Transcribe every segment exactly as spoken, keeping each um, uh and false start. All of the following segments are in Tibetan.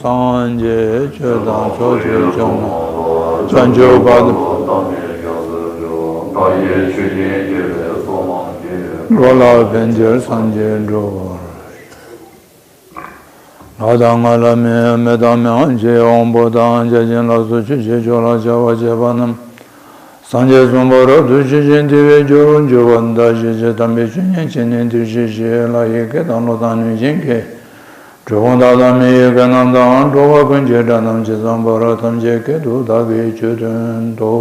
སངས་རྒྱས་ཆོས་དང་ཕྱོགས་བཅུའི་སྐྱོང་བ། བྱང་ཆུབ་བར་དུ། འགྲོ་ལ་ཕན་ཕྱིར་སངས་རྒྱས་འགྲུབ་པར། ལྷ་དང་ལྷ་མིན་མི་དང་མི་དབང་ཆེ་དབང་པོ་དང་བརྒྱ་བྱིན་ལ་སོགས་ཆོས་ཀྱི་ཕྱོགས་ལ་བྱ་བ་བྱེད་པ་རྣམས། སངས་རྒྱས་གསུམ་པོ་རབ་ཏུ་ཞི་ཞིང་བདེ་བའི་རྒྱུར་འགྱུར་བ་དང་། ཞི་བྱེད་དམ་པའི་ཆོས་ཉན་བྱས་ནས་འདིར་གཤེགས་ཤིག། ལྷ་ཡི་སྐད་དང་ཀླུ་དང་གནོད་སྦྱིན་སྐད། གྲུལ་བུམ་དག་དང་མི་ཡི་སྐད་རྣམས་དང་། འགྲོ་བ་ཀུན་གྱི་སྒྲ་རྣམས་ཇི་ཙམ་པར། ཐམས་ཅད་སྐད་དུ་བདག་གིས་ཆོས་བསྟན་ཏོ།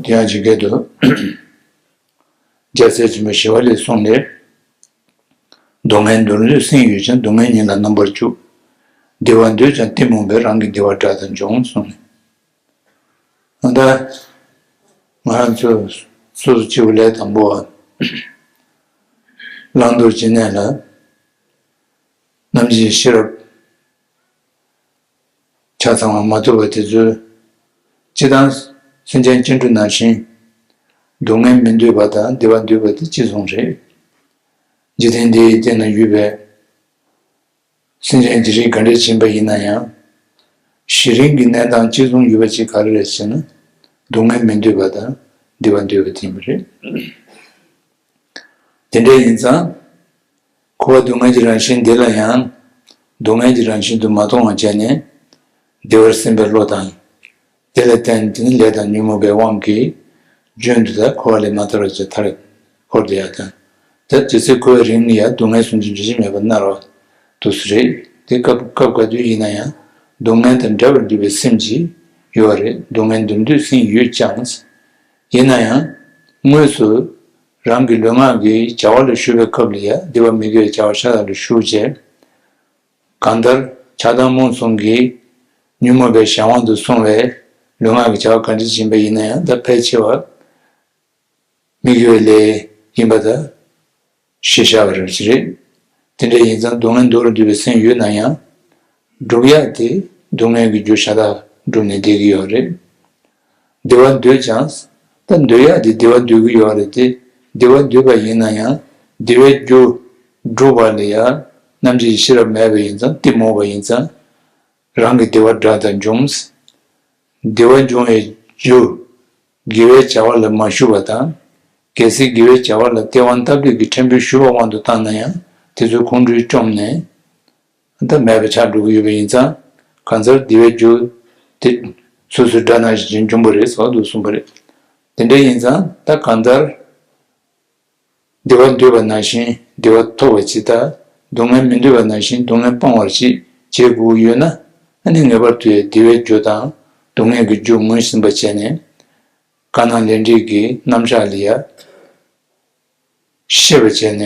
དེ་ཡང་ཇི་སྐད་དུ། རྒྱལ་སྲས་ཆེན་པོ་ཞི་བ་ལྷས་གསུངས་ནས། སྡུག་བསྔལ་འདོར་འདོད་སེམས་ཡོད་ཀྱང་། སྡུག་བསྔལ་ཉིད་ལ་རྣམ་པར་འཇུག་བདེ་བ་འདོད་ཀྱང་གཏི་མུག་པས། རང་གི་བདེ་བ་དགྲ་དང་འབྱུང་གསུངས་ནས། ད་ང་རང་ཚོ་སོ་སོ་སྐྱེ་བོ་ལས་དང་པོ་བ། བླང་དོར་ཇི་སྙེད་ལ་རྣམ་འབྱེད་ཤེས་རབ་ཆ་ཚང་བ་མ་ཐོབ་པ་དེ་ཚོས་སྤྱིར་བཏང་སེམས་ཅན་སྐྱེ་འགྲོ་ནང་བཞིན་སྡུག་བསྔལ་མི་འདོད་པ་དང་བདེ་བ་འདོད་པ་དེ་གཅིག་མཚུངས་རེད། འཇིག་རྟེན་འདིའི་སྟེང་ན་ཡོད་པའི་སེམས་ཅན་གྱི་རིགས་ག་འདྲ་ཡིན་པ་ཡིན་ན་ཡང་། གཞི་རིམ་གྱི་གནས་སྟངས་གཅིག་མཚུངས་ཡོད་པ་ཅིག་ག་རེ་རེད་ཟེར་ན། སྡུག་བསྔལ་མི་འདོད་པ་དང་བདེ་བ་འདོད་པ་དེ་ཡིན་པ་རེད། དེ་འདྲ་ཡིན་ཙང་། འཁོར་བ་སྡུག་བསྔལ་གྱི་རང་བཞིན་འདི་ལ་ཡང་། སྡུག་བསྔལ་གྱི་རང་བཞིན་དུ་མ་མཐོང་བ་བྱས་ནས། བདེ་བར་སེམས་པའི་བློ་དང་། དེ་ལ་བརྟེན་ཏེ་ནི་ལས་དང་ཉོན་མོངས་པའི་དབང་གིས། རྒྱུན་དུ་ད་འཁོར་བ་ལས་མ་ཐར་བར་ཅི་ཐར་འཁོར་བསྡད་ཡ་དང་། ད་ཇི་སྲིད་འཁོར་བའི་རིང་ལ་ཡང་སྡུག་བསྔལ་གསུམ་གྱི་འཇུག་བྱེད་མེད་པར་མནར་བ་དུ་སུ་རེད། དེ་སྐབས་སྐབས་ག་དུས་ཡིན་ན་ཡང་། སྡུག་བསྔལ་དང་བྲལ་བར་འདོད་པའི་སེམས་ཀྱིས་ཡོད་རེད། སྡུག་བསྔལ་འདོར་འདོད་སེམས་ཡོད་ཀྱང་། ཡིན་ན་ཡང་། དངོས་སུ་རང་གི་ལུས་ངག་གི་བྱ་བ་ལ་ཞུགས་པའི་སྐབས་ལ་ཡང་བདེ་བ་མི་དགེ་བའི་བྱ་བ་ཤ་སྟག་ལ་ཞུགས་བྱས། གང་ལྟར་ཆགས་སྡང་རྨོངས་གསུམ་གྱིས་ཉོན་མོངས་པའི་གཞན་དབང་དུ་སོང་བའི་ལུས་ངག་གི་བྱ་བ་ག་འདྲ་ཡིན་པ་ཡིན་ན་ཡང་ད་ཕལ་ཆེ་བ་མི་དགེ་བའི་ལས་ཡིན་པ་ད་ཤེས་བྱ་བ་རེད་ཅི་རེད། དེ་འདྲ་ཡིན་ཙང་སྡུག་བསྔལ་འདོར་འདོད་པའི་སེམས་ཡོད་ན་ཡང་། སྒྲུབ་ཡག་དེ་སྡུག་བསྔལ་གྱི་རྒྱུ་ཤ་སྟག་བསྒྲུབས་ནས་བསྡད་ཀྱི་ཡོད་རེད། བདེ་བ་འདོད་ཀྱང་། ད་འདོད་ཡག་དེ་བདེ་བ་འདོད་ཀྱི་ཡོད་རེད་དེ། བདེ་བ་འདོད་པ་ཡིན་ན་ཡང་བདེ་བའི་རྒྱུ་སྒྲུབ་པ་ལ་ཡང་རྣམ་འབྱེད་ཤེས་རབ་མེད་པ་ཡིན་ཙང་གཏི་མུག་པ་ཡིན་ཙང་། རང་གི་བདེ་བ་དགྲ་དང་འབྱུང་། བདེ་བ་འབྱུང་བའི་རྒྱུ། དགེ་བའི་བྱ་བ་ལ་མ་ཞུགས་པ་དང་། གལ་སྲིད་དགེ་བའི་བྱ་བ་ལ་སྟེས་དབང་སྟབས་བདེ་གི་ཕྲན་བུ་ཞུགས་པའི་དབང་དུ་བཏང་ན་ཡང་དེ་ཚོའི་ཁོང་ཁྲོས་བཅོམ་ནས། ད་མེད་པ་ཆགས་འགྲོ་གི་ཡོད་པ་ཡིན་ཙང་། གང་ཟག་བདེ་བའི་རྒྱུ་དེ་སོ་སོའི་དགྲ་ནང་བཞིན་འབྱུང་བ་རེད་ཟེར་བ་འདུག་གསུངས་པ་རེད། དེ་འདྲ་ཡིན་ཙང་ད་གང་ལྟར། བདེ་བ་འདོད་པ་ནང་བཞིན་བདེ་བ་ཐོབ་པ་ཅིག་དང་། སྡུག་བསྔལ་མི་འདོད་པ་ནང་བཞིན་སྡུག་བསྔལ་སྤང་བར་ཅིག་བྱེད་དགོས་ཀྱི་ཡོད་ན། ཨ་ནི་ངེས་པར་དུ་བདེ་བའི་རྒྱུ་དང་སྡུག་བསྔལ་གྱི་རྒྱུ་ངོས་ཟིན་པ་བྱས་ནས། དཀར་ནག་ལས་འབྲས་ཀྱི་རྣམ་གཞག་ལ་ཡ། ཤེས་པ་བྱས་ནས།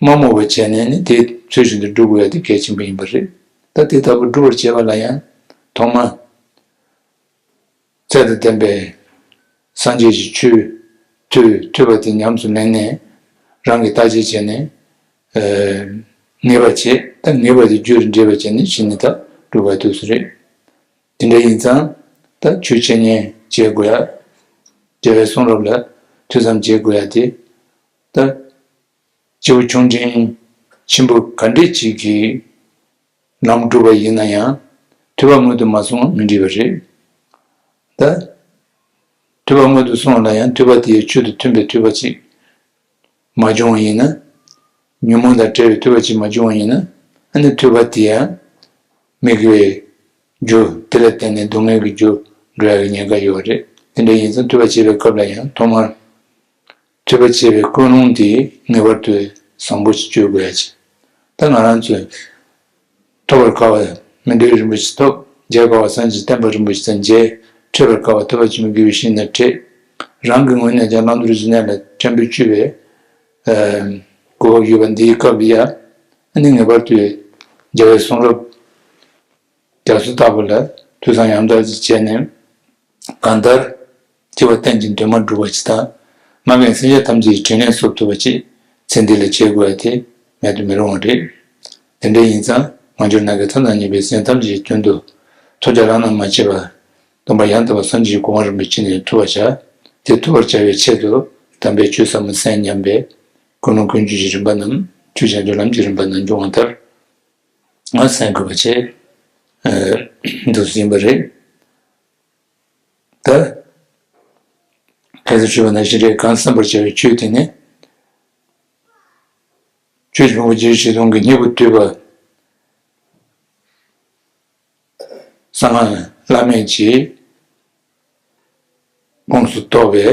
མ་རྨོངས་པ་བྱས་ནས་ནི་དེ་ཚུལ་བཞིན་དུ་སྒྲུབ་དགོས་ཡ་དེ་གལ་ཆེན་པོ་ཡིན་པ་རེད། ད་དེ་ལྟ་བུ་སྒྲུབ་པར་བྱེད་པ་ལ་ཡང་ཐོག་མ། ཚད་དང་ལྡན་པའི་སངས་རྒྱས་ཀྱི་ཆོས་ཐོས་ཐོས་པ་དེ་ཉམས་སུ་ལེན་ནས། རང་གིས་བརྟག་དཔྱད་བྱས་ནས། ངེས་པ་བྱེད། ད་ངེས་པ་དེ་རྒྱུ་རུ་འབྲེལ་བ་བྱས་ནས་གཞི་ནས་ད་སྒྲུབ་པ་དུས་སུ་རེད། དེ་འདྲ་ཡིན་ཙང་ད་ཆོས་འཆད་ཉན་བྱེད་དགོས་ཡ། རྒྱལ་བའི་གསུང་རབ་ལ་ཐོས་བསམ་བྱེད་དགོས་ཡ་དེ། ད་སྐྱེ་བོ་ཆུང་འབྲིང་ཆེན་པོ་ག་འདྲས་ཅིག་གིས་ལམ་བསྒྲུབས་པ་ཡིན་ན་ཡང་ཐོས་པ་སྔོན་དུ་མ་སོང་བ་མི་འགྲིག་པ་རེད། ད་ཐོས་པ་སྔོན་དུ་སོང་བ་ལ་ཡང་ཐོས་པ་དེའི་ཆོས་དང་མཐུན་པའི་ཐོས་པ་ཅིག་མ་བྱུང་བ་ཡིན་ན། ཉོན་མོངས་དང་བྲལ་བའི་ཐོས་པ་ཅིག་མ་བྱུང་བ་ཡིན་ན། ཨ་ནི་ཐོས་པ་དེ་ཡང་མི་དགེ་བའི་རྒྱུ། དེ་ལ་བརྟེན་ནས་སྡུག་བསྔལ་གྱི་རྒྱུ་འགྲོ་ཡག་གི་ཉེན་ཁ་ཡོད་རེད། དེ་འདྲ་ཡིན་ཙང་ཐོས་པ་བྱེད་པའི་སྐབས་ལ་ཡང་ཐོག་མར་ཐོས་པ་བྱེད་པའི་ཀུན་སློང་དེ་ངེས་པར་དུ་བཟང་པོ་ཞིག་བཅོས་དགོས་ཡ་ཅིག་ད་ང་རང་ཚོས་ཐོབ་པར་དཀའ་བ་མི་འདུལ་རིན་པོ་ཆེ་ཐོབ། མཇལ་དཀའ་བ་སངས་རྒྱས་བསྟན་པ་རིན་པོ་ཆེ་དང་མཇལ། འཕྲད་པར་དཀའ་བ་ཐོས་པ་ཆེན་པོ་དགེ་བའི་བཤེས་གཉེན་དང་འཕྲད། རང་གི་ངོས་ནས་ཀྱང་བླང་དོར་ཇི་སྙེད་ལ་ཕྲན་བུ་གཅུས་པའི་གོ་སྐབས་ཡོད་པ་འདིའི་སྐབས་ལ་ཡ། ཨ་ནི་ངེས་པར་དུ་རྒྱལ་བའི་གསུང་རབ་རྒྱ་མཚོ་ལྟ་བུ་ལ་ཐོས་བསམ་ཡང་དག་ཅིག་བྱས་ནས། གང་ལྟར་སྐྱེ་བ་གཏན་གྱི་འདུན་མ་འགྲུབ་པ་ཅིག་དང་། མ་རྒན་སེམས་ཅན་ཐམས་ཅད་ཀྱི་དྲིན་ལན་གསོབ་ཐུབ་པ་ཅིག་ཚེ་འདི་ལ་བྱེད་དགོས་པ་དེ་མེད་དུ་མི་རུང་བ་རེད། དེ་འདྲ་ཡིན་ཙང་མ་གྱུར་ནམ་མཁའི་མཐའ་དང་མཉམ་པའི་སེམས་ཅན་ཐམས་ཅད་ཀྱི་དོན་དུ་ཐོས་བྱ་བླ་ན་མ་མཆིས་པ། སྟོན་པ་ཡང་དག་པ་སངས་རྒྱས་ཀྱི་གོ་འཕང་རིན་པོ་ཆེ་ནས་ཐོབ་པར་བྱ། དེ་ཐོབ་པར་བྱ་བའི་ཆེད་དུ་དམ་པའི་ཆོས་ཟབ་མོ་གསན་སྙམ་པའི་ཀུན་སློང་ཀུན་སྤྱོད་ཀྱི་རིམ་པ་རྣམས་ཆོས་བྱང་ཆུབ་ལམ་གྱི་རིམ་པ་རྣམས་འབྱུང་བ་ལྟར། ང་སེམས་དགོས་པ་བྱས། ཨ། འདུག་ཟིན་པ་རེད། ད། ཁ་སང་ཞུས་པ་ནང་བཞིན་རེད། གང་བསམ་པར་བྱ་བའི་ཆོས་དེ་ནི། ཆོས་ཀྱི་ཕུང་པོ་རྗེས་སུ་སྟོན་གྱི་སྙིང་པོ་བསྡུས་པ། གསང་སྔགས་བླ་མེད་ཀྱི་ཁོངས་སུ་གཏོགས་པའི།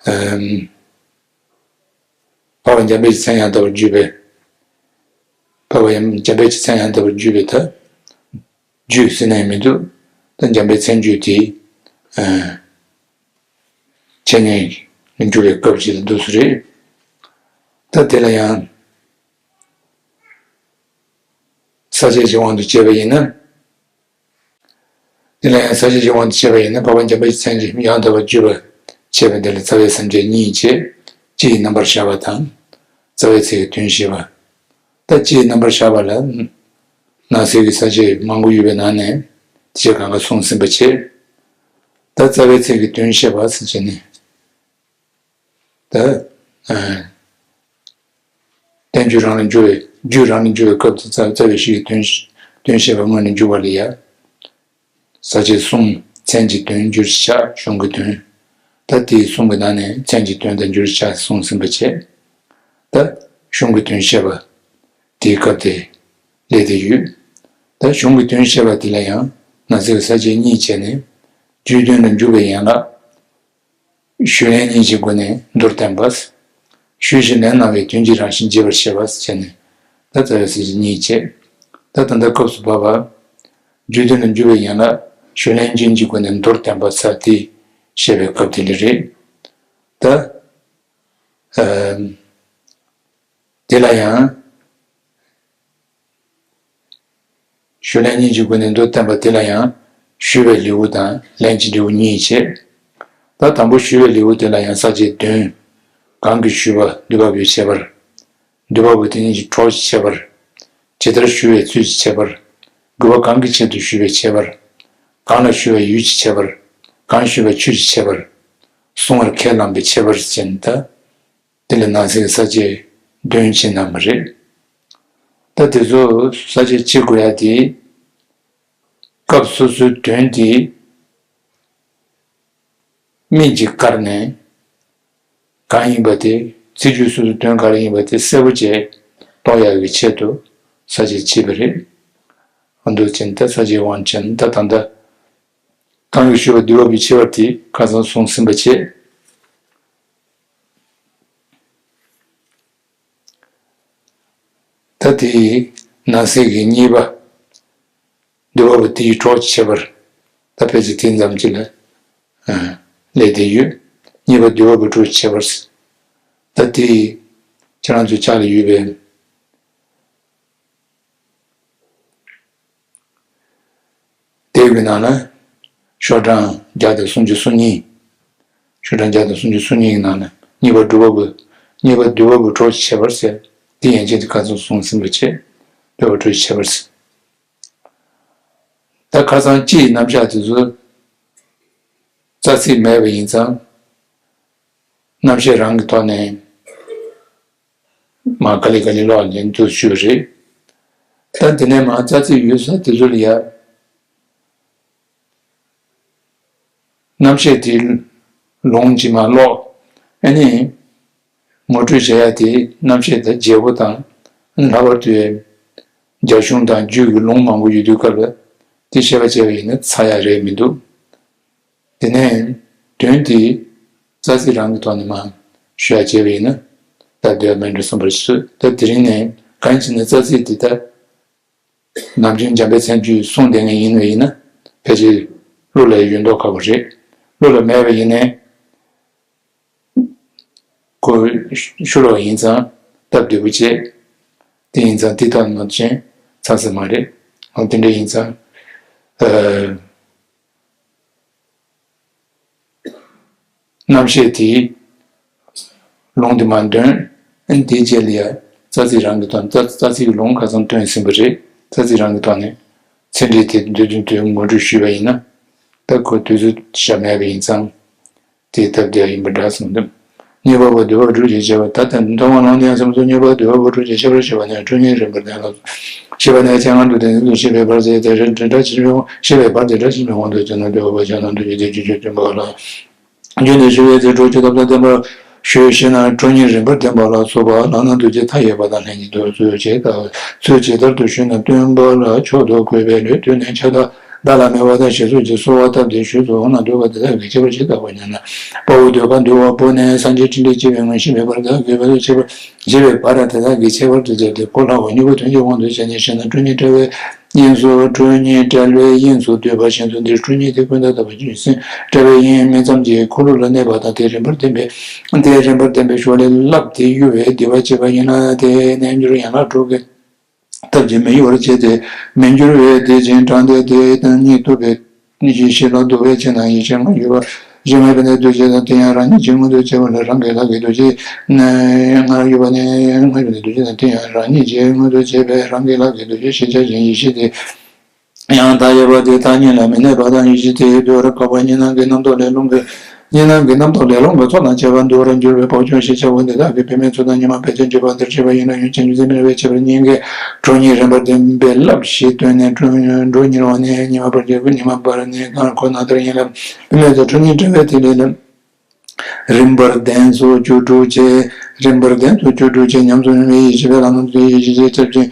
ཨམ། འཕགས་པ་འཇམ་དཔལ་གྱི་མཚན་ཡང་དག་པར་བརྗོད་པའི། འཕགས་པ་ཡང་འཇམ་དཔལ་གྱི་མཚན་ཡང་དག་པར་བརྗོད་པའི་ད། བརྗོད་ཟེར་ནས་མི་འདུག་ད་འཇམ་དཔལ་མཚན་བརྗོད་དེ། ཨ། འཆད་ཉན་ལ་འཇུག་པའི་སྐབས་ཅིག་ལ་འདུག་སེ་རེད། ད་དེ་ལ་ཡང་། ས་བཅད་ཀྱི་དབང་དུ་བྱས་པ་ཡིན་ན། དེ་ལ་ཡང་ས་བཅད་ཀྱི་དབང་དུ་བྱས་པ་ཡིན་ན། འཕགས་པ་འཇམ་དཔལ་གྱི་མཚན་ཅན་ཡང་དག་པར་བརྗོད་པ་བྱས་པ་འདི་ལ་རྩ་བའི་སེམས་བསྐྱེད་གཉིས་བྱས། སྤྱི་ཡི་རྣམ་པར་བཞག་པ་དང་། རྩ་བའི་ཚིག་གི་དོན་བཤད་པ། ད་སྤྱི་ཡི་རྣམ་པར་བཞག་པ་ལ། ནང་གསེས་ཀྱི་ས་བཅད་མང་པོ་ཡོད་པའི་ནང་ནས་དེ་བྱས་གང་ག་གསུངས་ཟིན་པ་བྱས། ད་རྩ་བའི་ཚིག་གི་དོན་བཤད་པ་ཟེར་བྱས་ནས། ད། ཨ། བསྟན་བཅོས་རང་ལ་འཇུག་པའི། རྒྱུད་རང་ལ་འཇུག་པའི་སྐབས་སུ་རྩ། རྩ་བའི་གཞི་ཡི་དོན། དོན་བཤད་པ་སྔོན་ལ་འཇུག་པ་ལ་ཡ། ས་བཅད་གསུམ། མཚན་གྱི་དོན། འགྱུར་བྱ། གཞུང་གི་དོན། ད་དེ་གསུམ་གྱི་ནང་ནས་མཚན་གྱི་དོན་དང་འགྱུར་བྱ་གསུངས་ཟིན་པ་བྱས། ད་གཞུང་གི་དོན་བཤད་པ་དེའི་སྐབས་དེ་སླེབས་བསྡད་ཡོད། ད་གཞུང་གི་དོན་བཤད་པ་དེ་ལ་ཡང་ནང་གསེས་ཀྱི་ས་བཅད་གཉིས་བྱས་ནས། རྒྱུད་དོན་ལ་འཇུག་པའི་ཡན་ལག་ཞུས་ལན་གཉིས་ཀྱི་སྒོ་ནས་མདོར་བསྟན་པ། ཞུས་ཤིང་ལན་གནང་བའི་དོན་གྱི་རང་བཞིན་རྒྱས་པར་བཤད་པ་ཟེར་ནས། ད་རྩ་བའི་ས་བཅད་གཉིས་བྱས། ད་ད་ལྟ་སྐབས་སུ་བབ་པ། རྒྱུད་དོན་ལ་འཇུག་པའི་ཡན་ལག་ཞུས་ལན་གཉིས་ཀྱི་སྒོ་ནས་མདོར་བསྟན་པ་ཟེར་དེ་བཤད་པའི་སྐབས་དེ་ལ་རེད། ད། ཨ། དེ་ལ་ཡང་། ཞུས་ལན་གཉིས་ཀྱི་སྒོ་ནས་མདོར་བསྟན་པ་དེ་ལ་ཡང་ཞུས་པའི་ལེའུ་དང་ལན་གྱི་ལེའུ་གཉིས་བྱས། ད་དང་པོ་ཞུས་པའི་ལེའུ་དེ་ལ་ཡང་ས་བཅད་བདུན། གང་གིས་ཞུས་པ་འདུས་པ་པོའི་ཁྱད་པར། འདུས་པ་པོ་དེ་ཉིད་ཀྱི་གྲོགས་ཀྱི་ཁྱད་པར། ཇི་ལྟར་ཞུ་བའི་ཚུལ་གྱི་ཁྱད་པར། དགོས་པ་གང་གི་ཆེད་དུ་ཞུ་བའི་ཁྱད་པར། གང་ལ་ཞུ་བའི་ཡུལ་གྱི་ཁྱད་པར། གང་ཞུ་བའི་ཆོས་ཀྱི་ཁྱད་པར། གསུང་བར་ཁས་བླངས་པའི་ཁྱད་པར་ཅན་ད། དེ་ལ་ནང་གསེས་ཀྱི་ས་བཅད་བདུན་ཕྱེ་གནང་བ་རེད། ད་དེ་ཚོ་ས་བཅད་ཕྱེ་དགོས་ཡ་དེ། སྐབས་སོ་སོའི་དོན་དེ་སྨིན་གྱིས་བཀར་ནས་གང་ཡིན་པ་དེ། ཚིག་རྒྱུད་སོ་སོའི་དོན་ག་རེ་ཡིན་པ་དེ་གསལ་པོ་བྱས་རྟོགས་ཡག་གི་ཆེད་དུ་ས་བཅད་ཕྱེས་པ་རེད། འོ་འདུག་ཅིང་ད་ས་བཅད་དབང་ཅན་ད་ད་ལྟ་གང་གིས་ཞུས་པ་འདུས་པ་པོའི་ཁྱད་པར་དེ་ཁ་སང་གསུངས་ཟིན་པ་བྱས། ད་དེའི་ནང་གསེས་ཀྱི་གཉིས་པ། འདུས་པ་པོ་དེའི་གྲོགས་ཀྱི་ཁྱད་པར། ད་ཕལ་ཆེར་དེ་ཙམ་ཅིག་ལ་སླེབས་བསྡད་ཡོད། གཉིས་པ་འདུས་པ་པོའི་གྲོགས་ཀྱི་ཁྱད་པར། ད་དེ་ཁྱེད་རང་ཚོའི་ཕྱག་ལ་ཡོད་པའི། དེབ་ཀྱི་ནང་ན་ཤོག་གྲངས་བརྒྱ་དང་སུམ་ཅུ་སོ་གཉིས། ཤོག་གྲངས་བརྒྱ་དང་སུམ་ཅུ་སོ་གཉིས་ཀྱི་ནང་ན་གཉིས་པ་འདུས་པ་པོ། གཉིས་པ་འདུས་པ་པོའི་གྲོགས་ཀྱི་ཁྱད་པར་ཟེར། དེ་ཡན་ཆད་དེ་ཁ་སང་གསུངས་ཟིན་པ་བྱས། འདུས་པ་གྲོགས་ཀྱི་ཁྱད་པར་ཟེར། ད་ཁ་སང་སྤྱི་ཡི་རྣམ་གཞག་དེ་ཚོ་རྩ་ཚིག་མེད་པ་ཡིན་ཙང་། རྣམ་བཤད་རང་གི་ཐོག་ནས་མར་ག་ལེ་ག་ལེ་ཀློག་ནས་འདུག་ཞུས་པ་རེད། ད་འདི་ནས་མར་རྩ་ཚིག་ཡོད་ས་དེ་ཚོ་ལ་ཡ། རྣམ་བཤད་དེའི་ལུང་ཇི་མ་ཀློག་ཨ་ནི། ངོ་སྤྲོད་བྱ་ཡ་དེ་རྣམ་བཤད་དང་བརྗེ་པོ་དང་། ཨ་ནི་ལྷག་པར་དུ་རྒྱ་གཞུང་དང་རྒྱུད་ཀྱི་ལུང་མང་པོ་ཡོད་དུས་སྐབས་ལ་དེ་བཤད་པ་བྱས་པ་ཡིན་ན་ཚར་ཡ་རེད་མི་འདུག་དེ་ནས་དོན་དེ་རྩ་ཚིག་རང་གི་ཐོག་ནས་མར་ཞུ་ཡ་བྱས་པ་ཡིན་ན་སྟབས་བདེ་བ་མེད་འགྲོ་བསམ་པར་སོང་། ད་དེ་རིང་ནས་གང་ཡིན་ཟེར་ན་རྩ་ཚིག་དེ་ད། ནམ་རྒྱུན་འཇམ་དཔལ་མཚན་བརྗོད་གསུང་བསྡད་མཁན་ཡིན་པ་ཡིན་ན་ཕལ་ཆེར་བློ་ལ་ཡོད་མདོག་ཁ་པོ་རེད། བློ་ལ་མེད་པ་ཡིན་ནའི་ཁོ་ཤོ་ལོ་ཡིན་ཙང་སྟབས་བདེ་པོ་བྱས། དེ་ཡིན་ཙང་དེ་ལྟར་མ་བྱས་ཚར་ས་མ་རེད། འོ་དེ་འདྲ་ཡིན་ཙང་། ཨ། རྣམ་བཤད་དེའི་ལུང་དེ་མར་འདོན། ཨ་ནི་དེའི་རྗེས་ལ་ཡ་རྩ་ཚིག་རང་གི་ཐོག་ནས་རྩ་རྩ་ཚིག་གི་ལུང་ཁ་སང་བཏོན་ཟིན་པ་རེད། རྩ་ཚིག་རང་གི་ཐོག་ནས་ཚིག་འགྲེལ་དེ་འདོད་དོན་དེ་ངོ་སྤྲོད་ཞུས་པ་ཡིན་ན་ད་ཁོ་དུས་ཚོད་ཞག་མེད་པ་ཡིན་ཙང་དེ་སྟབས་བདེ་བ་ཡིན་པ་འདྲ་གསུངས་འདུག་གཉིས་པ་པོ་འདུས་པ་སྒྲུབ་ཀྱི་བྱེད་པ་ད་ལྟ་མཐོང་བ་ལུང་དེ་ཡང་སེམས་སོ། གཉིས་པ་འདུས་པ་པོ་སྒྲུབ་ཀྱི་ཁྱད་པར་བྱེད་པ་ནི་སྤྲོས་ཉིད་རིམ་པར་ལྡན་ལ་ ཞེས་པ་ནས་སྤྱན་སྔར་དུ་དེ་ཉིད་དུ་ཤེས་པའི་བར་ཟད་དེ་རེ་འདྲ་ཞེས་པའི་དབང་ཞེས་པའི་བར་དེ་འདྲ་ཞེས་པའི་དབང་དུ་བྱས་ན་འདོད་པ་བྱས་ན་འདུ་བྱེད་དེ་རྒྱུ་ཆོས་སྟོན་པ་ལ། རྒྱུ་ནི་ཞུ་བའི་ཚེ་གྲོགས་ཀྱི་ཐབས་དང་ལྡན་པ་ཞུས་ཤེ་ན། ཁྲོ་གཉེར་རིམ་པར་ལྡན་པ་ལ་སོགས་པ་ལག་ན་འདུ་བྱེད་མཐའ་ཡས་པ་དང་ལྷན་ཅིག་ཏུ་ཚུལ་ཇི་ལྟར་ཚུལ་ཇི་ལྟར་དུ་ཞུས་ན་སྟོན་པ་ལ་མཆོག་ཏུ་གུས་པས་ལུས་བཏུད་ནས་ཕྱག་དང་བརྡ་ལ་མེ་བ་དང་ཞེས་སོགས་ཀྱི་གསོལ་བ་བཏབ་སྟེ་ཞུས་སོ། འོ་ན་འདོད་པ་དེ་དག་གི་ཁྱད་པར་ཇི་ལྟ་བ་ཉིད་ན། དཔའ་བོ་འདོད་པ་འདུལ་བ་པོ་ནས་སངས་རྒྱས་ཕྲིན་ལས་སྐྱེ་བའི་ངོ་ཤེས་པའི་བར་དག་གི་བར་དུ་ཁྱད་པར་ཞེས་པའི་བར་དེ་དག་གི་ཁྱད་པར་དུ་བྱས་ཏེ་གོ་སླ་བ་མྱུ་གུ་དོན་གྱི་དབང་དུ་བྱས་ནས་བཤད་ན་ཁྲོ་གཉེར་བྲལ་བའི་དབྱིངས་སུ་ཁྲོ་གཉེར་བྲལ་བའི་དབྱིངས་སུ་སྡོད་པ་བཞིན་དུ་འདིར་ཁྲོ་གཉེར་དེ་ཀུན་ཏུ་བརྟགས་པ་ཆོས་ཅན། བྲལ་བའི་དབྱིངས་སྨིན་མཚམས་ཀྱི་འཁོར་ལོ་ལ་གནས་པ་དང་དེ་རིམ་པར་བསྟན་པའི་དེ་རིམ་པར་བསྟན་པའི་ཞོར་ལས་བསླབ་སྟེ་གཡོ་བའི་སྡིག་པ་བྱེད་པ་ཡིན་ན་དེ་རྣལ་འབྱོར་ཡན་ལག་དྲུག་གི་ཐབས་ཀྱིས་མི་གཡོ་བར་བྱས་ཏེ་མི་འགྱུར་བའི་བདེ་ཆེན་དྲང་བདེན་དེ་དང་གཉིས་ཐུབ་པའི་ཡེ་ཤེས་ལ་འདུ་བའི་ཕྱིར་ན་ཡེ་ཤེས་ལྔ་ཡོད་པ་ཞེས་ལྔ་པོ་ནས་འདུ་བྱེད་དང་དེ་ཡང་རང་ཉིད་ཀྱི་མངོན་དུ་བྱས་པ་ལ་རང་གི་ལག་གི་འདུ་བྱེད་ལྔ་ཡོད་པ་ནས་ལྔ་པོ་ནས་འདུ་བྱེད་དང་དེ་ཡང་རང་ཉིད་ཀྱི་མངོན་དུ་བྱས་པའི་རང་གི་ལག་གི་འདུ་བྱེད་ཞེས་བྱ་ཞིང་ཡེ་ཤེས་དེ་ཡང་མཐའ་ཡས་པ་དེ་མཐའ་གཉིས་ལ་མི་གནས་པ་དང་ཡེ་ཤེས་དེ་འདུལ་བར་དཀའ་བ་གཉིས་སྣང་གི་རྣམ་རྟོག་ལས་རླུང་གི་གཉིས་སྣང་གི་རྣམ་རྟོག་ལས་རླུང་གི་ཚོགས་དང་བཅས་པ་འདུལ་བར་འགྱུར་བའི་བབ་ཅོལ་ཞེས་བྱ་བ་འདི་དག་གི་བུད་མེད་ཚོགས་དང་ཉི་མ་ཕལ་ཆེར་འཇུག་པ་འདིར་བྱེད་པ་ཡིན་ན་ཡང་ཅན་ཇུ་ཟེར་མིན་པའི་ཁྱད་པར་གཉིས་ཀའི་ཁྲོ་གཉེར་རིམ་པར་ལྡན་པའི་བསླབ་ཞེས་སྟོན་ནས་ཁྲོ་གཉེར་བ་ནི་ཉི་མ་བར་གྱི་ཉི་མ་བར་ནི་ཁོ་ན་ལྟར་ཡིན་ལ། བུད་མེད་ཚོ་ཁྲོ་གཉེར་བྲལ་བའི་ཐིག་ལེ་ལ། རིམ་པར་ལྡན་སོ་བཅུ་དྲུག་བཅས། རིམ་པར་ལྡན་སོ་བཅུ་དྲུག་བཅས་ཉམས་སུ་མྱོང་བའི་ཡེ་ཤེས་པའི་ལམ་སྣ་ཚོགས་ཡེ་ཤེས་ཀྱི་ཐབས་ཅན།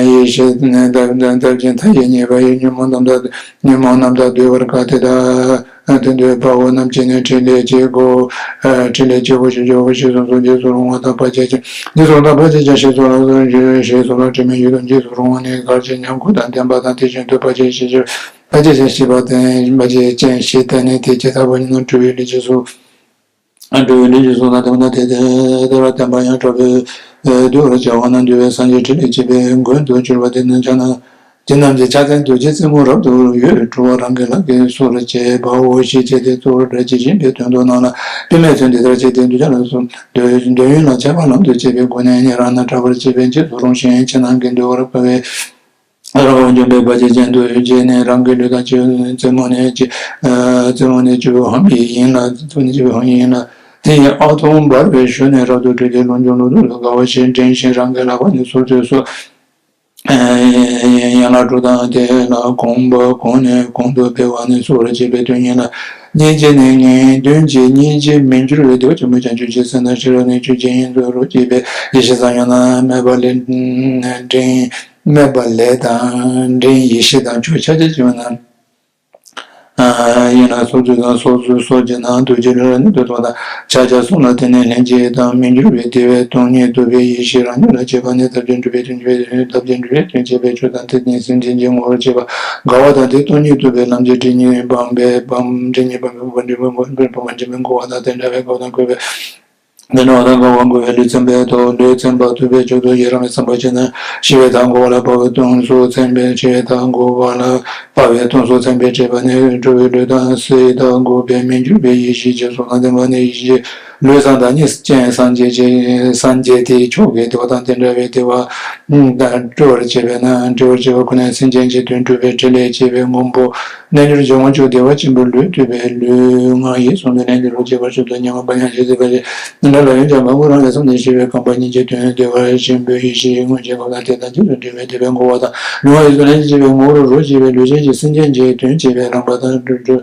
ཡེ་ཤེས་ཐབས་ཅན་མཐའ་ཡས་གཉིས་པ་ཡི་ཉོན་མོངས་རྣམ་དག་ཉོན་མོངས་རྣམ་དག་འདུལ་བར་དཀའ་སྟེ། དེ་འདུལ་དཔའ་བོ་རྣམས་ཀྱིས་ནི་ཕྲིན་ལས་ཀྱི་སྒོ། ཕྲིན་ལས་ཀྱི་སྒོ་ཞེས་བྱ་བ་ཞེས་སོ་སོར་འཇིགས་སུ་རུང་བ་དང་བར་ཆད་ཅན། འཇིགས་སུ་རུང་དང་བར་ཆད་ཅན་ཞེས་སོགས་ལ་ཞེས་སོགས་ལ་དྲི་མའི་ཡུལ་དུ་འཇིགས་སུ་རུང་བ་ནི་གར་གྱི་ཉམས་དགུ་དང་ལྡན་པ་དང་དེ་བཞིན་དུ་བར་ཆད་ཞེས་བྱ་བར་ཆད་ཅན་ཞེས་པ་སྟེ་བར་ཆད་ཅན་ཞེས་བསྟན་ནས་དེ་ཇི་ལྟ་བ་ཉིད་ན་འཁྲུལ་བའི་ལས་ཀྱི་གཟུགས། འགྲོ་བའི་ལས་ཀྱི་གཟུགས་དང་ལྡན་པ་དང་དེ་ལྟར་ལྡན་པ་ཡང་དྲག་པོས་འདུལ་བར་བྱ་བ་ན་འདུལ་བའི་སངས་རྒྱས་ཕྲིན་ལས་བཅས་པའི་མགོན་དུ་གྱུར་པ་དེ་རྣམས་ཀྱང་ན། དེ་རྣམས་ཀྱི་ཕྱག་མཚན་རྡོ་རྗེ་རྩེ་མོ་རབ་ཏུ་གཡོས་གྲུབ་པ་རང་གི་ལག་གིས་གསོར་བྱེད་པའོ་ཞེས་བྱས་ཏེ་གཙོ་བོར་བཀྲ་ཤིས་ཞེས་པའི་དོན་དུ་གནང་ལ། བུད་མེད་ཚོས་འདི་ལྟར་བྱས་ཏེ་འདུལ་བྱ་ལ་སོགས་འདོད་འདོད་ཡོན་ལ་ཆགས་པ་ལམ་དུ་བྱེད་པའི་སྒོ་ནས་ཉན་རང་ན་གྲགས་པར་བྱེད་པའི་འཇིགས་སུ་རུང་ཞིང་ཕྱི་ནང་གི་འདུལ་བར་དཀའ་བའི། རང་དབང་འཇོམས་པའི་བར་ཆད་ཅན་དུ་བྱས་ནས་རང་གི་ལུས་དང་ལྕེ་རྩེ་མོ་ནས་ལྕེ། རྩེ་མོ་ནས་ལྕེ་བོ་ཧམ་ཡིན་ལ། རྩེ་མོ་ནས་ལྕེ་བོ་ཧམ་ཡིན་ལ། དེ་ཡི་ཨ་ཐུང་འབར་བའི་གཞུ་ནས་རབ་ཏུ་བཀྲུས་ཏེ་རླུང་རྒྱུ་ལུ་ཐུག་ལ་དགའ་བ་ཞེས་འདྲེན་ཞིང་རང་གི་ལག་པ་ནས་གསོལ་ཚོད་སོ། ཡན་ལག་དྲུག་དང་དེ་ལ་གོམས་པ་གོང་ནས་གོང་དུ་འཕེལ་བ་ནས་གསོལ་བར་བྱེད་པའི་དོན་ཡིན་ལ། སྙིང་རྗེ་ནི་ངེས་དོན་གྱི་སྙིང་རྗེ་མི་འགྱུར་བའི་བདེ་བ་ཆེན་པོ་བྱང་ཆུབ་ཀྱི་སེམས་དང་ཕྱི་རོལ་ནས་ཆོས་ཅན་ཡིན་ཚུལ་རོ་གཅིག་པའི་ཡེ་ཤེས་སམ་ཡང་ན་སྨོན་པ་ལས་འདྲེན། སྨོན་པ་ལས་དང་འདྲེན་ཡེ་ཤེས་དང་ཆོས་ཆ་ཆ་བྱུང་ན། ཡིན་ལ་སོ་སོ་དང་སོ་སོའི་སོ་སོ་ཀྱི་ནང་དུ་རྒྱུ་ལ་ནི་འདོད་པ་དང་ཆ་ཆ་གསུམ་ལ་བརྟེན་ནས་ལྷན་སྐྱེས་དང་མི་འགྱུར་བའི་བདེ་བའི་སྟོང་ཉིད་རྟོགས་པའི་ཡེ་ཤེས་རང་ཉིད་ལ་སྐྱེས་པ་ནི་ཐབས་ཀྱི་འགྲུབ་པའི་དོན་ཐབས་ཀྱི་འགྲུབ་པའི་དོན་བྱེད་པའི་ཆོས་དང་དེ་ནི་སེམས་ཅན་གྱི་ངོ་བོར་བྱེད་པ་དགའ་བ་དང་དེ་སྟོང་ཉིད་རྟོགས་པའི་ལམ་གྱི་སྒྲིབ་གཉིས་སྤངས་པའི་སྤངས་སྒྲིབ་གཉིས་སྤངས་པའི་སྤངས་པ་འདྲེན་པའི་འགོག་པ་དང་དེ་འདྲ་བའི་འགོག་དང་འགོག་པའི། འདི་ནི་འོ་ན་དགའ་བ་འགོག་པའི་ལུས་ཚིམ་པའི་ཐོག་ལུས་ཚིམ་པ་ཐུབ་པའི་མཆོག་ཏུ་ཡི་རང་བའི་བསམ་པ་བྱས་ན་ཤི་བའི་མཐའ་འགོག་པ་ལ་དཔའ་བའི་གདུང་སོགས་ཚིམ་པའི་ཤི་བའི་མཐའ་འགོག་པ་ལ་དཔའ་བའི་གདུང་སོགས་ཚིམ་པའི་སྤྲས་པ་ནི་འགྲོ་བའི་ལུས་དང་སྲིད་མཐའ་འགོག་པའི་མི་འགྱུར་བའི་ཡེ་ཤེས་ཀྱི་གཟུགས་དང་ལྡན་པ་ནི་ཡེ་ཤེས་ལུས་བཟང་དང་གཉིས་ཅན་སངས་རྒྱས་ཀྱི་སངས་རྒྱས་དེའི་མཆོག་གི་བདེ་བ་དང་དེ་འདྲ་བའི་བདེ་བ་དང་སྤྲོ་བར་བྱེད་པས་ན་སྤྲོ་བར་བྱེད་པ་ཁོ་ནས་སེམས་ཅན་གྱི་དོན་སྒྲུབ་པའི་ཕྲིན་ལས་བྱེད་པའི་སྔོན་པོ། རྣལ་འབྱོར་གྱི་དབང་ཕྱུག་བདེ་བ་ཆེན་པོའི་ལུས་བཏུད་པའི་ལུས་ངག་ཡིད་གསུམ་དུ་ལྷན་ཅིག་ཏུ་སྐྱེས་པར་ཤོག་ཅིག །སྙན་ངག་པ་ཉག་གཅིག་ཟེར་བ་ཞིག །འདི་འདྲ་ལ་ཡོན་ཆབ་མང་པོ་རང་ལས་བསམས་ནས་ཤེས་པའི་རྐང་པ་གཉིས་ཀྱི་དོན་བདེ་བ་ཆེན་པོའི་ཡེ་ཤེས་ཀྱི་དངོས་ཀྱི་སྐབས་དང་དེ་དང་རྗེས་སུ་འབྲེལ་བའི་བདེ་བའི་འགོག་པ་དང་ལུས་ངག་ཡིད་གསུམ་ལྷན་ཅིག་སྐྱེས་པའི་ངོ་བོར་རོ་སྐྱེས་པའི་ལུས་ཅན་གྱི་སེམས་ཅན་གྱི་དོན་བྱེད་པའི་རང་དཔའ་དང་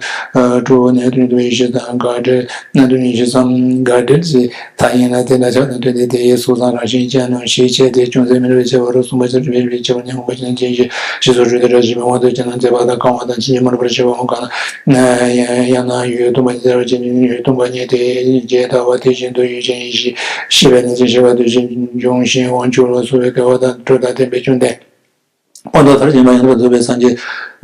སྤྲོ་བ་ནས་དོན་དུ་ཡེ་ཤེས་དང་དགའ་བྲལ་ན་དོན་ཡེ་ཤེས་སམ་དགའ་བྲལ་ཟེར་ད་ཡིན་ན་དེ་འདྲ་ཆགས་དང་དོན་དེ་དེ་ཡི་གཟུགས་སམ་རང་བཞིན་ཅན་ནོ་ཞེས་བྱས་ཏེ་ཅུང་ཟད་མི་འདྲ་བའི་ཆེ་བ་རོ་གསུངས་པ་ཆར་བའི་བའི་ཆེ་བ་ནས་འོངས་པ་ཅན་ཅན་ཞེས་ཞེས་སོགས་རུ་དེ་འདྲ་ཞིག་མི་དབང་དུ་བྱས་ན་མཛེས་པ་དང་གང་བ་དང་ཕྱིན་ཅི་མ་ལོག་པར་ཤེས་པ་འོང་གང་ན། ཡང་ན་ཡུལ་སྟོང་པ་ཉིད་དེ་ཡུལ་སྟོང་པ་ཉིད་དེ་ཇི་ལྟ་བ་དེ་བཞིན་དུ་ཡུལ་ཅན་ཡིན་ཞེས་ཤེས་པས་ན་ཅི་ཤེས་པ་དེ་བཞིན་འབྱུང་ཞིང་དབང་ཕྱུག་ལ་སོགས་པའི་དགའ་བ་དང་སྤྲོ་བ་དང་ལྡན་པའི་བཅོམ་ལྡན་འོ་ད་མཐར་ཕྱིན་པ་ཡང་དག་པར་རྫོགས་པའི་སངས་རྒྱས་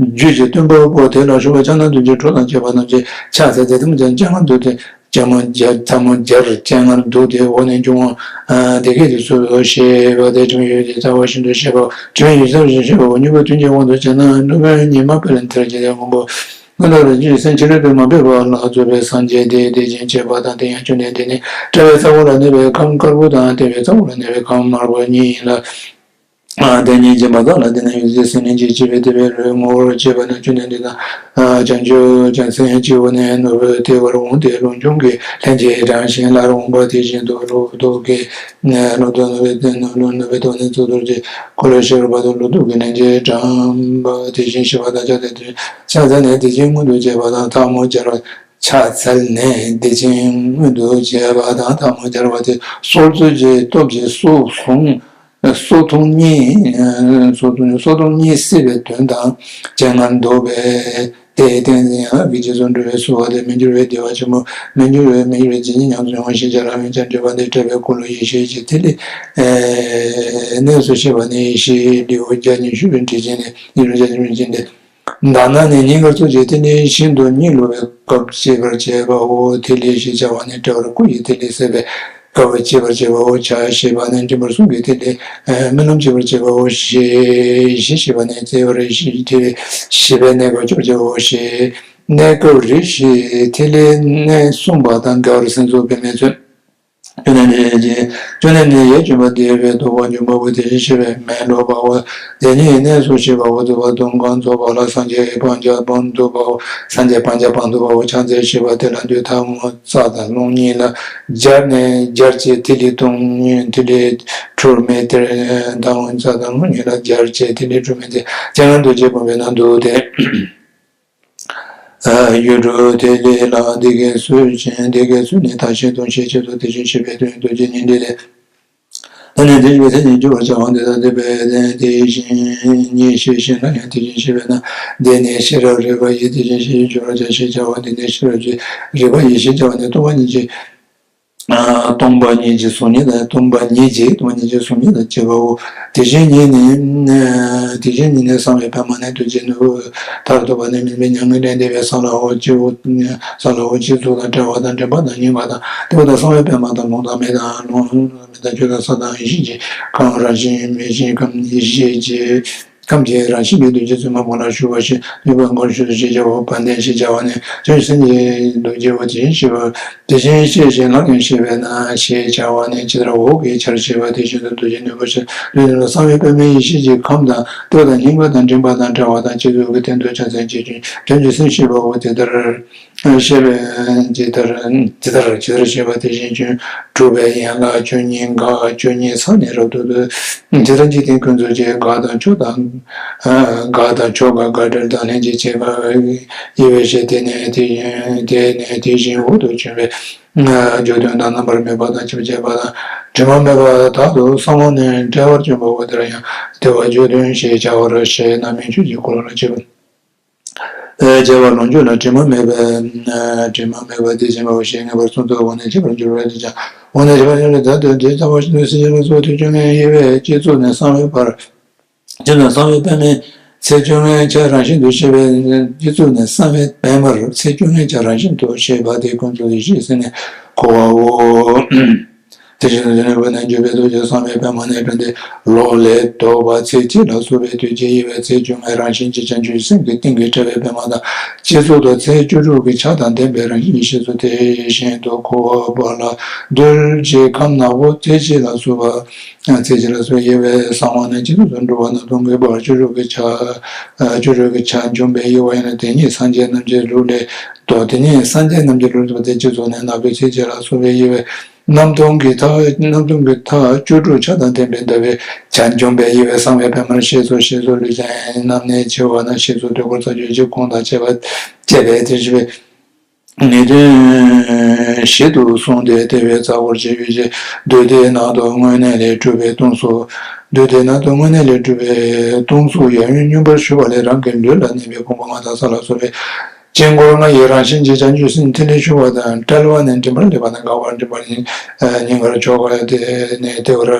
རྒྱུད་ཀྱི་སྟོན་པ་པོ་དེ་ལ་ཞུ་བ་ཕྱག་ན་རྡོ་རྗེ་གྲོགས་དང་བཅས་པ་རྣམས་ཀྱིས་ཕྱག་འཚལ་ཏེ་ཐལ་མོ་སྦྱར་སྤྱན་སྔར་འདུག་སྟེ་ཐལ་མོ་སྦྱར་ཐལ་མོ་སྦྱར་སྤྱན་སྔར་འདུག་སྟེ་འོག་ནས་འབྱུང་བ་དེ་སྐད་དུ་གསོལ་ཞེས་པ་དེ་དྲི་མེད་ཡུལ་གྱི་རྩ་བ་བཞིན་དུ་བཤད་པའོ། དྲི་མེད་ཡུལ་གྱི་རྩ་བ་བཞིན་བཤད་པའོ། མྱུ་གུ་དོན་གྱི་དབང་དུ་བྱས་ན་སློབ་དཔོན་ཉི་མ་དཔལ་མཐར་གྱིས་ཏེ་མགོན་པོ་ཀུན་ཏུ་རིན་ཆེན་སེམས་ཕྱི་རོལ་དུ་མ་འཕོས་པ་ལ་རྫོགས་པའི་སངས་རྒྱས་དེ་དེ་བཞིན་གཤེགས་པ་དང་དེ་ཡང་བཅོམ་ལྡན་འདས་ནི་དཔྲལ་བའི་རྩ་བ་ལ་གནས་པའི་ཁམས་དཀར་པོ་དང་ལྟེ་བའི་རྩ་བ་ལ་གནས་པའི་ཁམས་དམར་པོ་གཉིས་ཡིན་ལ། དེ་ཉིད་སྦྱིན་པ་དག་ལ་བརྟེན་ནས་ཡོད་ཚད་སེམས་ནི་འཇིགས་བྱེད་པའི་དེ་བས་རོལ་ངོར་བྱེད་པ་ནི། བཅོམ་ལྡན་འདས་དང་། བྱང་ཆུབ་ཀྱང་སེམས་སྐྱེ་བོ་ནི་ནོར་བུ་དེ་བར་འོང་སྟེ་ལུགས་འབྱུང་གི་ལྷན་ཅིག་དྲངས་ཤིང་སླར་འོང་པ་དེ་བཞིན་དུ་ལོ་ཏོག་གི་ལོ་ཏོག་ནོར་བུའི་ལོ་ཏོག་ནི་ཚོགས་གཏོར་གྱི་འཁོར་ལོས་བྱེ་བྲག་པ་དང་ལོ་ཏོག་གི་ལྷན་ཅིག་དྲངས་པ་དེ་བཞིན་གཤེགས་པ་དང་ཕྱག་འཚལ་ཏེ་ཕྱག་འཚལ་ནས་དེ་བཞིན་མངོན་དུ་བྱས་པ་དང་ཐལ་མོ་སྦྱར་བ། ཕྱག་འཚལ་ནས་དེ་བཞིན་མངོན་དུ་བྱས་པ་དང་ཐལ་མོ་སྦྱར་བ་དེ་སོར་ཚུལ་གྱི་སྟོབས་ཀྱིས་སོ་ཐུང་སོ་ཐུང་གཉིས། སོ་ཐུང་སོ་ཐུང་གཉིས་བསྲེས་པའི་དོན་དང་སྤྱན་སྔར་འདོགས་པས། དེའི་རྟེན་ཡན་ལག་གི་རྗེས་སུ་འགྲོ་བའི་ཚོར་བ་དེ་མི་འགྱུར་བའི་བདེ་བ་ཆེན་པོ། མི་འགྱུར་བའི་མི་འགྱུར་བའི་ཇི་སྙེད་ཉམས་སུ་མྱོང་བ་ཞེས་བྱ་རང་བཞིན་ཅན་འདྲེན་པ་འདི་བཀྲེས་པའི་འཁོར་ལོ་ཡེ་ཤེས་ཀྱི་ཐིག་ལེ་གནས་སུ་གཤེགས་པ་ནི་ཡེ་ཤེས་ལེའུ་བརྒྱ་ཉི་ཤུ་པའི་འགྲེལ་ཆེན་ནས་ཡིན་རུང་བརྒྱ་ཉི་ཤུ་པའི་འགྲེལ་ཆེན་ཏེ། དག་སྣང་ནས་ཉིན་དཀར་ཚོགས་ཀྱི་ཐིག་ལེ་ཤིན་ཏུ་གཉིད་ལོག་པའི་སྐབས་སྐྱེད་པར་བྱེད་པའོ། ཐིག་ལེ་ཞེས་བྱ་བ་ནི་དཔྲལ་བར་སྐུ་ཡི་ཐིག་ལེ་སད་པའི་སྐབས་སྐྱེད་པར་བྱེད་པའོ། ཆ་ཞེས་པ་ནི་འབྱིན་པར་གསུམ་གྱི་ཐིག་ལེ་རྨི་ལམ་སྐྱེད་པར་བྱེད་པའོ་ཞེས། བཞི་ཞེས་པ་ནི་སྐྱེད་པར་ཐིག་ལེ་བཞི་པའི་གནས་སྐབས་སྐྱེད་པར་བྱེད་པའོ་ཞེས། གནས་སྐབས་རེ་ཞིག་ཐིག་ལེ་གནས་གསུམ་པ་དང་འགལ་བར་སེམས་ཚོར་བས་མེད་ཚུལ། བཅོམ་ལྡན་འདས་ཀྱིས། བཅོམ་ལྡན་འདས་ཡིད་བཅོམ་པ་འདི་ཡོད་པའི་ལྟོ་ཕག་འཇོམས་པ་པོ་དེ་བཞིན་གཤེགས་པས་མེ་ལོག་པའོ། དེ་ཉིད་གནས་སུ་གཤེགས་པའོ། ལྟོ་ཕག་དུང་ཁ་འཛག་པ་ལ་སངས་རྒྱས་ཀྱིས་སྤང་བྱ་སྤང་ཐུབ་པའོ། སངས་རྒྱས་སྤང་བྱ་སྤང་ཐུབ་པའོ། ཕྱག་འཚལ་ཞེས་པ་དེ་ལ་འདོད། ཐལ་མོ་རྩ་དང་རླུང་གཉིས་ལ་སྦྱར་ནས་སྦྱར་བྱས་ཐིག་ལེ་དུང་ཐིག་ལེ་འཁྲུལ་མེད་དེར་ཐལ་མོ་རྩ་དང་རླུང་གཉིས་ལ་སྦྱར་བྱས་ཐིག་ལེ་འཁྲུལ་མེད་དེ་སྤྱན་སྔར་འདུག་ཅེས་བུམ་པའི་ནང་དུ་དེ། ཡུལ་དྲུག་ཐིག་ལེ་ལ་འདི་སྐད་གསོལ་ཞིང་། འདི་སྐད་གསོལ་ནས་བདག་གཞན་དོན་བྱེད་ཕྱིར་དུ། དེ་བཞིན་གཤེགས་པའི་དོན་རྡོ་རྗེ་སྙིང་ལྡན་ལས། ད་ནི་དེ་བཞིན་གཤེགས་པའི་སེམས་ཉིད་སྤྱོད་པར་བྱ་བ་འདི་དང་ལྡན་པས་དེ་བཞིན་ཉིད་ཤེས་བཞིན་ལ་ཡང་དེ་བཞིན་གཤེགས་པས་ན། འདི་ནི་ཤེས་རབ་རིག་པ་ཡིས་དེ་བཞིན་གཤེགས་པའི་སྤྱོད་པར་བྱ་ཞེས་བྱ་བ་འདི་ནི་ཤེས་རབ་ཀྱི་རིག་པ་ཡིས་ཞེས་བྱ་བ་ནི་སྟོང་པ་ཉིད་ཀྱི། སྟོང་པ་ཉིད་ཀྱི་གཟུགས་ཉིད་དང་། སྟོང་པ་ཉིད་ཀྱི་སྟོང་པ་ཉིད་ཀྱི་གཟུགས་ཉིད་དང་བཅས་པའོ། དེ་བཞིན་ཉིད་ནི། དེ་བཞིན་ཉིད་ནི་གསང་བའི་པདྨ་ནི་རྡོ་རྗེ་ནོར་བུ་མཐར་ཐུག་པ་ནི་མུན་པའི་མྱ་ངན་ལས་འདས་པའི་གསང་སྔགས་སྤྱི་བོ། གསང་སྔགས་སྤྱི་གཙུག་དང་བྲལ་བ་དང་འདྲེན་པ་དང་སྙིང་ག་དང་བདེ་བ་དང་གསང་བའི་པདྨ་དང་ལུང་དང་མེ་དང་ལུང་མེ་དང་ཆུ་དང་ས་དང་ཡེ་ཤེས་ཀྱི་ཁམས། རང་བཞིན་མེད་ཅིང་ཁམས་ཡེ་ཤེས་ཀྱི་ཁམས་ཀྱི་རང་བཞིན་མེད་དུ་རྗེ་བཙུན་མ་མོ་ལ་ཞུ་བ་ཞེས་ནུས་པ་མགོར་ཞུ་དུ་ཞེས་བྱའོ། བ་དན་ཞེས་བྱ་བ་ནི་བྱང་ཆུབ་སེམས་ཀྱི་རྡོ་རྗེའོ། དེ་བཞིན་གཤེགས་པ་དེ་བཞིན་གཤེགས་ཤིང་ལྷང་ངེར་གཤེགས་པས་ན་ཞེས་བྱ་བ་ནི་ཇི་ལྟར་འོག་གི་ཆར་ཞེས་པ་དེ་བཞིན་དུ་རྡོ་རྗེ་ནོར་བུ་ཞེས་བསྟོད་ནས་གསང་བའི་པདྨའི་ཡེ་ཤེས་ཀྱི་ཁམས་དང་ལྟོ་དང་སྙིང་ག་དང་མགྲིན་པ་དང་བྲལ་བ་དང་སྤྱི་གཙུག་གི་སྟེང་དུ་ཕྱག་འཚལ་བྱས་ཀྱང་བྱང་ཆུབ་སེམས་ཞེས་པའོ། དེ་ལྟར། ཞེས་པས་ཇི་ལྟར་ཇི་ལྟར་ཞེས་པ་དེ་བཞིན་ཀྱང་གྲུབ་པའི་ཡན་ལག་བཅུ་གཉིས་འགག་བཅུ་གཉིས་ས་ནས་རབ་ཏུ་ཏུ། ཇི་ལྟར་འཇིག་རྟེན་ཀུན་རྫོབ་ཀྱི་དགག་དང་ཕྱོགས་དང་། དགག་དང་ཕྱོགས་དགག་དགག་བྲལ་དང་ལྷན་ཅིག་བྱེད་པ་ཡི་བའི་ཕྱིར། དེ་ནས་དེ་བཞིན་དེ་ནས་དེ་བཞིན་འོག་ཏུ་བྱོན་པའི་རྒྱུ་དོན་དང་རྣམ་པར་སྨིན་པ་དང་ཆོས་བྱེད་པ་དང་དྲི་མ་མེད་པ་དག་ཏུ་གསང་བ་ནས་བྲལ་བར་བྱོན་པའོ། དེར་ཡང་བདེ་བ་རྒྱུ་དོན་ཞེས་བྱ་བར་ཞེས་རྣམ་སྨིན་ཆོས་ཀྱི་འཁོར་ལོ་ལ་བྱེད་པ། བྱ་བ་ལོངས་སྤྱོད་ལ་དྲི་མ་མེད་པས། དྲི་མ་མེད་པ་དེ་བྱེད་པའོ་ཞེས་ངེས་པར་གསུངས་ཏོ། འོ་ན་བྱེད་པར་འགྱུར་བ་དེ་ཀྱང་། འོ་ན་བྱེད་པར་འགྱུར་བ་དེ་ལྟ་སྟེ། དེ་ལྟ་བ་ཞིག་ཏུ་སྲིད་ཞི་ལ་སོགས་དུས་བཅོ་ལྔའི་དབྱེ་བས་སྤྱི་གཙུག་ནས་གསང་བའི་བར། སྤྱི་གཙུག་ནས་གསང་བའི་པདྨའི་ཚེ་བཅོ་ལྔའི་ཆ་རང་བཞིན་དུ་ཤེས་པས། སྤྱི་གཙུག་ནས་གསང་བའི་པདྨར་ཚེ་བཅོ་ལྔའི་ཆ་རང་བཞིན་དུ་ཤེས་པ་དེ་ཀུན་རྫོབ་ཡེ་ཤེས་ཟེར་ནས་གོ་བའོ། དེ་བཞིན་དུ་དེ་ནས་བོད་ན་འཇུག་པའི་རྡོ་རྗེ་གསང་བའི་པདྨ་ནས་བྱུང་སྟེ་ལོག་ལས་ལྡོག་པ་ཚེ་གཅིག་ལ་སོགས་པའི་དུས་ཀྱི་དབྱེ་བས་ཚེ་བཅོ་ལྔའི་རང་བཞིན་གྱི་བྱང་ཆུབ་སེམས་ཀྱི་སྟེང་གི་ཕྲ་བའི་པདྨ་དང་། སྤྱི་གཙུག་ཏུ་ཚེ་བཅུ་དྲུག་གི་ཆ་དང་ལྡན་པའི་རང་བཞིན་གྱི་ཡེ་ཤེས་སུ་དེ་བཞིན་དུ་གོ་བ་ལ་རྡུལ་གཅིག་གམ་ནག་པོ་ཚེ་གཅིག་ལ་སོགས་པ། ཚེ་གཅིག་ལ་སོགས་དབྱེ་བས་གསང་བ་ནས་སྤྱི་གཙུག་ཏུ་འགྲོ་བ་རྣམས་སྟོང་གི་བར་བཅུ་དྲུག་གི་ཆ། བཅུ་དྲུག་གི་ཆ་འབྱོངས་པའི་དབྱེ་བ་ཡིན་ན་དེ་ཉིད་སངས་རྒྱས་རྣམས་ཀྱི་ལུགས་ལས་ལྡོག་དེ་ཉིད་སངས་རྒྱས་རྣམས་ཀྱི་ལུགས་ལྡོག་སྟེ་སྤྱི་གཙུག་ནས་ནག་པོའི་ཚེ་གཅིག་ལ་སོགས་པའི་དབྱེ་བས། རྣམ་སྟོང་གི་མཐའ། རྣམ་སྟོང་གི་མཐའ་བཅུ་དྲུག་ཆ་དང་ལྡན་པའི་ཟླ་བའི་ཆ་འབྱོངས་པའི་དབྱེ་བས་གསང་བའི་པདྨར་ཤེས་སོ། ཤེས་སོ་ལུས་ཅན་རྣམས་ནི་འཆི་བ་ན་ཤེས་སོ། དུས་འཁོར་རྩ་རྒྱུད་ཀྱི་ཁུངས་དང་བཅས་པ་བཅས་པས་དེ་ཞེས་པའི་ངེས་དོན་ཞིབ་ཏུ་གསུངས་ཏེ། དེ་བས་རྩ་བར་བྱས་ཡོད་ཅེས། རྡུལ་དེ་ནང་དུ་དངོས་གནས་ལས་གྲུབ་པའི་སྟོང་གཟུགས། རྡུལ་དེ་ནང་དུ་དངོས་གནས་ལས་གྲུབ་པའི་སྟོང་གཟུགས་ཡབ་ཡུམ་མངོན་པར་ཞུ་བ་ལས་རང་གི་ལུས་ལ་གནས་པའི་ཕུང་པོ་ལྔ་དང་ས་ལ་སོགས་པའི་དཀྱིལ་འཁོར་ལྔ་ཡི་རང་བཞིན་གྱི་བྱང་ཆུབ་སེམས་ཐིག་ལེ་ཞུ་བ་དང་བྲལ་བ་ནས་མགྲིན་པར་སླེབས་པ་དང་འགག་པར་འགྲིབ་པ་ནས་ཉིན་དཀར་ཕྱོགས་ཀ་དེ་ནས་བདེ་བར་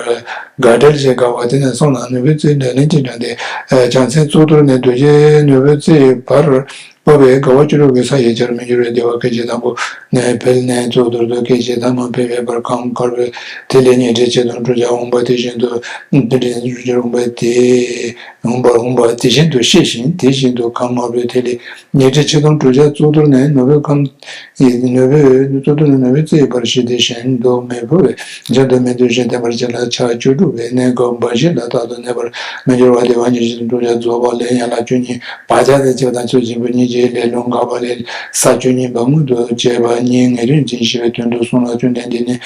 འགག་བྲལ་ཞེས་དགག་པ་དེ་ནས་གསུངས་ན་ནོར་བུའི་རྩེ་ནས་ལན་གཅིག་དྲངས་ཏེ། བྱང་སེམས་གཙུག་ཏོར་ནས་རྡོ་རྗེ་ནོར་བུའི་རྩེའི་བར། སྤོབས་པས་དགའ་བ་བཅུ་དྲུག་གི་ས་ཡི་ཆར་མི་འགྱུར་བའི་བདེ་བ་སྐད་ཅིག་དང་པོ་ནས་འཕེལ་ནས་གཙུག་ཏོར་དུ་སྐད་ཅིག་ཐ་མ་འཕེལ་བའི་བར་ཁམས་དཀར་པོའི་ཐིག་ལེ་ཉི་ཁྲི་ཆིག་སྟོང་དྲུག་བརྒྱ་འོངས་པ་དེ་བཞིན་དུ་ཉི་ཁྲི་ཆིག་སྟོང་དྲུག་བརྒྱ་འོངས་པ་དེ་འོངས་པར་འོངས་པ་དེ་བཞིན་དུ་ཤེས་ཤིང་དེ་བཞིན་དུ་ཁམས་དམར་པོའི་ཐིག་ལེ་ཉི་ཁྲི་ཆིག་སྟོང་དྲུག་བརྒྱ་གཙུག་ཏོར་ནས་ནོར་བུའི་ཁམས་ཡི་ནོར་བུའི་གཙུག་ཏོར་ནས་ནོར་བུའི་རྩེ་ཡི་བར་ཞི་སྟེ་ཞེང་དུ་མི་འཕོ་བའི་ཞེང་དུ་མི་འདུ་ཞིང་བརྟན་པར་བྱེད་ལ་ཆ་བཅུ་དྲུག་པའི་གནས་སྐབས་འབའ་ཞིག་ལ་རྟག་ཏུ་གནས་པར་མི་འགྱུར་བ་བདེ་བ་ཉི་ཁྲི་དྲུག་བརྒྱ་རྫོགས་པ་ལས་ཡན་ལག་བཅུ་གཉིས་བག་ཆགས་དང་བཅས་པ་དང་ཚུལ་བཞིན་པའི་སྙིང་རྗེའི་ལས་རླུང་འགག་པ་ལས་ས་བཅུ་གཉིས་པ་མངོན་དུ་བྱས་པ་གཉིས་ངེས་དོན་འཛིན་ཤེས་པའི་དོན་དུ་གསུངས་ལ། བཅོམ་ལྡན་འདས་ནི།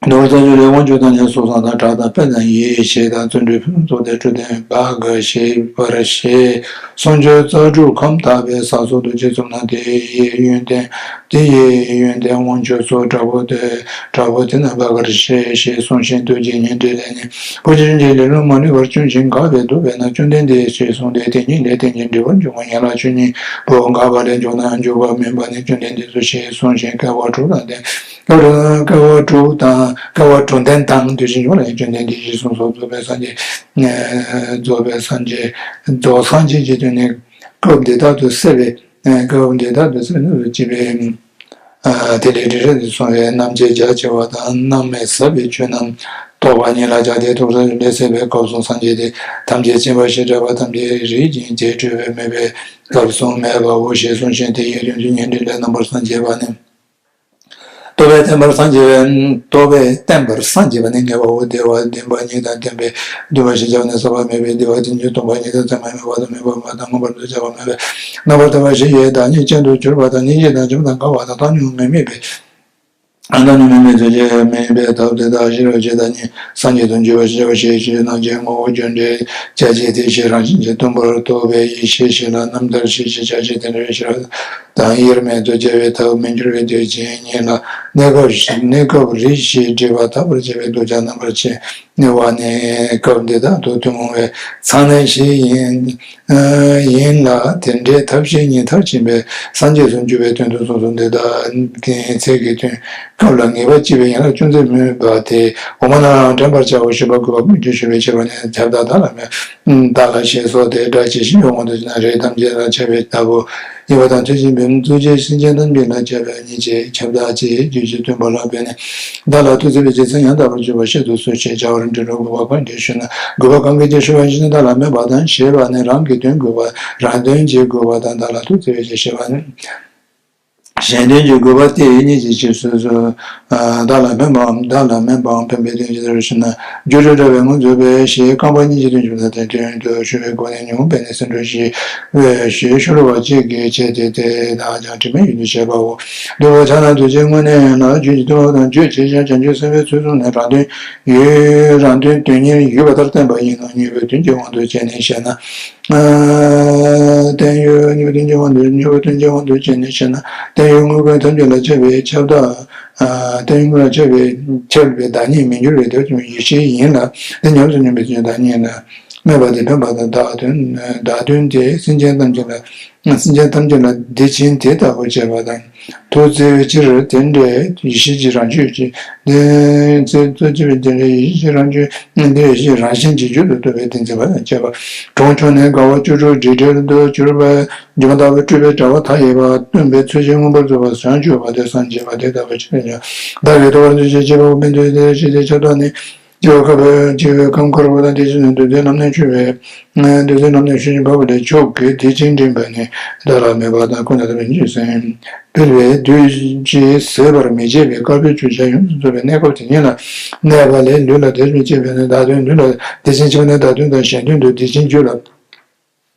ནོར་བུ་རྩ་བཅུ་ལས་དབང་ཕྱུག་དང་ནི་གཟུགས་བཟང་དང་གྲགས་དང་དཔལ་དང་ཡེ་ཤེས་དང་བརྩོན་འགྲུས་ཕུན་སུམ་ཚོགས་ཏེ་འཕྲོད་བསྟེན་བག་ཞེས་པར་བཞེད། གསུང་ཆོས་རྩ་དྲུག་ཁམས་དག་པའི་ས་སོགས་རྡོ་རྗེ་གསུམ་ན་དེ་ཡི་ཡོན་ཏན་དེ་ཡི་ཡོན་ཏན་དབང་ཕྱུག་སོགས་དྲག་པོ་དེ་དྲག་པོ་དེ་རྣམ་པ་གར་ཞེས་ཞེས་གསུངས་ཤིང་རྡོ་རྗེ་ཉི་ཁྲི་ལས་ནི་བུ་ཆུང་ཆུང་ལས་རླུང་མ་ལུས་པར་བཅུང་ཞིང་འགགས་པས་འདུག་པས་ན་བཅོམ་ལྡན་འདས་ཞེས་གསུངས་ཏེ་དེ་ཉིད་ལས་རྟེན་ཅིང་འབྲེལ་བར་འབྱུང་བ་ཡན་ལག་བཅུ་གཉིས་པོ་འགགས་པ་ལས་འཇུག་ན་འཇུག་པ་མིན་པ་ནི་བཅོམ་ལྡན་འདས་སོ་ཞེས་གསུངས་ཤིང་སྐལ་བ་དྲུག་དང་ལྡན། སྐལ་བ་དྲུག་དང་སྐལ་བ་དྲུག་ལྡན་དང་དེ་བཞིན་འབྱུང་བ་ལ་བཅོམ་ལྡན་འདས་ཀྱིས་གསུངས་སོ། རྫོགས་པའི་སངས་རྒྱས་རྫོགས་པའི་སངས་རྒྱས་རྫོགས་སངས་རྒྱས་ཀྱི་དོན་ནི་སྐབས་འདི་དག་ཏུ་སྲིད་པའི་སྐབས་འདི་དག་ཏུ་སྲིད་པའི་སྐྱེས་པའི་དེ་ལས་འབྲས་རེ་ཞིག་གསུངས་པའི་རྣམ་བཅད་རྒྱ་ཆེ་བ་དང་རྣམ་སྨིན་ཟབ་པའི་ཆོས་རྣམས་རྟོགས་པ་ཉིད་ལ་སྦྱར་ཏེ་ཐུགས་སངས་རྒྱས་ལས་སྲིད་པའི་སྐབས་སུ་སངས་རྒྱས་ཏེ་ཐམས་ཅད་མཁྱེན་པ་ཞེས་གྲགས་པ་ཐམས་ཅད་རིག་ཅིང་རྗེས་སྤྲོས་པའི་མོས་པའི་སྐབས་སུ་མེད་པའོ་ཞེས་གསུངས་ཤིང་དེ་ཡི་དོན་དུ་ཉན་ཐོས་ལས་རྣམ་པར་སངས་རྒྱས་པ་ནི། རྟོགས་པས་བརྟན་པར་སངས་རྒྱས་པའི་རྟོགས་པས་བརྟན་པར་སངས་རྒྱས་པ་ནི་ངེས་པའོ། བདེ་བ་བདེན་པ་ཉིད་དང་ལྡན་པས་འདུན་པ་ཞེས་བྱ་བ་ནི་ཟག་པ་མེད་པའི་བདེ་བ་དེ་ཉིད་སྟོང་པ་ཉིད་དང་མཚན་མ་མེད་པ་དང་མེད་པར་མངོན་པ་དང་མངོན་པར་འདུ་བྱ་བ་མེད་པའི་རྣམ་པར་ཐར་པ་བཞི་ཡི་བདག་ཉིད་ཅན་དུ་གྱུར་པ་དང་སྙིང་རྗེ་དང་འཇམ་དང་དགའ་བ་དང་བཏང་སྙོམས་མི་དམིགས་པའི་ཨ་ནི་མི་མེད་དོ་ཅེས་མིན་པའི་ཐབས་དེ་དག་ཤེས་རབ་ཀྱི་བདག་ཉིད་སངས་རྒྱས་སུ་འགྱུར་བར་བྱ་བ་ཞེས་བྱའི་རྣམ་བཅད་ངོ་བོ་རྒྱུ་འབྲས་ཅན་གྱི་དེ་བཞིན་རང་བཞིན་གྱིས་སྟོང་པར་རྟོགས་པའི་ཡེ་ཤེས་ཤིག་ལ་རྣམ་ཐར་ཞེས་བྱའི་ཕྱག་རྒྱའི་རྟེན་འབྲེལ་ཤེས་རབ་དང་དབྱེར་མེད་དུ་བྱ་བའི་ཐབས་མི་འགྱུར་བའི་དུས་ཆེན་ཉིད་ལ་གནས་སྐབས་གནས་སྐབས་རེ་ཞིག་སྒྲིབ་པ་དག་པར་བྱ་བའི་གདུལ་བྱ་རྣམ་པར་ཕྱེ་ནུས་པ་ནི་སྐབས་འདི་དག་ཏུ་ཐུན་མོང་བའི་ཚང་ནས་ཞིག་ཡིན། ཡིན་ལ་དེ་འདྲའི་ཐབས་ཤེས་ཉིད་མཐར་ཕྱིན་པའི་སངས་རྒྱས་སུ་འགྱུར་བའི་དོན་དུ་གསུངས་སོ། འདི་དག་གི་ཚིག་གི་དོན་སྐབས་ལ་ངེས་པ་ཅི་བའི་ཡན་ལག་ཅུང་ཟད་སྨོས་པ་དེ་འོག་མ་རྣམས་དྲན་པར་བྱའོ། ཞུས་པ་དགོས་པ་ཀུན་གྱིས་ཞུ་བའི་ཕྱིར་རོ། ནས་ཁྱབ་བདག་བདག་ལ་སྨོན། བདག་ལ་ཞེས་སོགས་ཏེ་སྒྲ་ཇི་བཞིན་ཡོད་དབང་དུ་བྱས་ན་རིགས་ཐམས་ཅད་ལ་ཁྱབ་པའི་ལྟ་བུ་ཡིན་པ་དང་དེ་བཞིན་པའི་ཐུགས་རྗེས་སེམས་ཅན་ཐམས་ཅད་ལ་ཁྱབ་པ་ཉིད་ཀྱི་ཁྱབ་བདག་ཅེས་རྒྱུད་ཀྱི་སྟོན་པ་ལ་འབད་ནས་བདག་ལ་ཐུགས་བརྩེ་བའི་རྗེས་སུ་ཡང་དག་པར་སྤྱོད་པ་བཤད་དུ་གསོལ་ཞེས་བྱ་བར་འབྲི་རུང་དགོས་པ་ཀུན་གྱིས་ཞུ་ན། དགོས་པ་གང་གིས་ཀྱང་ཞུ་བ་ཞེས་བདག་ལ་སྨོན་པ་དང་ཞེས་པ་ནི་རང་གི་དོན་དགོས་པ་རང་དོན་གྱི་དགོས་པ་དང་བདག་ལ་ཐུགས་བརྩེ་བའི་རྗེས་ཞེས་པ་ནི། གཞན་དོན་གྱི་དགོས་པ་དེ་ཉིད་ཀྱི་རྗེས་སུ་སོ། བདག་ལ་སྨོན་པའམ་བདག་ལ་སྨོན་པའམ་ཕན་པའི་དོན་གྱི་ལྟར་ཞུ་ན། སྒྱུ་འཕྲུལ་དྲ་བས་མངོན་རྫོགས་པའི་ཞེས་རྐང་པ་གཉིས་ཀྱི་དོན་བྱུང་ན་དེ་དོན་དུ་ཞུ་བའི་སྒོ་ནས་ཉུང་བས་ནི་སེམས་འགྲོ་ཞེས་ཤོ་ལོ་ཀ་གཅིག་གིས་བྱས་ཏེ་དེ་དག་ཀྱང་དྲི་མེད་ཡུལ་དུ་བྱེད་པའོ། འདུལ་བ་ཕྱག་ན་རྡོ་རྗེའི་དངོས་གནས་ཡན་ལག་རྒྱུད་ཀྱི་སྟོན་པ་དང་རྒྱུད་ཅེས་བྱ་བྱང་ཆུབ་སེམས་དཔའི་ཚུལ་གསུངས་ནས་རང་དོན་ཡུལ་རང་དོན་དོན་གཉེར་ཡོད་པ་ལྟར་བསྟན་པ་ཡིན་ནོ། དངོས་པོའི་དོན་གྱི་དབང་དུ་བྱས་ནས་བཤད་ན། བརྟན་གཡོ་དངོས་པོའི་དོན་གྱི་དབང་དུ་དངོས་པོའི་དོན་གྱི་དབང་དུ་བྱས་ནས་བཤད་ན། བརྟན་གཡོ་དངོས་ཀུན་ཐམས་ཅད་ལ་ཁྱབ་པའི་ཁྱབ་བདག་བརྟན་གཡོ་དངོས་ལ་ཁྱབ་པའི་ཁྱབ་པའི་བདག་ཉིད་མི་འགྱུར་བའི་དོན་ཡེ་ཤེས་ཡིན་ལ། དེ་ཉམས་སུ་མྱོང་བའི་བདག་ཉིད་ལ། སྨོན་པ་དེ་ཕན་པ་དང་བདག་དོན་བདག་དོན་དེ་སེམས་ཅན་ཐམས་ཅད་ལ་སེམས་ཅན་ཐམས་ཅད་ལ་བདེ་ཆེན་དེ་ལྟ་བུ་བྱེད་པ་དང་། ཐུགས་བརྩེ་བའི་ཕྱིར་དེ་འདྲའི་ཡེ་ཤེས་ཀྱི་རང་བྱུང་གི་དེ་ཚེ་ཐུགས་བརྩེ་བའི་དེ་འདྲའི་ཡེ་ཤེས་རང་བྱུང་དེ་ཡེ་ཤེས་རང་བཞིན་གྱི་རྒྱུད་དུ་གཏོད་པའི་དེ་འཛིན་པ་དང་བཅས་པ་གྲོང་ཁྱོན་ནས་དགའ་བ་བཅུ་དྲུག་འབྲིང་གྲས་དུ་གྱུར་པ་སྒྱུ་མ་ལྟ་བུའི་སྤྲུལ་པའི་དྲ་བ་མཐའ་ཡས་པ་སྟོན་པའི་ཚུལ་གྱིས་མངོན་པར་རྫོགས་པར་བྱང་ཆུབ་པ་དེ་སངས་རྒྱས་པ་དེ་ལྟ་བུ་ཆེན་པོ་བདག་གིས་རྟོགས་པར་འདོད་ཅེས་བྱ་བའི་དཔེ་འདི་ལྟར་ཞེས་ཏེ་ཁྱབ་བདག་ནི། སྐྱེ་བ་ཁམས་པའི་སྐྱེ་བའི་ཁམས་དཀར་པོ་དང་དེ་བཞིན་དུ་འདུལ་བའི་ལམ་ནས་ཆོས་པའི་འདུལ་བའི་ལམ་ནས་ཆོས་ཀྱི་འཕགས་པ་ལས་མཆོག་གི་དེ་བཞིན་འདྲེན་པ་ནི་བདག་ལ་སྨོད་པ་དང་ཀུན་ཏུ་བདག་པོའི་ཉེས་སེམས་འཕེལ་བས་བདུད་ཀྱིས་ཟད་པར་མི་བྱེད་པའི་དཀར་པོའི་ཆུ་བྱ་ཡོངས་སུ་རྫོགས་པའི་གནས་སྐབས་དེ་ཉིད་ལ་གནས་པ་ལས་ལུས་ལ་དེ་བཞིན་གཤེགས་པའི་ནི་བདག་དོན་ལུས་ལ་དེ་བཞིན་གཤེགས་པ་ནི་བདག་དོན་དང་གཞན་དོན་དུ་དེ་བཞིན་རྒྱུད་ལ།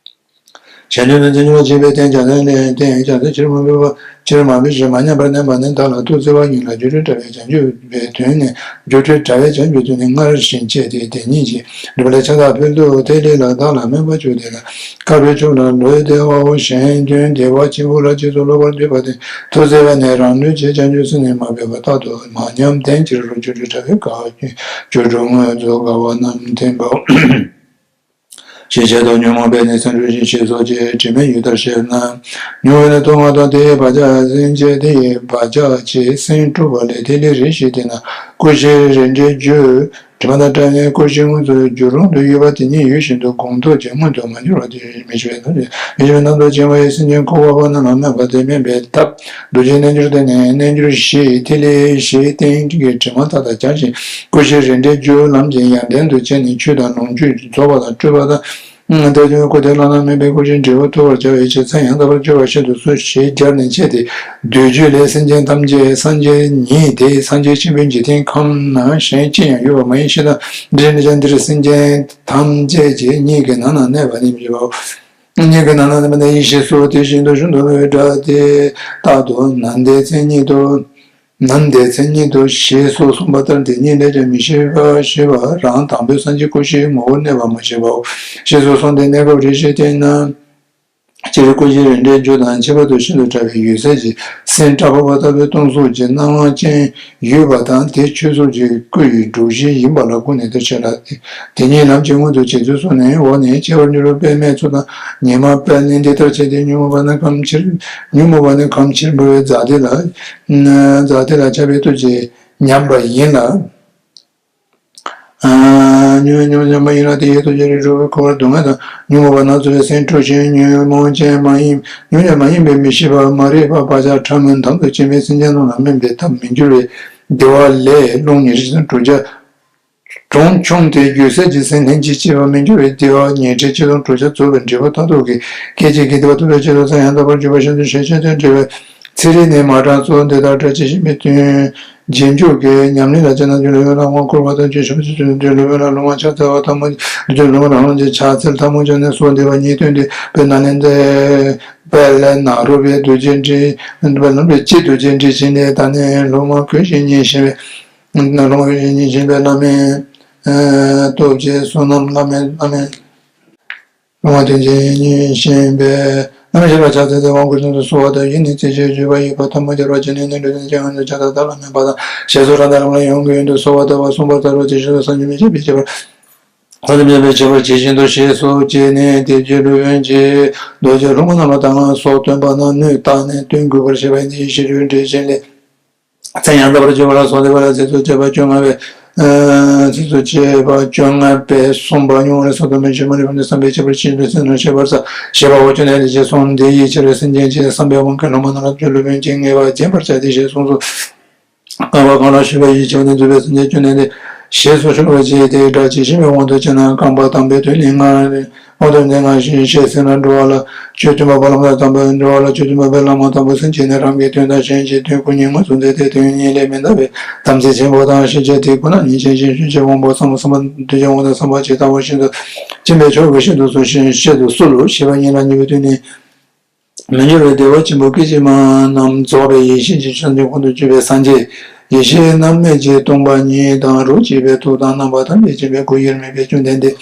གཞན་དོན་དུ་མཚན་ཉིད་མ་སྐྱེས་པའི་རྟེན་བྱང་སེམས་ལས་རྟེན་བྱང་སེམས་ཕྱིར་མ་འབུད་པ་ཕྱིར་མ་འབུད་ཞིང་མ་ཉམས་པར་གནས་པ་ནི་བདག་ལ་ཐུགས་བརྩེ་བ་ཉིད་ལ་སྒྱུ་འཕྲུལ་དྲ་བས་བྱང་ཆུབ་པའི་དོན་ནི་སྒྱུ་འཕྲུལ་དྲ་བས་བྱང་ཆུབ་པའི་དོན་ནི་སྔར་བཞིན་བྱས་ཏེ་དེ་ཉིད་ཀྱིས་འགྲུབ་པ་ལས་ཁྱབ་བདག་འཕེལ་དུ་ཐིག་ལེ་ལ་བདག་ལ་སྨོན་པ་བཅུག་དེ་ལ་དཀར་པོའི་ཕྱོགས་ལ་ལུས་བདེ་བའོ། གཞན་དོན་བདེ་བ་ཆེན་པོ་ལ་རྗེས་སུ་སློབ་པར་འདོད་པ་དེ་ཐུགས་བརྩེ་བ་ནི་རང་ལུས་ཀྱི་བྱང་ཆུབ་སེམས་ནི་མ་འབད་པ་རྟག་ཏུ་མ་ཉམས་ལྡན་ཕྱིར་རོ། སྒྱུ་འཕྲུལ་དྲ་བས་དཀར་པོའི་ཆོས་དྲུག་མངོན་རྫོགས་དགའ་བ་རྣམས་བསྟན་པའོ། ཞེས་བྱ་དང་ཉོན་མོངས་པས་ནི་སེམས་འཁྲུགས་ཤིང་ཞེས་སོགས་ཀྱི་དྲི་མའི་ཡུལ་ལྟར་བཤད་ན། མྱོང་བས་ནི་སྟོབས་ལྔ་དང་དེ་ཡི་བག་ཆགས་སེམས་བསྐྱེད་དེ་ཡི་བག་ཆགས་ཀྱིས་སེམས་འཁྲུགས་པ་ལས་ཐིག་ལེ་རེ་ཞིག་བརྟེན་ན་ཀུན་གཞི་རེ་འབྲས་རྒྱུ་ དྲི་མ་དང་བྲལ་ནས་ཀུན་གཞི་དངོས་སུ་འགྱུར་རུང་དུ་ཡོད་པ་དེ་ཉིད་ཡུལ་གཞན་དུ་གོང་དུ་ཅིག་མངོན་དུ་མ་གྱུར་བ་དེ་མི་ཤེས་པའི་དོན་ཏེ། མི་ཤེས་པའི་རྣམ་རྟོག་བཅིངས་པ་ཡིས་སེམས་ཅན་འཁོར་བ་པ་རྣམས་ལ་སྨོད་པ་དེ་དམན་པའི་ཐབས་རྡོ་རྗེའི་རྣལ་འབྱོར་སྟེ་ནི། རྣལ་འབྱོར་བཞི་ཡི་ཐིག་ལེ་བཞིའི་སྟེང་གི་དྲི་མ་དག་དང་སྦྱར་ཞིང་། ཀུན་གཞི་རིགས་འགྲེའི་རྒྱུ་ལམ་གྱི་ཡོན་ཏན་དུ་བྱས་ནས་ཆོས་དང་ལོངས་སྤྱོད་རྫོགས་པ་དང་སྤྲོས་པ་དང་། ལྟ་སྤྱོད་ཀུན་ཏུ་བླ་ན་མེད་པའི་ཀུན་གཞིའི་འབྲས་བུ་ཐོབ་པར་བྱ་བའི་ཕྱིར་མཚན་ཡང་དག་པར་སྦྱོར་བ་བཞིན་དུ་སོ་བཞི་སྦྱར་ནས་འཆད་དེ། བསྡུས་བརྗོད་ལས། སེམས་ཅན་ཐམས་ཅད་སངས་རྒྱས་ཉིད་དེ། སངས་རྒྱས་ཆེན་པོའི་འཇིག་རྟེན་ཁམས་ན་གཞན་ཅི་ཡང་ཡོད་པ་མ་ཡིན་ཞེ་ན། འདིར་ནི་ཀྱང་འདིར་སེམས་ཅན་ཐམས་ཅད་ཀྱི་གཉིད་ཀྱི་ནང་ན་གནས་པ་ནི་མི་བྱེད་པའོ། གཉིད་ཀྱི་ནང་ན་གནས་པ་ནི་ཡེ་ཤེས་སོ། དེ་བཞིན་དུ་གཞུང་དུ་སྒྲ་དེ་རྟག་ཏུ་ནམ་བདེ་མཚན་ཉིད་དུ། ནམ་བདེ་མཚན་ཉིད་དུ་ཞེས་སོགས་གསུངས་པ་ལྟར་དེ་ཉིད་ལས་ཀྱང་མི་ཤེས་པ་ཞེས་པ་རང་དང་པོའི་སངས་རྒྱས་སྐུ་ཞིའི་ངོ་བོར་གནས་པ་མ་ཤེས་པའོ། ཞེས་སོགས་གསུངས་ཏེ་གནས་སྐབས་རེ་ཞིག་བལྟས་ན། སྤྱིར་ཀུན་གཞི་རིགས་འགྲེའི་རྒྱུ་དང་ཁྱད་པར་དུ་ཤིན་ཏུ་ཕྲ་བའི་ཡོད་ཚད་ཀྱི་སེམས་ཀྲག་པ་ལྟ་བུའི་སྟོང་གཟུགས་ཀྱི་སྣང་བ་ཅན་ཡོད་པ་དང་། དེ་ཆོས་གཟུགས་ཀྱི་སྐུ་ཡི་སྒྲོ་བཞི་ཡིན་པ་ལ་ཀུན་ནས་བསྟོད་ཕྱིར་ལ། དེ་ཉིད་ལམ་གྱི་མངོན་དུ་བྱེད་ཚུལ་སོགས་ནི། འོག་ནས་ཁྱད་པར་འགྱུར་བའི་དཔེ་མེད་ཚུལ་དང་ཉི་མ་དཔལ་ནི་འདི་ལྟར་བྱས་ཏེ། ཉོན་མོངས་པ་ནི་ཁམས་ཆེར། ཉོན་མོངས་པ་ནི་ཁམས་ཆེར་འབུར་བའི་རྫ་དེ་ལ། རྫ་དེ་ལ་ཁྱབ་པའི་སྟོབས་ཀྱིས་ཉམས་པ་ཡིན་ལ། ཉོན་མོངས་ཉམས་པ་ཡིན་ལ། དེ་ཡི་སྟོབས་ཀྱིས་རིགས་དྲུག་གི་འཁོར་བར་སྡུག་བསྔལ་དང་ཉོན་མོངས་པ་སྣ་ཚོགས་པའི་སེམས་འཁྲུགས་ཤིང་ཉོན་མོངས་ཅན་མ་ཡིན། ཉོན་མོངས་ཅན་མ་ཡིན་པའི་མི་ཤེས་པ་མ་རིག་པ་བག་ཆགས་ཕྲ་མོའི་མདངས་སུ་བྱིང་བའི་སེམས་ཅན་རྣམས་ལ་སྨོན་པའི་ཐབས་མི་འགྱུར་བའི་བདེ་བ་ལས་རླུང་ཉི་ཁྲི་ཆིག་སྟོང་དྲུག་བརྒྱ། གྲོང་ཆུང་དེ་རྒྱུ་ཟད་ཀྱི་སེམས་ལྷན་ཅིག་སྐྱེས་པ་མི་འགྱུར་བའི་བདེ་བ་ཉི་ཁྲི་ཆིག་སྟོང་དྲུག་བརྒྱ་རྫོགས་པའི་འབྲས་བུ་མཐར་ཐུག་གི་སྐད་ཅིག་གིས་བདེ་བ་ཐོབ་པའི་ཆེད་དུ་མཚན་ཡང་དག་པར་བརྗོད་པ་བཞིན་དུ་ཞེས་བྱ་སྟོན་འབྲེལ་བའི་ཚིག་རིས་ནི་མ་དྲངས་སོ། འདི་དག་སྒྲ་ཇི་བཞིན་པའི་དོན་རྗེས་འཇུག་གི་ཉམས་ལེན་ལ་སྤྱད་ན་རྒྱུ་ལུས་ལ་དབང་བསྐུར་བ་དང་རྗེས་ཤུལ་བ་ཚུལ་འདུས་ལུས་ལ་ལུང་བ་ཕྱག་འཚལ་བ་ཐལ་མོ་རྒྱུ་ལུང་རང་གི་ཕྱག་འཚལ་ཐལ་མོ་སྦྱར་ནས་སོ། བདེ་བ་ཉིད་སྟོན་ཏེ་བོད་ནང་ལས་འདས་དཔལ་ནཱ་རོ་པའི་རྡོ་རྗེ་འདྲི་བ་ལུང་པའི་སྤྱི་རྡོ་རྗེ་འདྲི་བྱིན་ནས་ད་ནི་ལུང་མ་གོས་ཤིང་ཉན་བཞིན་པའི། ལུང་བཞིན་བཞིན་པའི་བླ་མའི་སྟོབས་ཀྱིས་བསོད་ནམས་བླ་མེད་བླ་མེད། ལུང་བ་དོན་ཆེན་ཉིད་བཞིན་པའི་རྣམ་ཤེས་ལ་ཕྱག་འཚལ་ཏེ་དབང་བསྐུར་བཞིན་དུ་གསོལ་བ་དང་། ཡིད་ནི་རྩེ་གཅིག་བརྗོད་པ་ཡིས་པ་ཐལ་མོ་སྦྱར་བ་བྱས་ནས་ནི་འགྲོ་དོན་ཅན་ཡོངས་སུ་བྱ་དག་བདག་ལ་སྨོན་པ་དང་། ཞེས་སོགས་རང་དང་རང་ལ་ཡོངས་ཀྱི་ཡོན་དུ་གསོལ་བ་བཏབ་པ་གསུངས་པ་ལྟར་རོ། དེ་བཞིན་དུ་བསམ་གྱིས་མི་ཁྱབ་པའི་ཁྱད་པར་བསམ་གྱིས་མི་ཁྱབ་པའི་ཁྱད་པར་ཇི་བཞིན་དུ་ཞེས་སོགས་བྱས་ནས་དེ་རྗེས་ལུས་ཡོན་གྱི་རྡོ་རྗེ་སློབ་མ་རྣམས་ལ་གདམས་ངག་སོགས་སྟོན་པ་རྣམས་སྣོད་བཏགས་ནས་སྟོན་དགོས་པར་བཤད་པ་ཡིན་ཏེ། ཡེ་ཤེས་རྒྱུད་འགྲེལ་ཆེན་ལས། མཚན་ཡང་དག་པར་བརྗོད་པ་ལ་སོགས་ཏེ་བ་ལ་ཚིགས་སུ་བཅད་པ་བཅོ་ལྔ་པའི། ཚིགས་སུ་བཅད་པ་བཅོ་ལྔ་པའི་གསུངས་པ་ཉུང་བ་ལས་སོགས་དོན་མེད་ཕྱིར་མ་ལུས་པ་ནི་བསམ་པས་ཁྱབ་པར་བྱེད་ཅིང་སེམས་ལ་ཤེས་པར་བྱ་ཞེས་པའོ། བཅོམ་ལྡན་འདས་ཀྱིས་གསུངས། དེ་ཡི་ཕྱིར་སེམས་ཅན་གྱི་བསམ་པའི་དབང་གིས་སློབ་མ་རྣམས་ལ་རྒྱུད་ལུས་ཡོན་གྱི་ངེས་པ་བརྗེད་པར་བྱ་སྟེ་ཞེས་གསུངས་སོ། རྐང་པ་གང་ལ་ཞུགས་པ་ཡིས་ཆེ་བ་ནི་འཛུད་པའི་སེམས་ཅན་བཅོམ་ལྡན་འདས་ཞེས་སུ་ཤོར་བ་བྱས་ཏེ། སྒྲ་ཇི་བཞིན་པའི་དབང་དུ་བྱས་ན་རྐང་པ་དང་པོའི་དོན་ནི་སྔར་དབང་དུ་འདི་སྔར་བཞིན་ཤེས་ཟིན་ལ་འགྲོ་བ་ལ་ཆོས་སྟོན་པ་པ་ལམ་དང་དམ་པའི་འགྲོ་བ་ལ་ཆོས་སྟོན་པ་པའི་བླ་མ་དང་པོ་སེམས་བསྐྱེད་ནས་རང་གི་དོན་དང་གཞན་གྱི་དོན་སྐུ་གཉིས་མངོན་སུམ་མཛད་དེ། དོན་གཉིས་ལས་མི་འདའ་བའི་དམ་ཚིག་ཆེན་པོ་དང་ཤེས་བྱ་དེ་ཁོ་ན་ཉིད་ཅན་ཞེས་ཞུ་ཅིང་དབང་པོ་བསམ་པ་བསམ་པ་དོན་གྱི་དབང་དང་བསམ་པ་ཇི་ལྟ་བ་བཞིན་དུ་སྦྱིན་པའི་ཆོས་ཀྱི་ཤིན་ཏུ་གསུམ་ཞེས་བཤད་དུ་གསོལ་ལོ། ཞེས་པ་གཉིས་ལ་གཉིས་པའི་དོན་ནི། མི་འགྱུར་བའི་བདེ་བ་ཆེན་པོ་སྐད་ཅིག་མ་རྣམས་རྫོགས་པའི་ཡེ་ཤེས་ཀྱི་ཆོས་ཉིད་ཁོང་དུ་ཆུད་པའི་སངས་རྒྱས། ཡེ་ཤེས་རྣམ་མེད་ཀྱི་སྟོང་པ་ཉིད་དང་རོ་གཅིག་པའི་ཐུགས་དང་རྣམ་པ་ཐམས་ཅད་མཁྱེན་པའི་སྐུ་དབྱེར་མེད་པའི་བཅོམ་ལྡན་འདས།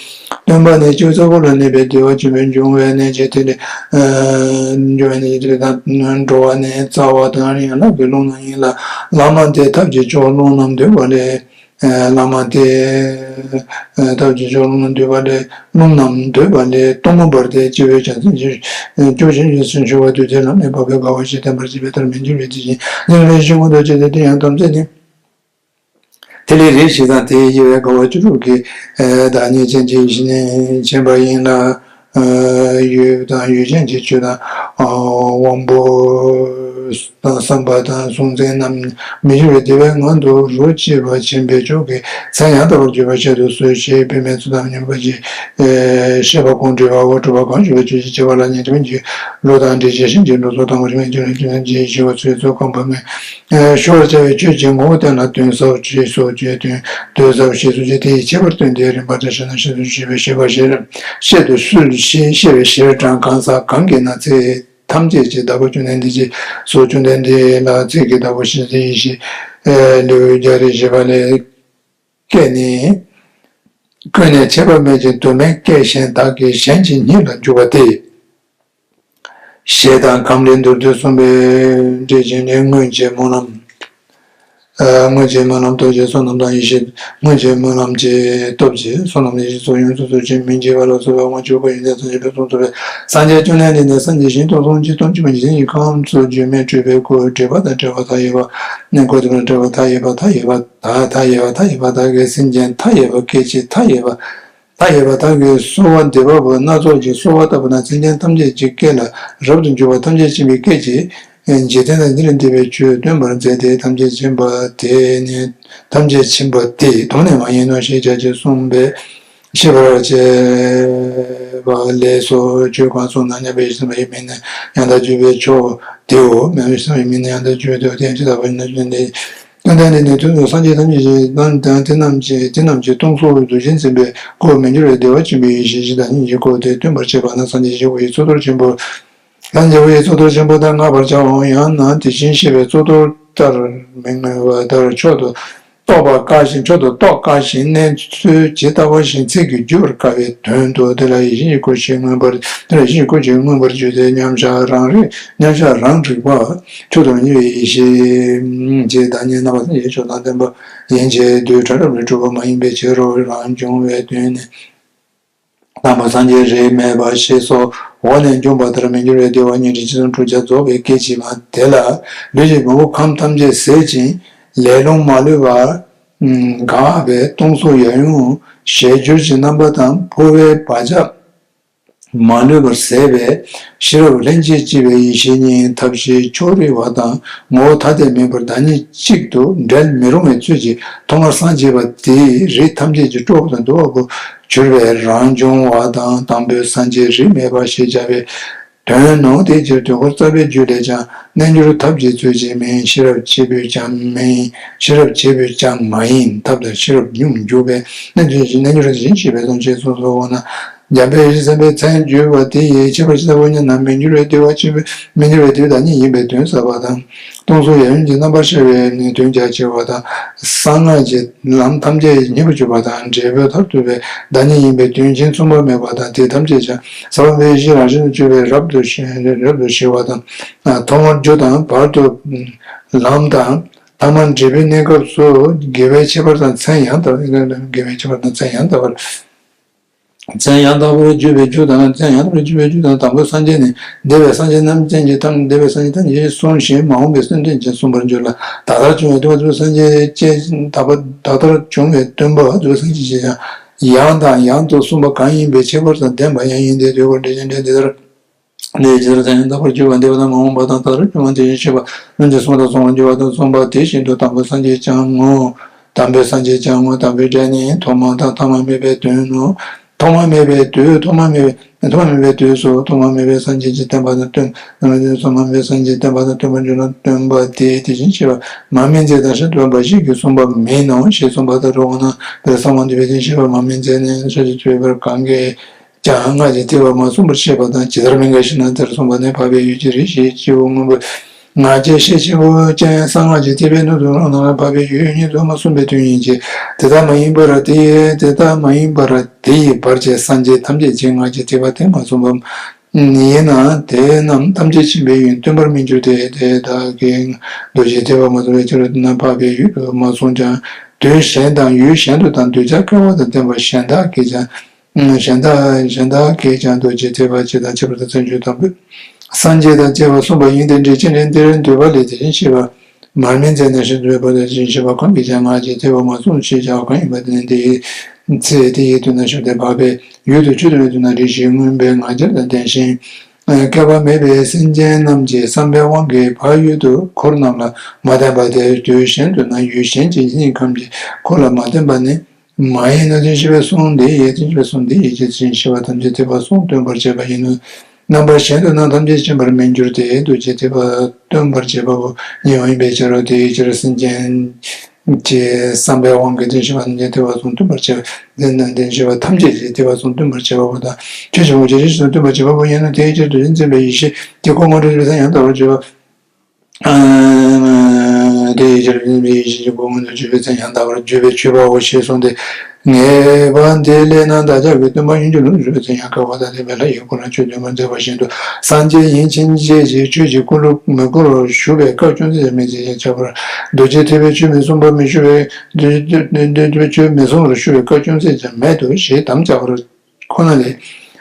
སྟོན་པ་ནི་ཆོས་རྩ་བ་ལ་གནས་པའི་བདེ་བ་ཆེན་པོའི་འབྱུང་བའི་གནས་ཀྱི་ཐིག་ལེ། འབྱུང་བའི་གནས་ཀྱི་ཐིག་ལེ་དང་འགྲོ་བ་ནི་རྩ་བ་དང་ཡན་ལག་གི་རླུང་རྣམས་ཡིན་ལ། བླ་མ་དེ་ཐབས་ཀྱི་མཆོག་རླུང་རྣམས་འདུས་པ་ལས། བླ་མ་དེ། ཐབས་ཀྱི་མཆོག་རླུང་འདུས་པ་ལས། རླུང་རྣམས་འདུས་པ་ལས་སྟོང་མོ་འབར་ཏེ་སྤྱི་བོའི་བྱང་སེམས་ཀྱི་སྐྱོ་ཤས་ཀྱི་སེམས་ཤོར་བ་དུས་མཐའི་ལམ་ནས་འཕགས་པའི་དགའ་བ་ཞིག་བརྟན་པར་བྱེད་པའི་ལྟར་མི་འགྱུར་བའི་དེ་བཞིན་ཉིད་ལ་ཡེ་ཤེས་མངོན་དུ་བྱེད་དེ། དེ་ཡང་དམ་ཚིག་ནི། ཐིག་ལེ་རེ་ཞིག་དང་དེའི་དབྱེ་བས་དགའ་བ་བཅུ་དྲུག་གི་བདག་ཉིད་ཅན་གྱི་ཡེ་ཤེས་ནི་མཁྱེན་པ་ཡིན་ལ། ཡུལ་དང་ཡུལ་ཅན་གྱི་ཆོས་དང་། དབང་པོ་དང་བསམ་པ་དང་གཟུང་འཛིན་རྣམས་མི་འགྱུར་བའི་བདེ་བའི་ངང་དུ་རོ་གཅིག་པ་ཆེན་པོའི་མཆོག་གི་མཚན་ཡང་དག་པར་བརྗོད་པ་ཆེད་དུ་གསོལ་ཞེས་དཔེ་མེད་ཚུལ་དང་མཉམ་པ་ཅིག་བཤད་པ་གོང་དྲིལ་བའོ། དྲི་བ་གང་ཞུ་བའི་ཆོས་ཀྱི་ཁྱད་པར་ལ་ཉན་ཐོས་ཀྱི་བློ་དང་འགྲེལ་བྱེད་ཤིང་གི་འགྲོ་སོགས་དང་པོ་རིམ་གྱི་རྒྱུ་ནི་རྒྱུ་ནི་རྗེས་ཤེས་པ་ཚོས་ཚོད་བསྐམ་པ་མེད། ཤོར་བར་བྱ་བའི་ཆོས་ཀྱི་ངོ་བོ་བསྟན་ལ་དོན་ཟབ་ཅེས་སོགས་ཀྱི་དོན་དོན་ཟབ་ཞེས་སོགས་ཀྱི་དེ་ཡི་ཁྱད་པར་སྟོན་ཏེ། རིམ་པ་ལྟར་བཤད་ན་བཤད་དུ་ཞུས་པའི་བཤད་པ་ཞེས་བཤད་དུ་གསོལ་ཞེས་བཤད་པའི་ཕྱིར་དྲང་གང་ཟག་གང་གིས་ན་ཚེ་ཐམས་ཅད་ཀྱི་བདག་པོ་བཅོམ་ལྡན་འདས་ཀྱིས་སོ། བཅོམ་ལྡན་འདས་ལ་ཚིག་གི་བདག་པོ་ཞེས་ཟེར་ཡེ་ཤེས་ལེའུ་བརྒྱ་རེ་བཞི་པ་ལས་སྐད་ནི། ཀུན་ནས་ཁྱད་པར་མེད་ཅིང་དུ་མས་སྐད་གཞན་དག་གིས་གཞན་གྱི་སྙིང་ལ་འཇུག་པ་སྟེ། ཞེས་དང་ཁམས་ལས་མདོར་བསྡུས་གསུངས་པའི་འགྲེལ་ཆེན་ནི་སྔོན་གྱི་སྨོན་ལམ་ སྔོན་གྱི་སྨོན་ལམ་སྟོབས་ཀྱིས་བསོད་ནམས་དང་ཡེ་ཤེས། སྔོན་གྱི་སྨོན་ལམ་གྱི་སྟོབས་ཀྱིས་བསོད་ནམས་ཡེ་ཤེས་སོགས་ཡོངས་སུ་རྫོགས་ཤིང་མི་འཇིགས་པ་ལ་སོགས་པའི་དབང་ཕྱུག་པོ་ཡོན་ཏན་ཐམས་ཅད་ཕུན་སུམ་ཚོགས་པའི་སངས་རྒྱས་བཅོམ་ལྡན་འདས་ནི་སངས་རྒྱས་ཞིང་སྟོང་གསུམ་གྱི་སྟོང་ཆེན་པོ་ཡེ་ཤེས་ཀྱི་ཁམས་སུ་རྒྱུད་སྨིན་སྤྲུལ་པའི་སྐུ། སྒྲིབ་པ་དང་བྲལ་བ་མཐའ་ཡས་པ། གོས་དང་བྲལ་བ་མཐའ་ཡས་པ། མཐའ་ཡས་པ་མཐའ་ཡས་པ་མཐའ་ཡས་པ་མཐའ་ཡས་པ་མཐའ་ཡས་པ་མཐའ་ཡས་པ་མཐའ་ཡས་པ་སེམས་ཅན་མཐའ་ཡས་པ། མཐའ་ཡས་པ་དག་གིས་གསོལ་བ་འདེབས་པ་པོ་སྣ་ཚོགས་ཀྱིས་གསོལ་བ་བཏབ་པ་ན། སེམས་ཅན་ཐམས་ཅད་ཀྱི་སྐད་ལ་རབ་ཏུ་འཇུག་པ་ཐམས་ཅད་མཁྱེན་པའི་སྐད་ཀྱིས། འཇིག་རྟེན་ན་འདིར་འདུས་པའི་ཆོས་སྟོན་པར་མཛད་དེ། ཐམས་ཅད་མཁྱེན་པ་དེ་ནི། ཐམས་ཅད་མཁྱེན་པ་དེ་དོན་ནི་མ་ཡིན་ནོ་ཞེས་བྱ་ཞེས་གསུངས་པས། ཤེས་པར་བྱ་བ་ལས་སོ། ཆོས་གང་གསུངས་ན་མཉམ་པའི་སེམས་པའི་མིང་ནི་ཡང་དག་བརྗོད་པའི་མཆོག་དེའོ། མཉམ་པའི་སེམས་པའི་མིང་ནི་ཡང་དག་བརྗོད་པའི་མཆོག་དེ་ཇི་ལྟ་བ་ཡིན་ན་ཇི་ལྟ་བ་ཡིན་ན། ཏན་ཏན་ཏན་ཏན་དུས་སུ་སངས་རྒྱས་ཐམས་ཅད་ཀྱི་དང་དེ་རྣམས་ཀྱི་དེ་རྣམས་ཀྱི་སྟོང་གཟུགས་རྡོ་རྗེ་འཛིན་པའི་སྐུ་མི་འགྱུར་བའི་བདེ་བ་ཆེན་པོའི་ཡེ་ཤེས་ཇི་ལྟ་ཉིད་ཀྱི་སྐུ་དེ་སྟོན་པར་བྱེད་པ་ན། སངས་རྒྱས་ཀྱི་སྐུ་ཡི་གཙུག་ཏོར་ཆེན་པོ། སངས་རྒྱས་སྐུ་ཡི་གཙུག་ཏོར་ཆེན་པོ་ལྟར་བསྔགས་པར་བྱའོ། ཡང་ན་དེ་བཞིན་གཤེགས་པའི་གཙུག་ཏོར་ལྟར་མི་མངོན་པ་ལྟར་མཆོག་ཏུ་རྟོགས་པ་དཀའ་ཞིང་། མཆོག་ཏུ་རྟོགས་དཀའ་ཞིང་གནས་ཚུལ་ཇི་ལྟ་བ་བཞིན་ཚིག་གིས་བསྒྱུར་དཀའ་བའི་དོན་དུ། དེ་ལ་ཡིད་བཞིན་གྱི་སྐུ་ཞེས་མངོན་པར། དེ་ལ་ཡིད་བཞིན་གྱི་སྐུ་ཞེས་མངོན་པར་བརྗོད་དེ། མཉམ་གཞག་རང་རིག་མཉམ་གཞག་རང་རིག་པ། མཆོག་ཏུ་མི་གཉིས་པའི་ཡེ་ཤེས་ཀྱི་བདག་ཉིད་རྣམ་པ་ཐམས་ཅད་མཆོག་དང་ལྡན་པ་ཡིན་གྱི། རྡུལ་ཕྲ་རབ་ལས་གྲུབ་པ་མ་ཡིན་པའི་ཕྱིར་རོ། རང་བྱུང་བའི་དོན་ནི། དང་པོ་སངས་རྒྱས་རིས་མེད་པ་ཞེས་སོགས་འོག་ནས་འབྱུང་བ་ལྟར་མི་འགྱུར་བའི་བདེ་བ་སྙིང་རྗེ་ཆེ་ཆུང་དྲུག་ཆ་རྫོགས་པའི་སྐད་ཅིག་མ། དེ་ལ་ལུས་ཀྱི་མང་པོ་ཁམས་ཐམས་ཅད་ཟད་ཅིང་ལས་རླུང་མ་ལུས་པར་འགགས་པའི་སྟོང་གཟུགས་ཡབ་ཡུམ་ཞལ་བསྒྱུར་གྱི་རྣམ་པ་དང་འཕོ་བའི་བག་ཆགས་མ་ལུས་པར་ཟད་པའི་ཤེས་རབ་ལྷན་ཅིག་སྐྱེས་པའི་ཡེ་ཤེས་ཉིད་ཐབས་ཤེས་ཕྱོགས་རིས་པ་དང་ངོ་བོ་ཐ་དད་མེད་པར་བདག་ཉིད་གཅིག་ཏུ་འབྲལ་མི་རུང་བའི་ཚུལ་གྱིས་ཐོག་མར་སངས་རྒྱས་པ་དེའི་རིས་ཐམས་ཅད་ཀྱི་སྤྲོས་པ་དང་བསྡུ་བ་པོ་གྱུར་པའི་རང་བྱུང་བ་དང་། དང་པོའི་སངས་རྒྱས་རིས་མེད་པ་ཞེས་བྱ་བའི་དོན་ནོ། དེའི་ཕྱིར་དུས་འཁོར་རྩ་བའི་རྒྱུད་ལས་ཀྱང་རྣལ་འབྱོར་ཐབས་ཀྱི་ཚུལ་གྱིས་མིན། ཤེས་རབ་ཆེན་པོས་ཀྱང་མིན། ཤེས་རབ་ཆེན་པོས་ཀྱང་མ་ཡིན། ཐབས་དང་ཤེས་རབ་སྙོམས་འཇུག་པའི་རྣལ་འབྱོར་གྱིས་རྣལ་འབྱོར་དེ་བཞིན་གཤེགས་པའི་གསུང་ཆོས་སོ་སོ་འོ་ན། འཇམ་དཔལ་ཡེ་ཤེས་སེམས་དཔའི་མཚན་བརྗོད་པ་དེ་ཡིས་ཁྱད་པར་ཇི་ལྟ་བུ་སྙམ་ན། མི་འགྱུར་བའི་བདེ་བ་ཆེན་པོ། མི་འགྱུར་བའི་བདེ་བའི་བདག་ཉིད་ཡིན་པའི་དོན་གསལ་བ་དང་། སྟོང་གཟུགས་ཡབ་ཡུམ་གྱི་རྣམ་པར་ཤར་བའི་ནི་དོན་རྒྱ་ཆེ་བ་དང་། གསང་སྔགས་ཀྱི་ལམ་ཐམས་ཅད་ཉེ་བར་གྱུར་པ་དང་། འབྲས་བུ་མཐར་ཐུག་པའི་བདག་ཉིད་ཡིན་པའི་དོན་གཞན་མཚུངས་པ་མེད་པ་དང་། དེ་ཐམས་ཅད་ཀྱང་ཟབ་པ་དཔའ་བོའི་ཡེ་ཤེས་རང་བཞིན་དུ་གྱུར་པའི་རབ་ཏུ་ཞི་རབ་ཏུ་ཞི་བ་དང་། ཐོག་མར་རྒྱུ་དང་བར་དུ་ལམ་དང་། ཐ་མར་འབྲས་བུའི་གནས་སྐབས་སུ་དགེ་བའི་ཁྱད་པར་དང་མཚན་ཡང་དག་དགེ་བའི་ཁྱད་པར་དང་མཚན་ཡང་དག་པར། མཚན་ཡང་དག་པར་བརྗོད་པའི་རྒྱུ་དང་། མཚན་ཡང་དག་པར་བརྗོད་པའི་རྒྱུ་དང་། དང་པོའི་སངས་རྒྱས་ནི་འདས་པའི་སངས་རྒྱས་རྣམས་ཅན་གྱི་ཐམས་རྣས་པའི་སངས་རྒྱས་ཐམས་ཅད་གསུངས་ཤིང་མ་འོངས་པའི་སེམས་ཅན་གྱིས་གསུང་བར་འགྱུར་ལ། ད་ལྟར་བྱུང་བའི་སྟོན་པ་རྫོགས་པའི་སངས་རྒྱས་ཀྱི་ད་ལྟར་བྱུང་བའི་སྟོན་པ་རྫོགས་པའི་སངས་རྒྱས་ཀྱིས་ཀྱང་ཡང་དང་ཡང་དུ་གསུངས་པ་གང་ཡིན་པའི་ཁྱད་པར་དང་ལྡན་པ་ཡང་ཡིན་ཏེ། དུས་འཁོར་འགྲེལ་ཆེན་འགྲེལ་འདི་ལྟར། འདི་ཇི་ལྟར་མཚན་ཡང་དག་པར་བརྗོད་པ་འདས་པ་དང་མ་འོངས་པ་དང་ད་ལྟར་བྱུང་བ་དེ་བཞིན་གཤེགས་པ་རྣམས་ཀྱིས་གསུངས་དང་གསུང་བར་འགྱུར་བ་དང་གསུངས་པ་དེ་བཞིན་དུ་དང་པོའི་སངས་རྒྱས་ཀྱང་ངོ་། དང་པོའི་སངས་རྒྱས་ཀྱང་ངོ་། དང་པོའི་སྒྲས་ནི་ཐོག་མ་དང་ཐ་མ་མེད་པའི་དོན་ནོ། ཐོག་མ་མེད་པའི་དུས་ཐོག་མ་མེད་པའི་ཐོག་མ་མེད་པའི་དུས་སུ་ཐོག་མ་མེད་པའི་སངས་རྒྱས་ཀྱི་བསྟན་པ་དང་སྟོན། ཐོག་མ་མེད་པའི་སངས་རྒྱས་ཀྱི་བསྟན་པ་དང་སྟོན་པར་འགྱུར་ལ། སྟོན་པ་དེ་དེ་བཞིན་གཤེགས་པ་མར་མེ་མཛད་དང་ཤིན་ཏུ་འབའ་ཞིག་གིས་གསུངས་པ་མིན་ནོ་ཞེས་གསུངས་པ་ལྟར་རོ། འོ་ན་དཔལ་གསང་བ་འདུས་པའི་དེ་བཞིན་གཤེགས་པ་མར་མེ་མཛད་ནས་ཤཱཀྱ་ཐུབ་པའི་བར་གང་གིས། ཀྱང་སྔགས་ཀྱི་ཐེག་པ་མ་གསུངས་པར་བཤད་པ་དང་། ཇི་ལྟར་མི་འགལ་ཞེ་ན། དེར་གསུངས་པ་ནི་འཕགས་པའི་ཡུལ་གྱི་རིགས་ཤེས་ཆེན་པོ་མངོན་པར། ང་རྒྱལ་ཤེས་ཆེན་པོ་ཅན་གསང་སྔགས་ཀྱི་ཐེག་པའི་སྣོད་དུ་རང་སྣང་ལ་འཕགས་པའི་ཡུལ་ཉིད་དུ་མ་གསུངས་པའི་དོན་ཡིན་གྱི། དེ་ལྟ་མ་ཡིན་པར་དེ་ཡི་དེ་ལྟ་མ་ཡིན་པར་དེ་ཡི་བར་གྱི་སངས་རྒྱས་ཐམས་ཅད་ཀྱིས་སྔགས་ཀྱི་ཐེག་པ་དེ་མ་གསུངས་པ་ཡིན་ན། དེ་རྣམས་ཐམས་ཅད་མཁྱེན་པའི་ཡུལ་སྟོན་པར་མི་འགྱུར་ཏེ། དེ་དག་གིས་རྡོ་རྗེའི་ཐེག་པ་མ་གསུངས་པའི་ཕྱིར་རོ། དེ་རྣམས་འཕགས་པའི་ཡུལ་དུ་མ་གསུངས་ཀྱང་དུས་གཞན་དང་ཡུལ་གཞན་དུ་དང་། གདུལ་བྱ་སྐལ་བ་དང་ལྡན་པ་གཞན་དག་གིས་ཀྱང་། གཞན་དག་གཞན་དག་གིས་ཀྱང་རྡོ་རྗེ་ཐེག་པ་སྤྱི་དང་ཁྱད་པར་དུ་མཚན་བརྗོད་དང་པོའི་སངས་རྒྱས་དང་བཅས་པ་གསུངས་པ་ཡིན་ཏེ། འགྲེལ་ཆེན་འགྲེལ་འདིར་འདུས་པ་ལས་དེ་བཞིན་གཤེགས་པ་མར་མེ་མཛད་ནས་ཤིན་ཏུ་འབད་པ་དེ་བཞིན་གཤེགས་པ་གང་གིས་ཀྱང་སྔགས་ཀྱི་ཐེག་པ་མ་གསུངས་ཞེས་བྱ་བ་གང་ཡིན་པ་དེ་ནི་དེའི་ཚེ་དེ་ཡི་དུས་ན་ཞུགས་ཏེ་འཕགས་པའི་ཡུལ་དུ་ཆོས་སྟོན་པའི་དུས་ན་རིགས་ཤེས་མངོན་པའི་ང་རྒྱལ་དང་ལྡན་ཞིང་། བསྐལ་པ་མེད་པའི་སེམས་ཅན་རྣམས་ཀྱི་བསམ་པའི་དབང་གིས་འཕགས་ཡུལ་དུ་འཁོར་རྣམས་ལ་མ་བརྟེན་པ་དེ། དུས་གཞན་དུ་ན་ཡུལ་གཞན་གྱི་སྙིང་ཁམས་ཀྱི་འཁོར་ལ་མ་བརྟེན་པ་ནི། མ་ཡིན་ནོ། དེ་བཞིན་གཤེགས་པའི་གསུང་འདི་ཡིས། དེ་བཞིན་གཤེགས་པའི་གསུང་འདི་ཡིས་ཀྱང་དེ་བཞིན་གཤེགས་པ་ཐམས་ཅད་ཐེག་པ་གསུམ་སྟོན་པར་བྱེད་པ་ཡིན་ནོ། རྣམ་པ་གཞན་དུ་ན་ཐམས་ཅད་མཁྱེན་པར་མི་འགྱུར་ཏེ། རྡོ་རྗེ་ཐེག་པ་སྟོན་པར་བྱེད་པ་པོ་ཉིད་ཡིན་པའི་ཕྱིར་རོ། དེའི་ཕྱིར་སེམས་ཅན་གྱི་བསམ་པའི་དབང་གིས་དེ་བཞིན་གཤེགས་པ་ཐམས་ཅད་ཐེག་པ་གསུམ་སྟོན་པར་བྱེད་པ། དེ་ན་དེ་བཞིན་གཤེགས་པ་ཐམས་ཅད་ཀྱི་ཐེག་པ་གསུམ་སྟོན་པར་བྱེད་པ་པོ་དང་། ཆོས་ཀྱི་དབང་ཕྱུག་རིགས་གསུམ་སྟོན་པར་བྱེད་པ་པོ་ཡིན་ནོ། དེའི་ཕྱིར་རྡོ་རྗེ་འཛིན་པའི་ཡེ་ཤེས་ཀྱི་སྐུ་སྔོན་འགྲོ་བྱེད་པའི་མཚན་ཡང་དག་པར་བརྗོད་པ། དེ་ཡི་ཕྱིར་ཡིན་པའི་ཡེ་ཤེས་ཀྱི་སྐུ་མངོན་དུ་གྱུར་པའི་ཚེ་ཡང་དག་པར་བརྗོད་པའི་མཆོད་པའོ་ཞེས་གསུངས་ཏེ། ངེས་པ་འདི་ལས་ན་བདག་ཅག་གི་སྟོན་པ་ཡིན་གྱི་ལུགས་སུ་གྱུར་པའི་ཚེ་ཡང་དག་པར་ད་ལྟའི་བས་ལྷ་ཡི་སྐུ་ལ་ཆོས་སྟོན་པར་མཛད་པ་བཞིན་དུ། སངས་རྒྱས་ཡིན་ཕྱིན་ཆད་ཀྱི་ཆོས་ཀྱི་སྐུ་ལུ་མི་བསྐུལ་བར་བཞུགས་པའི་སྐབས་ཅུང་ཟད་ཀྱང་མེད་ཅེས་ཀྱང་བྱ་བར། རྡོ་རྗེ་ཐེག་པའི་ཆོས་མི་གསུང་བར་མི་བཞུགས་པའི་ཆོས་མི་གསུང་བར་བཞུགས་པའི་སྐབས་ཅུང་ཟད་ཀྱང་མེད་དོ་ཞེས་དམ་བཅའ་བར། ཁོ་ན་ལས།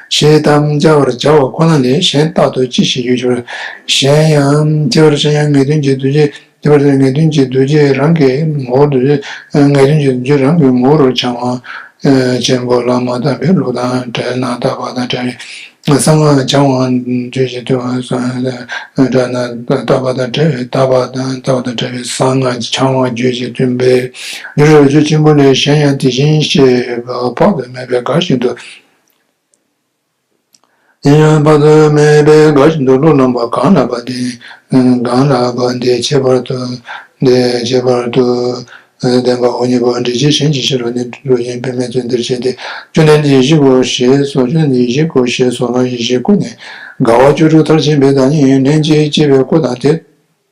ཞེས་དམ་བཅའ་བར་བྱ་བ་ཁོ་ན་ལས་གཞན་རྟག་ཏུ་ཅི་ཞིག་ཡོད་ཀྱི་རེད། གཞན་ཡང་ཁྱད་པར་གཞན་ཡང་ངེས་དོན་གྱི་རྡོ་རྗེ་ཁྱད་པར་ངེས་དོན་གྱི་རྡོ་རྗེ་རང་གི་ངོ་བོར་རྡོ་རྗེ་ངེས་དོན་གྱི་རྡོ་རྗེ་རང་གི་ངོ་བོར་བྱང་བ་ཆེན་པོ་ལ་མ་དག་པའི་ལུགས་དང་བྲལ་ན་རྟག་པ་དང་བྲལ་བའི་གསང་སྔགས་འཆང་བ་བརྗོད་ཅིང་སྟོན་པ་སངས་རྒྱས་བྲལ་ན་རྟག་པ་དང་བྲལ་བའི་རྟག་པ་དང་རྟག་པ་དང་བྲལ་བའི་གསང་སྔགས་འཆང་བ་བརྗོད་ཅིང་སྟོན་པའི་རྒྱུ་རུ་རྡོ་རྗེ་ཆེན་པོ་ལས་གཞན་ཡང་དེ་བཞིན་གཤེགས་པ་དཔག་ཏུ་མེད་པས་དགའ་བཞིན་དུ། དེ་ཡང་དཔག་ཏུ་མེད་པས་དགའ་བཞིན་དུ་གླུ་བླངས་པ་གང་ལགས་པ་དེ། གང་ལགས་པ་དེ་ཁྱད་པར་དུ། དེ་ཁྱད་པར་དུ། ལྡན་པའོ། གཉིས་པ་འགྲེལ་བྱེད་གཞན་གྱི་ཕྱིར་རོ་ནི་གྲུབ་ཡིན་པས་མེད་ཚུལ་འདིར་བཤད་དེ། བཅོམ་ལྡན་འདས་ཡེ་ཤེས་སྐུ་ཞེས་སོགས་བཅོམ་ལྡན་འདས་ཡེ་ཤེས་སྐུ་ཞེས་སོགས་ལ་ཡེ་ཤེས་སྐུ་ནི། དགའ་བ་བཅུ་དྲུག་མཐར་ཕྱིན་པའི་བདག་ཉིད་ལྷན་ཅིག་སྐྱེས་པའི་སྐུ་དང་དེ།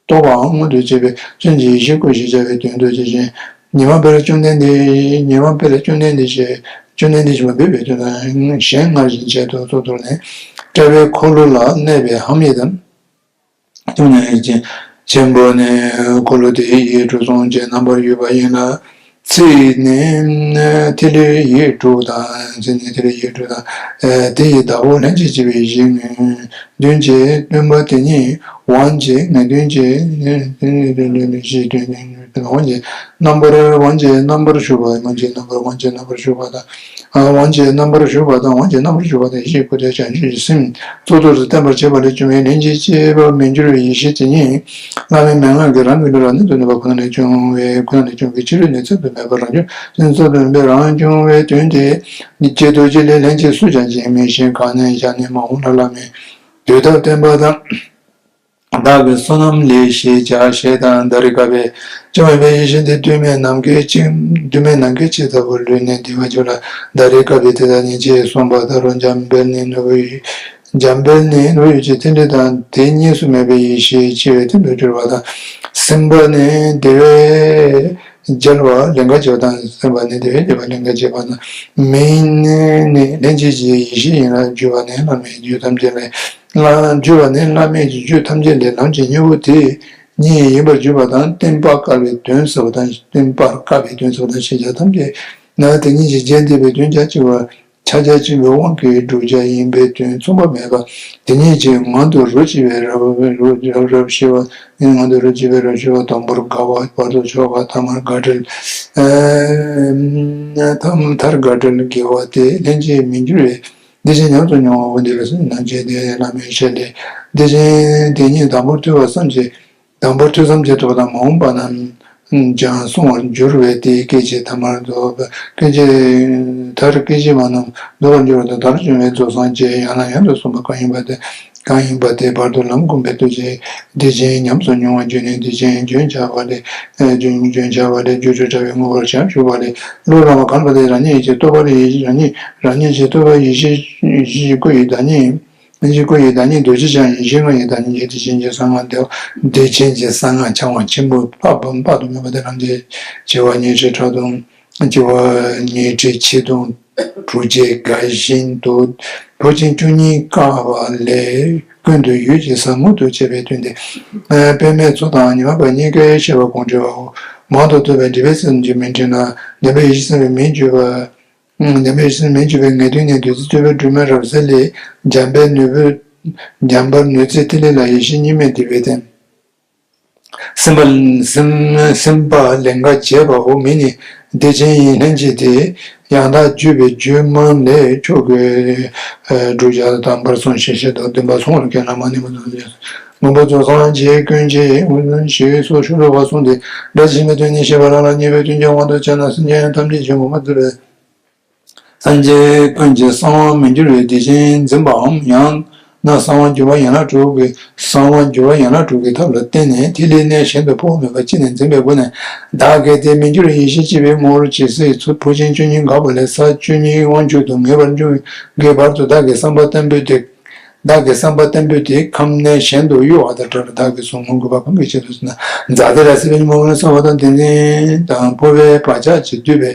རྟོགས་པའང་མངོན་དུ་བྱེད་པའི་མཚོན་གྱི་ཡེ་ཤེས་སྐུ་ཞེས་བྱ་བའི་དོན་དུ་ཅི་བཞིན་ཉི་མ་དཔལ་བཅོམ་ལྡན་འདས། ཉི་མ་དཔལ་བཅོམ་ལྡན་འདས་ཞེས་བཅོམ་ལྡན་འདས་ཞེས་པ་འབོད་པའི་དོན་དང་གཞན་སྔར་བཞིན་བྱས་ཏེ་གཙོ་བོར་ནས་དཔྲལ་བའི་འཁོར་ལོ་ལ་གནས་པའི་ཧཱུྃ་ཡིག་དང་། ཐུགས་ཉིད་ཆེན་པོ་ནི་འཁོར་ལོ་དེ་ཡི་ཡིག་དྲུག་ཟུང་གི་རྣམ་པར་ཡོད་པ་ཡིན་ལ། ཚིག་ནི་ཐིག་ལེ་ཡིག་དྲུག་དང་། ཚིག་ནི་ཐིག་ལེ་ཡིག་དྲུག་དང་། དེ་ཡི་བདག་པོ་ལྷན་ཅིག་སྐྱེས་པའི་ཡེ་ཤེས་ངེས་དོན་གྱི་སྟོན་པ་དེ་ཉིད་དབང་གི་ངེས་དོན་གྱི་དབང་གི་རྣམ་པར་དབང་གི་རྣམ་པར་ཞུགས་པ། དབང་གི་རྣམ་པར་དབང་གི་རྣམ་པར་ཞུགས་པ་དང་། དབང་གི་རྣམ་པར་ཞུགས་པ་དང་། དབང་གི་རྣམ་པར་ཞུགས་པ་དང་། ཡེ་ཤེས་སྐུ་དེ་བྱང་ཆུབ་ཀྱི་སེམས་གཙུག་ཏོར་དུ་བརྟན་པར་བྱེད་པ་ལས་བྱུང་བའི་ལྷན་ཅིག་སྐྱེས་པ་མི་འགྱུར་བའི་ཡེ་ཤེས་དེ་ཉིད་བླ་མའི་མན་ངག་གིས་རང་གི་ལུས་ལ་གནོན་དུ་ནུས་པ་ཁོ་ན་ལས་བྱུང་བའི་ཁོ་ན་ལས་བྱུང་བའི་ཕྱི་རོལ་ནས་ཚད་དུ་མེད་པར་རང་བྱུང་ཚད་དུ་མེད་པར་རང་བྱུང་བའི་དོན་དེ་ཉིད་ཀྱི་རྡོ་རྗེ་ལས་ལྷན་ཅིག་སུ་ཀྱང་བྱེད་མི་ཤེས། གང་ནས་བཞག་ནས་མ་འོངས་ལ་བླ་མའི་དུས་ཐབས་བསྟན་པ་དང་། བདག་གི་བསོད་ནམས་ལས་ཞེས་བྱ་ཞེས་དང་། ད་རེས་སྐབས་པའི་བཅོམ་པའི་ཡེ་ཤེས་འདི་གདོད་མའི་ནམ་མཁའི་ཅིག་གདོད་མའི་ནམ་མཁའི་ཅིག་ལྟ་བུ་ལུས་ནས་འདི་བ་བྱོས་ལ། ད་རེས་སྐབས་པའི་དེ་དག་ཉིད་ཅེས་གསུངས་པ་ལྟར་རོ། འཇམ་དཔལ་ནི་ནོར་བུ་ཡི་འཇམ་དཔལ་ནི་ནོར་བུ་ཡོད་ཀྱི་རྟེན་འབྲེལ་དང་དེ་གཉིས་སུ་མེད་པའི་ཡེ་ཤེས་ཆེ་བའི་རྟེན་དུ་གྱུར་པ་དང་། སེམས་དཔའ་ནི་བདེ་བས་རྒྱལ་བ་ལིང་ག་བྱེད་པ་དང་། སེམས་དཔའ་ནི་བདེ་བས་རྒྱལ་བ་ལིང་ག་བྱེད་པ་དང་། མིང་ནི་ལྷན་སྐྱེས་ཀྱི་ཡེ་ཤེས་ཡིན་ལ། བརྗོད་པ་ནི་བླ་མའི་རྒྱུད་ཐམས་ཅད་ལས། བརྗོད་པ་ནི་བླ་མའི་རྒྱུད་ཐམས་ཅད་ལས་ལམ་གྱི་སྙིང་པོ་དེ་ཉིད་ཡིན་པར་བརྗོད་པ་དང་། བསྟན་པ་དཀའ་བའི་དོན་ཟབ་པ་དང་། བསྟན་པ་དཀའ་བའི་དོན་ཟབ་པ་དང་ཞེས་བྱ་ཐམས་ཅད་ན་དེ་ཉིད་ཀྱི་རྒྱན་བསྡུས་པའི་དོན་ཀྱང་གཅིག་པ། ཕྱག་རྒྱ་གཅིག་པའི་དབང་གིས་བསྒྲུབ་བྱ་ཡིན་པའི་དོན་མཚུངས་པ་མེད་པ། དེ་ཉིད་ཀྱི་ངང་དུ་རོ་གཅིག་པའི་རབ་རབ་རབ་ཞི་བ། ངང་དུ་རོ་གཅིག་པའི་རབ་ཞི་བ། དང་པོར་དགའ་བ། བར་དུ་ཆགས་པ། ཐ་མར་དགའ་བྲལ། ཐ་མཐར་དགའ་བྲལ་དགེ་བ་སྟེ། ལྷན་ཅིག་མི་འགྱུར་བའི་བདེ་ཆེན་ཉམས་སུ་མྱོང་བ་འོ་འདི་ལ་སོགས་ནང་བྱས་ཏེ་བླ་མའི་ཞལ་ལས། བདེ་ཆེན་དེ་ཉིད་དང་པོར་ཐོས་པ་བསམ་གྱིས། དང་པོར་ཐོས་བསམ་གྱིས་ཐོབ་པ་དང་མ་འོངས་པ་རྣམས་ཀྱང་བསྲུང་བར་འགྱུར་བས་དེའི་སྐད་ཅིག་ཐ་མར་རྫོགས་པ། སྐད་ཅིག་མཐར་སྐད་ཅིག་མ་རྣམས་རྫོགས་པར་འགྱུར་བ་དང་། མཐར་བྱུང་བའི་རྫོགས་སངས་རྒྱས་ཡང་ན་ཡང་དུ་གསུངས་པ་གང་ཡིན་པ་དེ། གང་ཡིན་པ་དེ་བར་དུ་ལམ་བསྒོམས་པའི་ཐོག་ཅིག་བདེ་ཆེན་ཉམས་སུ་མྱོང་བ་བརྗོད་ནས་བདེ་ཆེན་རྒྱུན་ཆགས་པ་ལས། རྒྱུན་རྒྱུན་ཆགས་པ་ལས། རྒྱུ་འབྲས་བྲལ་བའི་ངོ་བོར་བྱང་ཆུབ་པ་ལས། བློ་ལ་བ་གང་པ་དེ་རང་ཉིད་ཀྱི་རྟོགས་པ་ལས་རང་ཉིད་རང་ཉིད་ཀྱི་རྟོགས་པ་ཡེ་ཤེས་ཡེ་ཤེས་སྐུ་ཡི་བདག་ཉིད། ཡེ་ཤེས་སྐུ་ཡི་བདག་ཉིད་རྡོ་རྗེ་འཆང་ཡེ་ཤེས་ལྔ་ཡི་བདག་ཉིད་ཀྱི་བདེ་ཆེན་གྱི་གསང་སྔགས་དེ་བདེ་ཆེན་གྱི་གསང་སྔགས་འཆང་བ་ཆེན་པོ་དཔག་དཔག་ཏུ་མེད་པ་དེ་རང་རྒྱལ་བྱེ་བ་ཉི་ཁྲི་ཕྲག་དང་བྱེ་བ་ཉི་ཁྲི་ཆིག་སྟོང་དྲུག་བརྒྱ་དགའ་བཞིན་དུ་ཕོ་ཆེན་བཅུ་གཉིས་དཀའ་བ་ལས་ཀུན་ཏུ་ཡུད་ཀྱིས་ཟབ་མོ་དུ་བྱེད་པའི་དོན་ཏེ། པདྨའི་མཚོ་དང་ཉི་མ་པ་གཉིས་ཀའི་བཤད་པ་དགོངས་འགྲེལ་བའོ། མང་དུ་ཐོས་པས་འགྲེལ་པའི་སེམས་ཀྱི་མིང་དྲན་ན་ལྡན་པའི་ཡེ་ཤེས་སེམས་དཔའི་མིང་བརྗོད་པ། ལྡན་པའི་ཡེ་ཤེས་སེམས་དཔའི་མིང་བརྗོད་པའི་ངེས་དོན་ནི་བདུད་རྩི་གཙོས་པའི་སྒྲོན་མེ་རབ་གསལ་ལས། འཇམ་དཔལ་ནོར་བུ། འཇམ་དཔལ་ནུས་རྩལ་ཐིག་ལེ་ལ་ཡེ་ཤེས་གཉིས་མེད་བསྡུས་པའི་རྟེན། སེམས་དཔའ་སེམས་སེམས་དཔའ་ལིང་ག་བྱེད་པའོ། མིང་ནི་བདེ་ཆེན་ཡིན་ལྷན་ཅིག་སྟེ། ཡང་དག་བརྗོད་པའི་རྒྱུད་མང་ལས་མཆོག་གི་བསྒྲུབ་བྱ་དམ་པར་གསུངས་ཤིང་བཤད་དོ། བདེན་པ་མཚུངས་པར་མཁྱེན་ལ་མ་ནིང་པ་དང་། མགོན་པོ་རྫོགས་སངས་རྒྱས་ཀུན་གྱི་དབུས་སུ་ཞེས་སོགས་ཤོ་ལོ་ཀ་གསུངས་ཏེ། སྒྲ་ཇི་བཞིན་པའི་དོན་ཉིད་བཤད་པ་རང་ལ་ཉེ་བའི་དོན་ཀྱང་དབང་དུ་བྱས་ན་སེམས་ཅན་ཐམས་ཅད་ཀྱི་ངོ་མ་བཙུན་པས། སངས་རྒྱས་ཀུན་གྱི་གསང་བ་མི་འགྱུར་བའི་བདེ་ཆེན་འཛིན་པའམ། ཡང་ན་གསང་བ་འགྱུར་བ་ཡན་ལག་དྲུག་གི་གསང་བ་འགྱུར་བ་ཡན་ལག་དྲུག་གི་ཐབས་ལ་བརྟེན་ནས་ཐིག་ལེའི་གནས་གཞན་དུ་འཕོ་བ་མེད་པར་ཅི་ནས་འཛིན་པའི་སྒོ་ནས་བདག་གལ་ཏེ་མི་འགྱུར་བའི་ཡེ་ཤེས་སྐྱེས་པའི་ངོ་བོར་ཇི་སྲིད་ཚུལ་ཕོ་ཆེན་བཅུ་གཉིས་འགག་པ་ལས་ས་བཅུ་གཉིས་དབང་ཕྱུག་ཏུ་ངེས་པར་འབྱུང་གི་བར་དུ་བདག་གི་བསམ་པ་བརྟན་པོས་ཏེ། བདག་གི་བསམ་པ་བརྟན་པོས་དེ་ཁམས་གནས་གཞན་དུ་གཡོ་བ་དང་བྲལ་བ། བདག་གིས་གཟུགས་སྔོན་དགོས་པ་གང་གི་ཆེད་དུ་ཟེར་ན། ཛཱ་ཏི་ར་སྲིད་པའི་ཉོན་མོངས་ལ་སོགས་པ་དང་དེ་འཛིན་དང་འཕོ་བའི་བག་ཆགས་ཀྱིས་བསྡུས་པའི་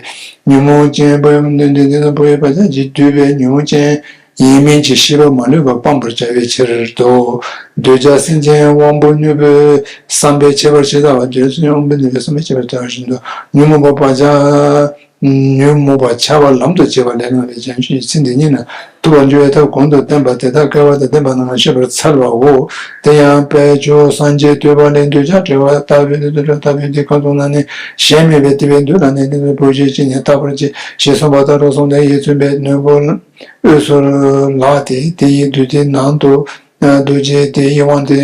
ཉོན་མོངས་ཅན། འཕོ་བའི་དེ་འཛིན་དང་འཕོ་བའི་བག་ཆགས་ཀྱིས་བསྡུས་པའི་ཉོན་མོངས་ཅན་ཡིན་མིན་གྱི་ཤེས་པ་མ་ལུས་པ་སྤང་བར་བྱ་བའི་ཕྱིར་དུ། འདོད་ཆགས་སེམས་ཅན་དབང་པོ་དངོས་པོའི་བསམ་པས་ཁྱད་པར་ཇི་ལྟ་བ། འདོད་ཆགས་སེམས་ཅན་དབང་པོ་དངོས་པོའི་བསམ་པས་ཁྱད་པར་ཇི་ལྟ་བ་བཞིན་དུ། ཉོན་མོངས་པ་བག་ཆགས། ཉོན་མོངས་པ་བྱ་བ་ལམ་དུ་བྱེད་པ་ལས་སླ་བའི་བྱང་ཆུབ་ཀྱི་ཚེ་འདི་ཉིད་ནི་ཐོབ་པར་འགྱུར་བའི་ཐབས་གོང་དུ་བསྟན་པ་དེ་དག་སྐལ་བ་དང་ལྡན་པ་རྣམས་ལ་བཤད་པར་འཚལ་ལོ། དེ་ཡང་དཔལ་མཆོག་སངས་རྒྱས་བསྟོད་པ་ལས། འདོད་ཆགས་བྲལ་བ་ལྟ་བུའི་དེ་ལྟར་ལྟ་བུའི་དེ་ཁམས་གསུམ་ན་ནི་གཞན་མེད་པས་དེ་བས་འདུལ་ལ་ནི། དེ་ལྟར་བུ་ཞིག་ཅི་ཉིད་རྟག་པར་བྱེད། ཞེས་གསུངས་པ་ལྟར་རོ་གསུངས་ཏེ་ཡིད་མཚོན་པའི་ནོར་བུ་དབུས་སུ་ལགས་ཏེ། དེ་ཡི་རྡུལ་དེའི་ནང་དུ་རྡོ་རྗེ་དེ་ཡི་དབང་དེ་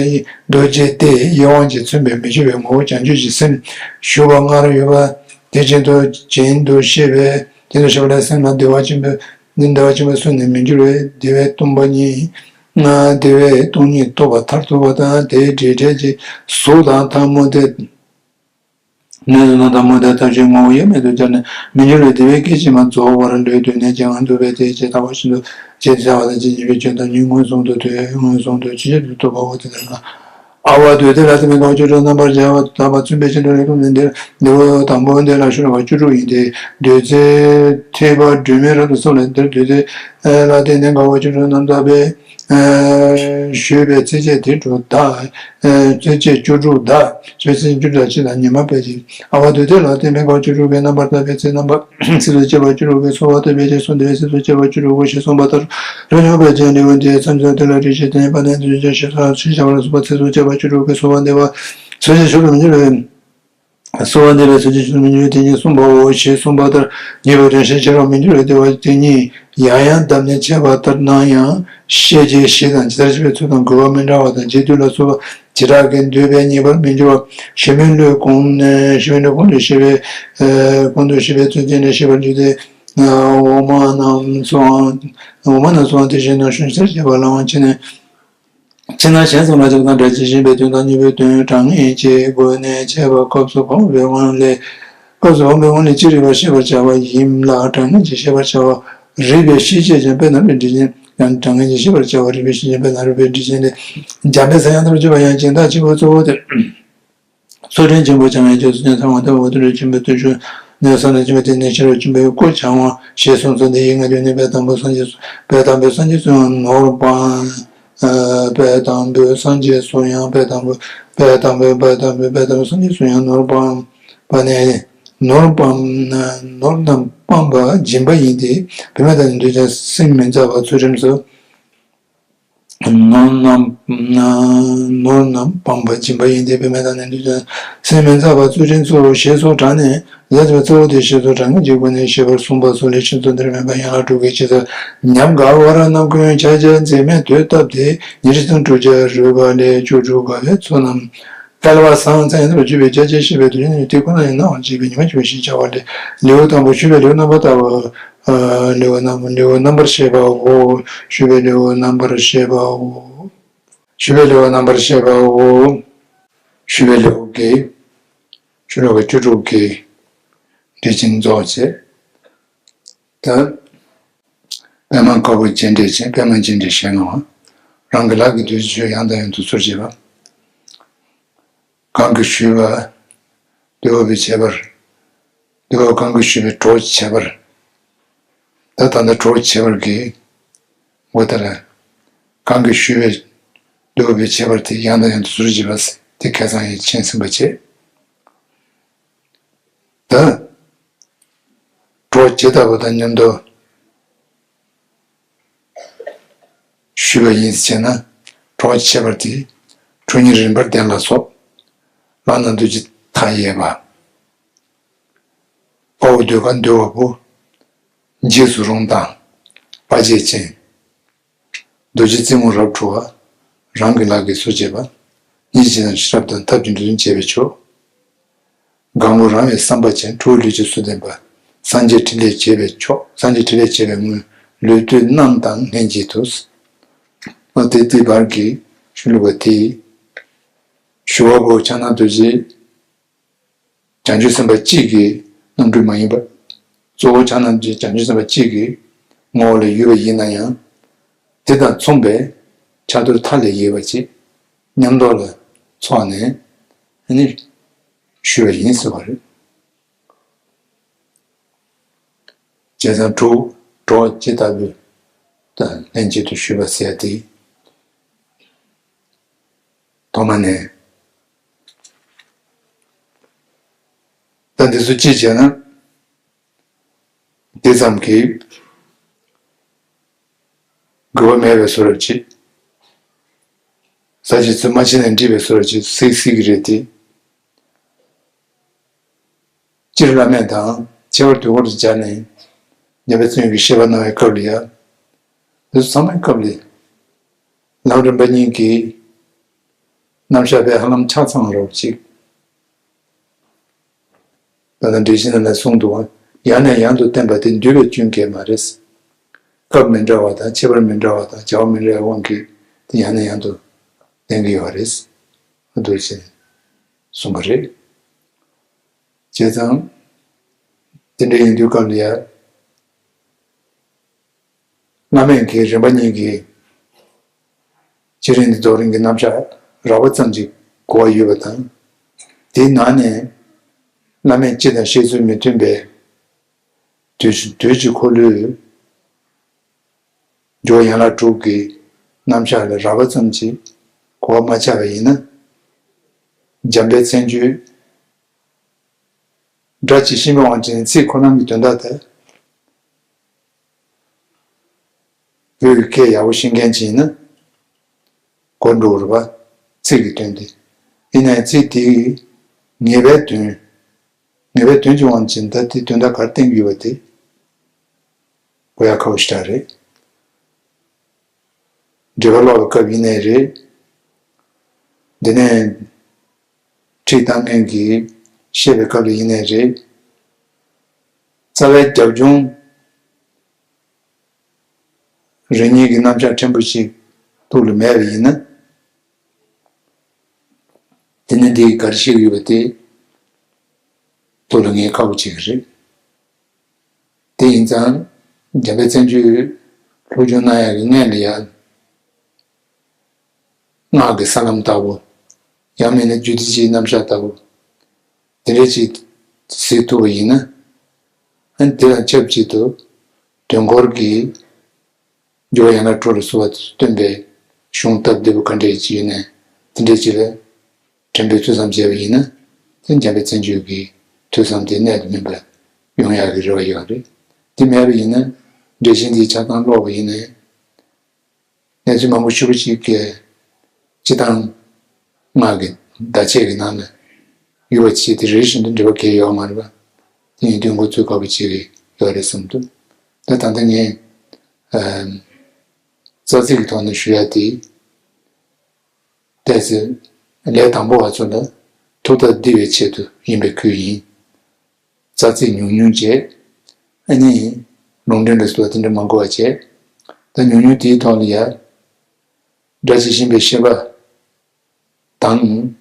རྡོ་རྗེ་དེ་ཡི་དབང་གིས་མཚོན་པའི་མི་འགྱུར་བའི་ངོ་བོ་བྱང་ཆུབ་ཀྱི་སེམས་ཞུ་བ་སྔར་ཡོད་པ། དེ་བཞིན་དུ་བྱིན་དུ་ཤེས་པས་བྱིན་དུ་ཤེས་པ་ལས་སེམས་ལ་བདེ་བ་ཆེན་པོའི་བདེ་བ་ཆེན་པོ་གསུངས་ནས་མི་འགྱུར་བའི་བདེ་བས་སྟོང་པ་ཉིད། བདེ་བས་སྟོང་ཉིད་རྟོགས་པ་མཐར་ཐུག་པ་དང་། དེའི་འབྲེལ་འབྲེལ་གྱི་གཟུགས་དང་ཐལ་མོ་སྟེ། ནས་གཟུགས་དང་ཐལ་མོ་སྟེ་ཐབས་ཤེས་ངོ་བོ་དབྱེར་མེད་དུ་སྦྱར་ནས་མི་འགྱུར་བའི་བདེ་བའི་སྐད་ཅིག་མ་རྫོགས་བར་ལུས་དུས་ནས་ཀྱང་འདུག་པས། དེའི་ཕྱིར་ལྟ་བ་བཞིན་དུ་ཅེས་བྱ་བ་དང་ཅེས་བྱ་བའི་ཆོས་དང་ཉིད་མངོན་སུམ་དུ་ཐོས། མངོན་སུམ་དུ་ཇི་སྙེད་དུ་ཐོབ་པའོ། དེ་ལྟར་ན། ཨ་ཝ་བདུད་སྡེ་ལ་བརྟེན་པའི་དགའ་བ་བཅུ་དྲུག་རྣམ་པར་བརྒྱ་པ་དག་པ་མཚོན་པའི་ཕྱིར་དུ་རེ་དོགས་མེད་འདིར་འདི་བོ་དང་པོ་འདི་ལ་ཤོ་ལོ་ཀ་བཅུ་དྲུག་ཡིན་ཏེ། བདུད་རྩི་ཐེག་པ་སྒྲོན་མེ་རབ་ཏུ་བསྲེགས་ལ། འདིར་བདུད་རྩི་ལ་བརྟེན་ནས་དགའ་བ་བཅུ་དྲུག་རྣམ་དག་པའི་ཞུས་པའི་ཚིགས་བཅད་དེ་དྲུག་དག་ཚིགས་བཅད་བཅུ་དྲུག་དག་ཞུས་པའི་ཚིགས་བཅུ་དྲུག་དག་ཕྱི་དང་ཉི་མ་སྤེལ་ཅིང་། ཨ་ཝ་བདུད་སྡེ་ལ་བརྟེན་པའི་དགའ་བ་བཅུ་དྲུག་གི་རྣམ་པར་དག་པའི་ཚིག་རྣམ་པ། ཚིགས་སུ་བཅད་པ་བཅུ་དྲུག་གིས་གསོལ་བ་བཏབ་པའི་རྗེས་སུ་འདི་བས་ཚིགས་སུ་བཅད་པ་བཅུ་དྲུག་གོ་ཞེས་གསུངས་པ་ལྟར། རབ་འབྱམས་པའི་ལེའུ་འདིའི་མཚམས་སུ་དེ་ལ་རིགས་ཤེས་དང་ཡོད་པ་ནས་འདི་ཞེས་བྱ་བ་ལ་སོགས་པ་ཚིགས་སུ་བཅད་པ་བཅུ་དྲུག་གིས་གསོལ་བ་འདེབས་པ། ཚིགས་བཅད་ཤོ་ལོ་ཀ་མི་འགྱུར་བའི། གསོལ་བ་འདེབས་པའི་ཚིགས་བཅད་ཤོ་ལོ་ཀ་མི་འགྱུར་བའི་དེ་ཉིད་གསུངས་པའོ་ཞེས་གསུངས་པ་ལྟར། ཉེས་པའི་དོན་ཤས་ཆེ་རབ་མི་འགྱུར་བའི་བདེ་བ་དེ་ཉིད་ཡང་ཡང་བརྡབས་ནས་འཆད་པ་ལྟར་སྣང་ཡང་ཤེས་བྱའི་གཞི་དང་ཇི་ལྟར་ཤེས་པའི་ཚུལ་དང་དགོས་པ་མི་འདྲ་བ་དང་རྗེས་ཟློས་ལ་སོགས་པ་བྱེ་བྲག་གིས་འདོད་པའི་ཉེས་པར་མི་འགྱུར་བ། ཞི་མི་ལུས་གོང་ནས་ཞི་མི་ལུས་གོང་དུ་ཤེས་པའི་གོང་དུ་ཤེས་པའི་ཚུལ་ཅན་ལས་ཤེས་པར་འགྱུར་ཏེ། འོག་མ་རྣམས་སུའང་འོག་མ་རྣམས་སུའང་དེ་བཞིན་ནོ། ཤུན་ཤེས་བྱ་བ་ལའང་ཕྱི་ནས་ཕྱི་ནང་གཞན་གསུམ་ལ་སྦྱར་བ་དང་སྒྲ་ཇི་བཞིན་པའི་དོན་དང་དངོས་པོའི་དོན་གྲངས་ངེས་ཀྱི་སྒོ་ནས་འཆད་པ་སྐབས་སུ་བབ་པའི་དབང་ལས། སྐབས་སུ་བབ་པའི་དབང་ལས་ཅི་རིགས་པར་ཤེས་པར་བྱ་བ་ཡིན་ལ། གྲངས་ངེས་ཀྱིས་ཤེས་པར་བྱ་བ་རིགས་པས་ཤེས་བྱེད་ཅིང་དཔེ་རྣམ་རིག་འབྲི་ཅིང་ཡང་གྲངས་ངེས་ཀྱིས་ཤེས་པར་བྱ་བ་རིགས་པས་ཤེས་བྱེད་ཅིང་དཔེ་རྣམ་རིག་འབྲི་ཅིང་ལས། འཇམ་དཔལ་སའི་ཡང་དག་པར་སྤྱོད་པ་ཡང་སྦྱིན་བདག་ཆེན་པོ་གཙོ་བོ་དེར། ཚུལ་ཁྲིམས་ཆེན་པོ་བྱང་བའི་རྗེས་སུ་ནི་ཚངས་པ་ལྟ་བུ་དུར་ཁྲོད་ཆེན་པོའི་དུར་ཁྲོད་ནས་བསམ་གཏན་ཆེན་པོའི་སྟེང་ནས་ཤེས་རབ་ཆེན་པོའི་སྐུ་འཆང་བ་ཞེས་གསུངས་སོ། འདི་ཡི་སྔ་རྒྱུད་ནི་དཔལ་དང་པོའི་སངས་རྒྱས་སུ་དཔལ་དང་པོའི་སངས་རྒྱས་སུ་ཡང་ནོར་སྤངས། དཔལ་དང་པོའི་སངས་རྒྱས་སུ་ཡང་དཔལ་དང་པོའི་དཔལ་དང་པོའི་དཔལ་དང་པོའི་དཔལ་དང་པོའི་སངས་རྒྱས་སུ་ཡང་ནོར་སྤངས་པ་ནས་ནོར་སྤངས་ནོར་རྣམས་སྤངས་པ་སྦྱིན་པ་ཡིན་ཏེ། བུད་མེད་དང་ནི་འདོད་ཆགས་སེམས་མི་འཛག་པ་ཚུལ་ཁྲིམས་སུ། ནོར་རྣམས་ནོར་རྣམས་སྤངས་པ་སྦྱིན་པ་ཡིན་ཏེ། བུད་མེད་དང་ནི་འདོད་ཆགས་སེམས་མི་འཛག་པ་ཚུལ་ཁྲིམས་སུ་ཞེས་སོགས་དྲངས་ནས་ལས་ཀྱི་གཙོ་བོ་དེ་ཞེས་སོགས་གྲངས་ངེས་ཀྱི་སྒོ་ནས་ཤེས་པར་གསུངས་པ་སོགས་ལས་ཕྱིན་ཚུལ་འདིར་སྨོས་པ་ཡན་ལག་དྲུག་གི་སྤྱི་ཚོགས་ཉམས་དགའ་བར་རྣམ་ཀུན་ཕྱག་རྒྱ་འཛིན་མེད་དུ་བཏབ་སྟེ། ཉེར་བཞི་དང་དྲུག་བརྒྱ་རུས་པ་ལས་བཅུ་དྲུག་དགའ་བའི་ཚོགས་རྣམས། སྐལ་བ་བཟང་ཚད་ཡང་དག་པར་གྱུར་པའི་རྒྱ་ཆེར་ཤེས་པའི་དོན་ནི་དེ་ཁོ་ན་ཡང་སྣང་བར་བྱེད་པའི་ཉི་མ་གཅིག་པ་ཞེས་བྱ་བ་ལས། ལེའུ་དང་པོ་ཞུས་པའི་ལེའུ་རྣམ་པར་བལྟ་བ། ལེའུ་རྣམ་ལེའུ་རྣམ་པར་ཤེས་པའོ། ཞུས་པའི་ལེའུ་རྣམ་པར་ཤེས་པའོ། ཞུས་པའི་ལེའུ་རྣམ་པར་ཤེས་པའོ། ཞུས་པའི་ལེའུ་གི་ཤོ་ལོ་ཀ་བཅུ་དྲུག་གི་འགྲེལ་ཆེན་རྫོགས་བྱས། ད་པདྨ་དཀར་པོ་རྒྱས་འགྲེལ་ཅན། པདྨ་རྒྱས་འགྲེལ་ཞེས་གནང་བ། རང་གི་ལག་གིས་བདུད་རྩི་ཆུ་ཡང་དང་ཡང་དུ་གསོལ་བྱེད་པ། གང་གིས་ཞུས་པ་འདུལ་བ་པའི་ཁྱད་པར། འདུལ་བ་གང་གིས་ཞུས་པའི་གྲོགས་ཀྱི་ཁྱད་པར། ད་ད་ལྟ་གྲོགས་ཀྱི་ཁྱད་པར་གྱི་འོ་ད་ལ། གང་གིས་ཞུས་པའི་འདུལ་བ་པའི་ཁྱད་པར་དེ་ཡང་དང་ཡང་དུ་གསོལ་བྱེད་པ་དེ་ཁ་སང་ཡང་མཁྱེན་ཟིན་པ་བྱས། ད་གྲོགས་ཇི་ལྟ་བུ་དང་མཉམ་དུ་ཞུས་པ་ཡིན་ཟེར་ན། གྲོགས་ཀྱི་ཁྱད་པར་དེ་ཁྲོ་གཉེར་རིམ་པར་ལྡན་ལ་སོགས། བླ་ན་མདོ་རྒྱུད་མཐའ་ཡས་པ། དཔའ་བོ་ཟློས་གར་འདུལ་བ་པོ། འཇིགས་སུ་རུང་དང་དཔའ་བྱད་ཅན། རྡོ་རྗེ་རྩེ་མོ་རབ་འཁྲུ་བ། རང་གི་ལག་གིས་གསོལ་བྱེད་པ། སྙིང་རྗེ་དང་ཤེས་རབ་དང་ཐབས་ཀྱི་འགྲོ་དོན་བྱེད་པའི་མཆོག། གང་པོ་རང་བའི་བསམ་པ་ཅན་ཁྲོ་བོའི་ལུས་ཀྱི་སུ་ལྡན་པ། སངས་རྒྱས་ཕྲིན་ལས་བྱེད་པའི་མཆོག། སངས་རྒྱས་ཕྲིན་ལས་བྱེད་པའི་སྔོན་ལུས་བཏུད་རྣམས་དང་ལྷན་ཅིག་ཏུ། ཨོ་དེ་དེ་བར་གྱི་ཤོ་ལོ་ཀ་དེ། ཞུ་བ་པོ་ཕྱག་ན་རྡོ་རྗེ། བྱང་ཆུབ་སེམས་དཔའ་གཅིག་གི་རྣམ་འཕྲུལ་མ་ཡིན་པར། གཙོ་བོ་ཕྱག་ན་རྡོ་རྗེ་བྱང་ཆུབ་སེམས་དཔའ་གཅིག་གི་ངོ་བོ་ལ་ཡོད་པ་ཡིན་ན་ཡང་། དེ་དང་མཚུངས་པའི་ ཕྱག་རྡོར་མཐའ་ལས་ཡོད་པ་ཅིག་མཉམ་དུ་ལ་ཚོགས་ནས་ཨ་ནི་ཞུས་པ་ཡིན་ཟེར་བ་རེད། བྱས་ཙང་དྲུག་གྲོགས་ཇི་ལྟ་བུ་དང་ལྷན་ཅིག་ཏུ་ཞུས་པ་ཟེར་ཏེ། ཐོག་མ་ནས། ད་འདི་ཚོ་ཅི་བྱས་ན། དེ་ཙམ་གྱིས་དགོས་པ་མེད་པའི་བཟོ་འདྲ་ཅིག་ཟ་བྱེད་ཚོད་མ་བྱས་ནས་འགྲིག་པའི་བཟོ་འདྲ་ཅིག་སྲིད་སྲིད་ཀྱི་རེད་དེ། སྤྱིར་བླ་མེད་དང་ཁྱད་པར་དུས་འཁོར་དུ་སྦྱར་ནས་ཉེ་བའི་ཚུལ་གྱི་བཤད་པ་གནང་བའི་སྐབས་ལ་ཡང་། དེ་ཚོ་ཚང་མའི་སྐབས་ལ་ལམ་རིམ་པ་གཉིས་ཀྱི་རྣམ་གཞག་དཔེ་ཧ་ལམ་ཆ་ཚང་རོགས་ཅིག་ད་ལྟ་འགྲེལ་བཤད་ནང་ལ་གསུངས་འདུག་བ། ཡང་ནས་ཡང་དུ་བསྟན་པ་དེ་འདུས་པའི་སྐྱོན་གྱིས་མ་རེད། སྐབས་མི་འདྲ་བ་དང་ཁྱད་པར་མི་འདྲ་བ་དང་བྱ་བ་མི་འདྲ་བའི་དབང་གིས་དེ་ཡང་ནས་ཡང་དུ་བསྟན་གྱི་ཡོད་རེད། འདུག་ཅེས་གསུངས་པ་རེད། བྱས་ཙང་དེ་འདྲ་ཡིན་དུས་སྐབས་ལ་ཡ། བླ་མེད་ཀྱི་རིམ་པ་གཉིས་ཀྱི་བྱེད་རིམ་འདི་རྫོགས་རིམ་གྱི་རྣམ་གཞག་རགས་པ་ཙམ་ཞིག་གོ་བ་ཡོད་པ་དང་། དེའི་ནང་ནས་བླ་མེད་སྤྱི་དང་བཤད་ཚུལ་མི་མཐུན་པའི་དུས་དུས་ཀྱི་འཁོར་ལོའི་འཇུག་ཡན་ལག་དྲུག་གི་རྣམ་གཞག་ལ་རགས་པ་ཙམ་ཞིག་གོ་བ་མ་ཆགས་པ་ཡིན་ན། འཇམ་དཔལ་མཚན་བརྗོད་སྒྲ་ཇི་བཞིན་པའི་དབང་ཅན་ཚིག་ཁོ་རང་གི་དོན་དག་དེ། བོད་ཀྱི་སྐད་ཡག་པོ་ཤེས་མཁན་ཅིག་ཡིན་ན། གོ་འགྲོ་རུ་བ་ཚིག་གི་དོན་དེ། ཡིན་ནའི་ཚིག་དེའི་ངེས་པའི་དོན། ངེས་པའི་དོན་གྱི་དབང་ཅན་ད་དེ་དོན་དག་གར་བསྟན་གྱི་ཡོད་པ་དེ། གོ་ཡག་ཁག་པོ་ཞེ་དྲག་རེད། འགྲེལ་པ་ཀློག་པའི་སྐབས་ཡིན་ནའི་རེད། འདི་ནས་ཁྲིད་གཏང་མཁན་གྱིས་བཤད་པའི་སྐབས་ལ་ཡིན་ནའི་རེད། རྩ་བའི་རྒྱབ་ལྗོངས་རེ་གཉིས་ཀྱི་རྣམ་གཞག་ཕྲན་བུ་ཞིག་ཐུགས་ལ་མེད་པ་ཡིན་ན། དེ་ནི་འདི་གར་ཞིག་ཡོད་པ་དེ་ཐུགས་ལ་ངེས་ཁག་པོ་ཅིག་རེད། དེ་ཡིན་ཙང་འཇམ་དཔལ་བརྩོན་འགྲུས་སློབ་སྦྱོང་གནང་ཡག་གི་སྔོན་ལ་ཡང་སྔགས་ཀྱི་ས་ལམ་ལྟ་བུ། ཡང་མིན་ན་རྒྱུད་སྡེ་སྤྱིའི་རྣམ་གཞག་ལྟ་བུ། དེ་འདྲ་ཅིག་གཟིགས་ཐུབ་པ་ཡིན་ན། ཨ་ནི་དེ་དང་ཆབས་ཅིག་ཏུ་དོན་འཁོར་གྱི་འཇུག་པ་ཡན་ལག་དྲུག་ལ་སོགས་པ་སྟོན་པའི་གཞུང་སྟབས་བདེ་པོ་ག་འདྲ་ཅིག་ཡོད་ནའི་དེ་འདྲ་ཅིག་ལ་དྲན་པའི་ཐོས་བསམ་བྱས་པ་ཡིན་ན། དེ་འཇམ་དཔལ་བརྩོན་འགྲུས་ཀྱི་ཐོས་བསམ་དེ་གནད་དུ་སྨིན་པ་ཡོང་ཡག་གི་རེ་བ་ཡོད་རེད། དེ་མེད་པ་ཡིན་ན་འགྲེལ་ཆེན་འདིའི་ཆ་ཚང་ཀློག་པ་ཡིན་ནའི། གནས་ཚུལ་མང་པོ་ཞེ་པོ་ཅིག་གིས་སྤྱི་བཏང་སྔགས་ཀྱི་བརྡ་ཆད་ཀྱི་ནང་ལ་ཡོད་པ་ཅིག་དེ་རེ་བཞིན་དུ་འབྲེལ་བ་གང་ཡང་ཡོད་མ་རེད་པ། དེ་ཡིན་དུས་འགོ་ཚུགས་དཀའ་པོ་ཅིག་ཡོད་རེད་བསམ་འདུག་ད་ད་ལྟ་ངས་ཨ་རྩ་ཚིག་གི་ཐོག་ནས་ཞུ་ཡ་དེ། ཏོག་ཙམ་ལས་དང་པོ་བ་ཚོ་ལ་ཐུགས་ཐག་བསྡུ་བའི་ཆེད་དུ་ཡིན་པའི་ཁུལ་ཡིན། རྩ་ཚིག་ཉུང་ཉུང་བྱས། ཨ་ནི་ལུང་འདྲེན་ལ་སོགས་དེ་འདྲ་མ་གོ་བ་བྱས། ད་ཉུང་ཉུང་དེའི་ཐོག་ལ་ཡ། སྒྲ་ཇི་བཞིན་པའི་བཤད་པ་དང་།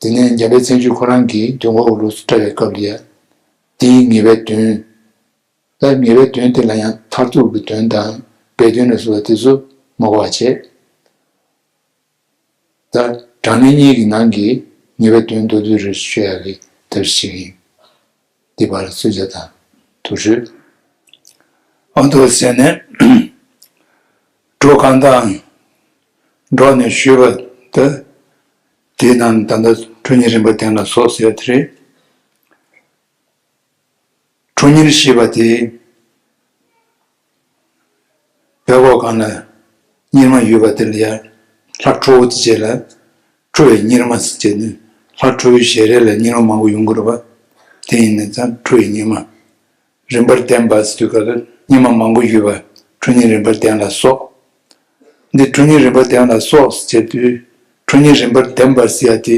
དེ་ནས་འཇམ་དཔལ་བརྩོན་འགྲུས་ཁོ་རང་གིས་དོན་འཁོར་ལུགས་སུ་བཀྲལ་བའི་སྐབས་ལ་ཡ། དེའི་ངེས་པའི་དོན། ད་ངེས་པའི་དོན་དེ་ལ་ཡང་མཐར་ཐུག་གི་དོན་དང་སྦས་དོན་ལ་སོགས་པ་དེ་ཚོ་མ་གོ་བ་བྱས། ད་གྲངས་ངེས་གཉིས་ཀྱི་ནང་གི་ངེས་པའི་དོན་མདོར་བསྡུས་རེ་ཞུ་ཡག་གི་ཐབས་ཤེས་ཡིན། འདི་བར་སུ་ཇ་དང་དུ་ཞུ། ཨ་འདུག་ཟེར་ནས་གྲོགས་གང་དང་འགྲོགས་ནས་ཞུས་པ་ད། དེའི་ནང་ད་ལྟ་ཁྲོ་གཉེར་རིམ་པ་བདུན་ལ་སོགས་ཟེར་དེ་རེད། ཁྲོ་གཉེར་ཞེས་པ་དེ། བོད་སྐད་སྒང་ལ་གཉེར་མ་ཡོད་པ་དེ་ལ་ཡང་ལྷ་ཁྲོ་བོ་དེ་བྱས་ལ། ཁྲོ་བའི་གཉེར་མ་ཟེར་བྱས་ནས་ལྷ་ཁྲོ་བོའི་ཞལ་རས་ལ་གཉེར་མ་མང་པོ་ཡོང་གི་རེད་པ། དེ་ཡིན་ན་ཙང་ཁྲོ་བའི་གཉེར་མ། རིམ་པར་ལྡན་པ་ཟེར་དུས་སྐབས་ལ་གཉེར་མ་མང་པོ་ཡོད་པ་ཁྲོ་གཉེར་རིམ་པར་ལྡན་ལ་སོགས། འདི་ཁྲོ་གཉེར་རིམ་པར་ལྡན་ལ་སོགས་ཟེར་དུས་ཁྲོ་གཉེར་རིམ་པར་ལྡན་པ་ཟེར་ཡ་དེ།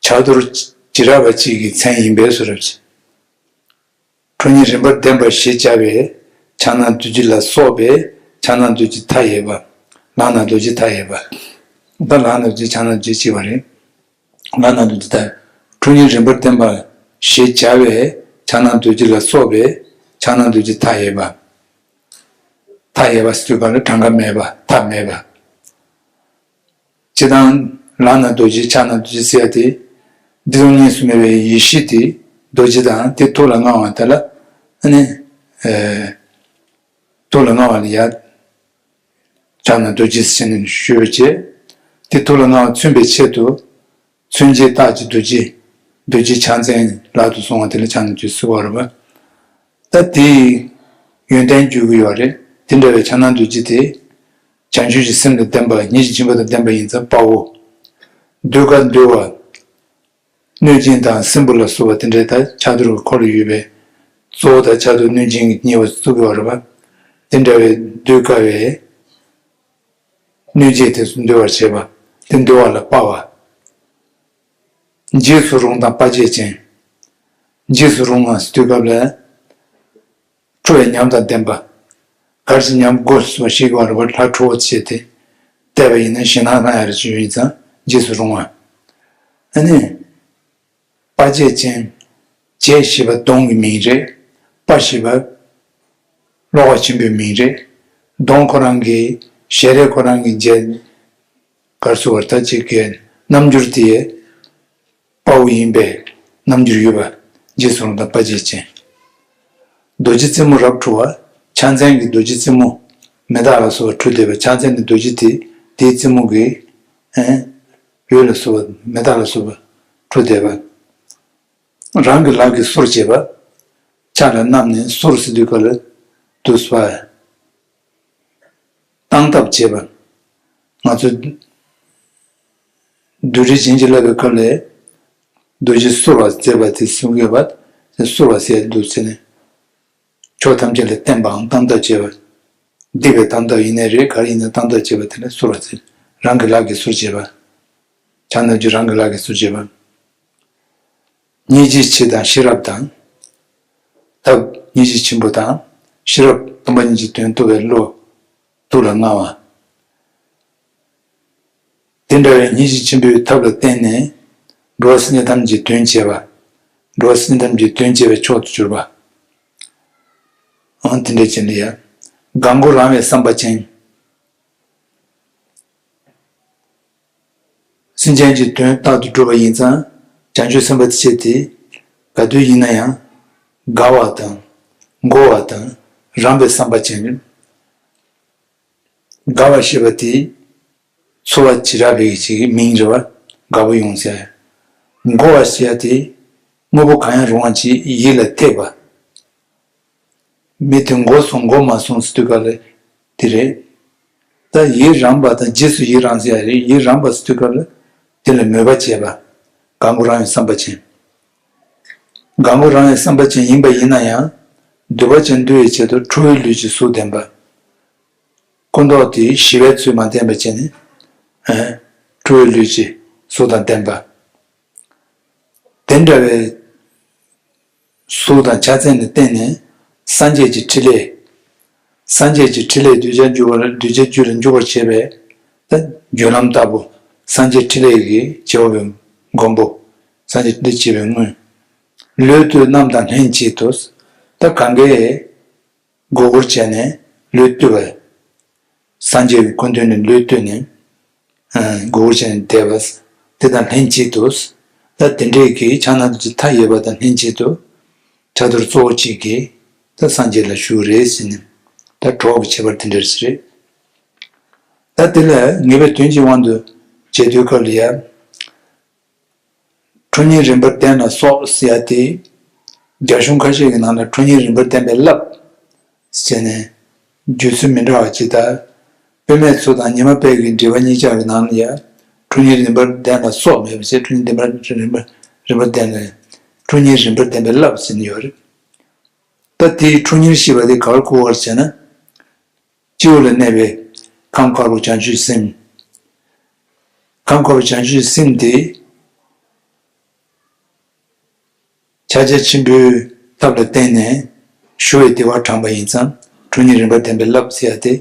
ཕྱག་རྡོར་བྱེ་བྲག་པ་གཅིག་གི་མཚན་ཡིན་པས་སོ་རབ་ཅིང་། ཁྲོ་གཉེར་རིམ་པར་ལྡན་པ་ཞེས་བྱ་བའི་ཕྱག་ན་རྡོ་རྗེ་ལ་སོགས་པའི་ཕྱག་ན་རྡོ་རྗེ་མཐའ་ཡས་པ། ལག་ན་རྡོ་རྗེ་མཐའ་ཡས་པ། ད་ལག་ན་རྡོ་རྗེ་ཕྱག་ན་རྡོ་རྗེ་གཅིག་པ་རེད། ལག་ན་རྡོ་རྗེ་མཐའ། ཁྲོ་གཉེར་རིམ་པར་ལྡན་པ་ཞེས་བྱ་བའི་ཕྱག་ན་རྡོ་རྗེ་ལ་སོགས་པའི་ཕྱག་ན་རྡོ་རྗེ་མཐའ་ཡས་པ། མཐའ་ཡས་པ་ཟེར་དུས་གང་ལ་གྲངས་ཀ་མེད་པ་མཐའ་མེད་པ། སྤྱིར་བཏང་ལག་ན་རྡོ་རྗེ་ཕྱག་ན་རྡོ་རྗེ་ཟེར་ཡ་དེ། བདེ་སྟོང་གཉིས་སུ་མེད་པའི་ཡེ་ཤེས་དེ་རྡོ་རྗེ་དང་དེ་ཐུགས་ལ་མངའ་བ་དེ་ལ་ཨ་ནི། ཨེ། ཐུགས་ལ་མངའ་བ་ལ་ཡ། ཕྱག་ན་རྡོ་རྗེ་ཟེར་ནས་ཞུ་བའི་ཆེད། དེ་ཐུགས་ལ་མངའ་བ་མཚོན་པའི་ཆེད་དུ། མཚོན་བྱེད་རྟགས་ཀྱི་རྡོ་རྗེ། རྡོ་རྗེ་ཕྱག་མཚན་ལག་ཏུ་བཟུང་བ་དེ་ལ་ཕྱག་ན་རྡོ་རྗེ་ཟེར་བ་རེད་པ། ད་དེའི་ཡོན་ཏན་བརྗོད་ཀྱི་ཡོད་རེད། དེ་འདྲ་བའི་ཕྱག་ན་རྡོ་རྗེ་དེ། བྱང་ཆུབ་ཀྱི་སེམས་དང་ལྡན་པ། སྙིང་རྗེ་ཆེན་པོ་དང་ལྡན་པ་ཡིན་ཙང་དཔའ་བོ། གདུལ་དཀའ་འདུལ་བ། གནོད་སྦྱིན་དང་སྲིན་པོ་ལ་སོགས་པ་དེ་འདྲའི་ད་ཕྱག་རྡོར་གྱི་འཁོར་ལོ་ཡོད་པའི་གཙོ་བོ་དང་ཕྱག་རྡོར་གནོད་སྦྱིན་གྱི་ཉེ་བར་བཙུགས་ཡོད་རེད་པ། དེ་འདྲ་བའི་གདུལ་དཀའ་བའི་གནོད་བྱེད་དེ་ཚོ་འདུལ་བར་བྱེད་པ། དེ་འདུལ་བ་ལ་དཔའ་བ། འཇིགས་སུ་རུང་དང་དཔའ་བྱད་ཅན། འཇིགས་སུ་རུང་བ་ཟེར་དུས་སྐབས་ལ། ཁྲོ་བའི་ཉམས་དང་ལྡན་པ། གར་གྱི་ཉམས་དགོས་སུ་ཞིག་བར་བར་ལྷ་ཁྲོ་བོ་བྱས་ཏེ། བལྟས་པ་ཡིན་ན་ཞེད་སྣང་སྣང་ཡ་རེ་ཅིག་ཡོད་ཡིན་ཙང་འཇིགས་སུ་རུང་བ། ཨ་ནི། དཔའ་བྱད་ཅན། བྱད་ཞེས་པ་གདོང་གི་མིང་རེད། དཔའ་ཞེས་པ། བློ་ཁོག་ཆེན་པོའི་མིང་རེད། གདོང་ཁོ་རང་གི་ཞལ་རས་ཁོ་རང་གི་མཇལ། གར་སོ་བར་ཐག་གཅིག་གི་རྣམ་འགྱུར་དེ། དཔའ་བོ་ཡིན་པའི་རྣམ་འགྱུར་ཡོད་པ། འཇིགས་སུ་རུང་དང་དཔའ་བྱད་ཅན། རྡོ་རྗེ་རྩེ་མོ་རབ་འཁྲུ་བ། ཕྱག་མཚན་གྱི་རྡོ་རྗེ་རྩེ་མོ། མེ་སྟག་ལ་སོགས་པ་འཁྲུ་བསྡད་པ། ཕྱག་མཚན་ནི་རྡོ་རྗེ་དེ། དེའི་རྩེ་མོ་གི། ཨེ། འོད་ལ་སོགས་པ། མེ་སྟག་ལ་སོགས་པ་འཁྲུ་བསྡད་པ། རང་གི་ལག་གིས་གསུར་བྱེད་པ། ཕྱག་ལ་བསྣམས་ནས་གསུར་ཟེར་དུས་སྐབས་ལ་དུ་སྦ། བཏང་ཐབས་བྱེད་པ། ང་ཚོས་རྡོ་རྗེ་བྱིན་གྱིས་བརླབས་པའི་སྐབས་ལ་རྡོ་རྗེ་གསུར་བ་མཛད་པ་དེ་གསུང་གི་ཡོད་པ། གསུར་བ་ཟེར་འདུག་ཟེར་ནས། ཕྱོགས་ཐམས་ཅད་ལ་བརྟེན་པའམ་བཏང་ཐབས་བྱེད་པ། སྡིག་པའི་བཏང་ཐབས་ཡིན་ནའི་རེད། ག་རེ་ཡིན་ནའི་བཏང་ཐབས་བྱེད་པ་དེ་ལ་གསུར་བ་ཟེར། རང་གི་ལག་གིས་གསུར་བྱེད་པ། ཕྱག་ན་རྡོ་རྗེ་རང་གི་ལག་གིས་གསུར་བྱེད་པ། སྙིང་རྗེ་ཆེ་དང་ཤེས་རབ་དང་། ཐབས་སྙིང་རྗེ་ཆེན་པོ་དང་། ཤེས་རབ་སྟོང་པ་ཉིད་ཀྱི་དོན་རྟོགས་པའི་བློ། ཐུགས་ལ་མངའ་བ། དེ་འདྲ་བའི་སྙིང་རྗེ་ཆེན་པོའི་ཐབས་ལ་བརྟེན་ནས། འགྲོ་བ་སེམས་ཅན་ཐམས་ཅད་ཀྱི་དོན་བྱེད་པ། འགྲོ་བ་སེམས་ཅན་ཐམས་ཅད་ཀྱི་དོན་བྱེད་པའི་མཆོག་ཏུ་གྱུར་པ། འོ་དེ་འདྲ་བྱས་ནས་ཡ། གང་གོ་རང་བའི་བསམ་པ་ཅན། སེམས་ཅན་གྱི་དོན་རྟག་ཏུ་སྒྲུབ་པ་ཡིན་ཙང་། བྱང་ཆུབ་སེམས་དཔའ་དེ་ཆེ་སྟེ། ག་དུས་ཡིན་ན་ཡང་། དགའ་བ་དང་། མགུ་བ་དང་། རངས་པའི་བསམ་པ་ཅན། དགའ་བ་ཞེས་པ་དེ། ཚོར་བ་ཇི་འདྲ་བའི་ཅིག་མིང་རེད་པ། དགའ་པོ་ཡོང་ཟེར། མགུ་བ་ཞེས་པ་དེ། དངོས་པོ་གང་ཡང་རུང་བ་ཅིག་ཡིད་ལ་གཏད་པ། མི་དེ་མགོ་སོང་མགོ་མ་སོང་ཟེར་དུས་སྐབས་ལ་དེ་རེད། ད་ཡིད་རངས་པ་དང་རྗེས་སུ་ཡི་རང་ཟེར་ཡ་རེད། ཡིད་རངས་པ་ཟེར་དུས་སྐབས་ལ་དེ་ལ་མོས་པ་བྱེད་པ། གང་གོ་རང་བའི་བསམ་པ་ཅན། གང་གོ་རང་བའི་བསམ་པ་ཅན་ཡིན་པ་ཡིན་ན་ཡང་། འདོད་པ་ཅན་འདུལ་བའི་ཆེད་དུ་ཁྲོ་བོའི་ལུས་ཀྱི་གཟུགས་ལྡན་པ། སྐུ་མདོག་དེ་ཞི་བའི་ཚུལ་མ་བསྟན་པ་བྱས་ནས། ཨ། ཁྲོ་བོའི་ལུས་ཀྱི་གཟུགས་དང་ལྡན་པ། དེ་འདྲ་བའི་གཟུགས་དང་ཕྱག་མཚན་ལ་བརྟེན་ནས་སངས་རྒྱས་ཀྱི་ཕྲིན་ལས། སངས་རྒྱས་ཀྱི་ཕྲིན་ལས་གདུལ་བྱ་འཇུག་པར་གདུལ་བྱའི་རྒྱུད་ལ་འཇུག་པར་བྱེད་པའི་ད་རྒྱུ་ལམ་ལྟ་བུ། སངས་རྒྱས་ཕྲིན་ལས་ཀྱི་བྱེད་པ་པོའི་མགོན་པོ། སངས་རྒྱས་ཕྲིན་ལས་བྱེད་པའི་སྔོན། བློས་བཏུད་རྣམས་དང་ལྷན་ཅིག་ཏུ། ད་གང་གའི་མགོ་སྒུར་བྱས་ནས་བློས་བཏུད་པ། སངས་རྒྱས་ཀྱི་སྐུ་མདུན་ནས་བློས་བཏུད་ནས། ཨ། མགོ་སྒུར་བྱས་ནས་བསྡད་པ། དེ་དང་ལྷན་ཅིག་ཏུ། ད་དེ་འདྲའི་གི་ཕྱག་ན་རྡོ་རྗེ་མཐའ་ཡས་པ་དང་ལྷན་ཅིག་ཏུ། ཕྱག་རྡོར་གཙོ་བོ་གཅིག་གིས་ད་སངས་རྒྱས་ལ་ཞུགས་རེད་ཟེར་ནས། ད་གྲོགས་ཀྱི་ཁྱད་པར་དེ་འདྲ་ཞིག་རེད། ད་དེ་ལ་ངེས་པའི་དོན་གྱི་དབང་དུ་བྱེད་དུས་སྐབས་ལ་ཡ། ཁྲོ་གཉེར་རིམ་པར་ལྡན་ལ་སོགས་ཟེར་ཡ་དེ། རྒྱ་གཞུང་ཁ་ཤས་ཀྱི་ནང་ལ་ཁྲོ་གཉེར་རིམ་པར་ལྡན་པའི་རླབས་ཟེར་ནས། བརྗོད་ཚུལ་མི་འདྲ་བ་ཅིག་དང་། དཔེ་མེད་ཚོ་དང་ཉི་མ་དཔལ་གྱི་འགྲེལ་པ་གཉིས་ཆར་གྱི་ནང་ལ་ཡང་། ཁྲོ་གཉེར་རིམ་པར་ལྡན་ལ་སོགས་མེད་པ་ཟེར། ཁྲོ་གཉེར་རིམ་པར་རིམ་པར་རིམ་པར་ལྡན་ལ། ཁྲོ་གཉེར་རིམ་པར་ལྡན་པའི་རླབས་ཟེར་ནས་ཡོད་རེད། ད་དེའི་ཁྲོ་གཉེར་ཞེས་པ་དེ་ག་བར་གོ་བར་བྱས་ན། སྤྱི་བོ་ལ་གནས་པའི་ཁམས་དཀར་པོ་བྱང་ཆུབ་སེམས། ཁམས་དཀར་པོ་བྱང་ཆུབ་སེམས་དེ། ཕྱག་རྒྱ་ཆེན་པོའི་ཐབས་ལ་བརྟེན་ནས་ཞུ་བའི་བདེ་བ་དྲངས་པ་ཡིན་ཙང་། ཁྲོ་གཉེར་རིམ་པར་ལྡན་པའི་རླབས་ཟེར་ཡ་དེ།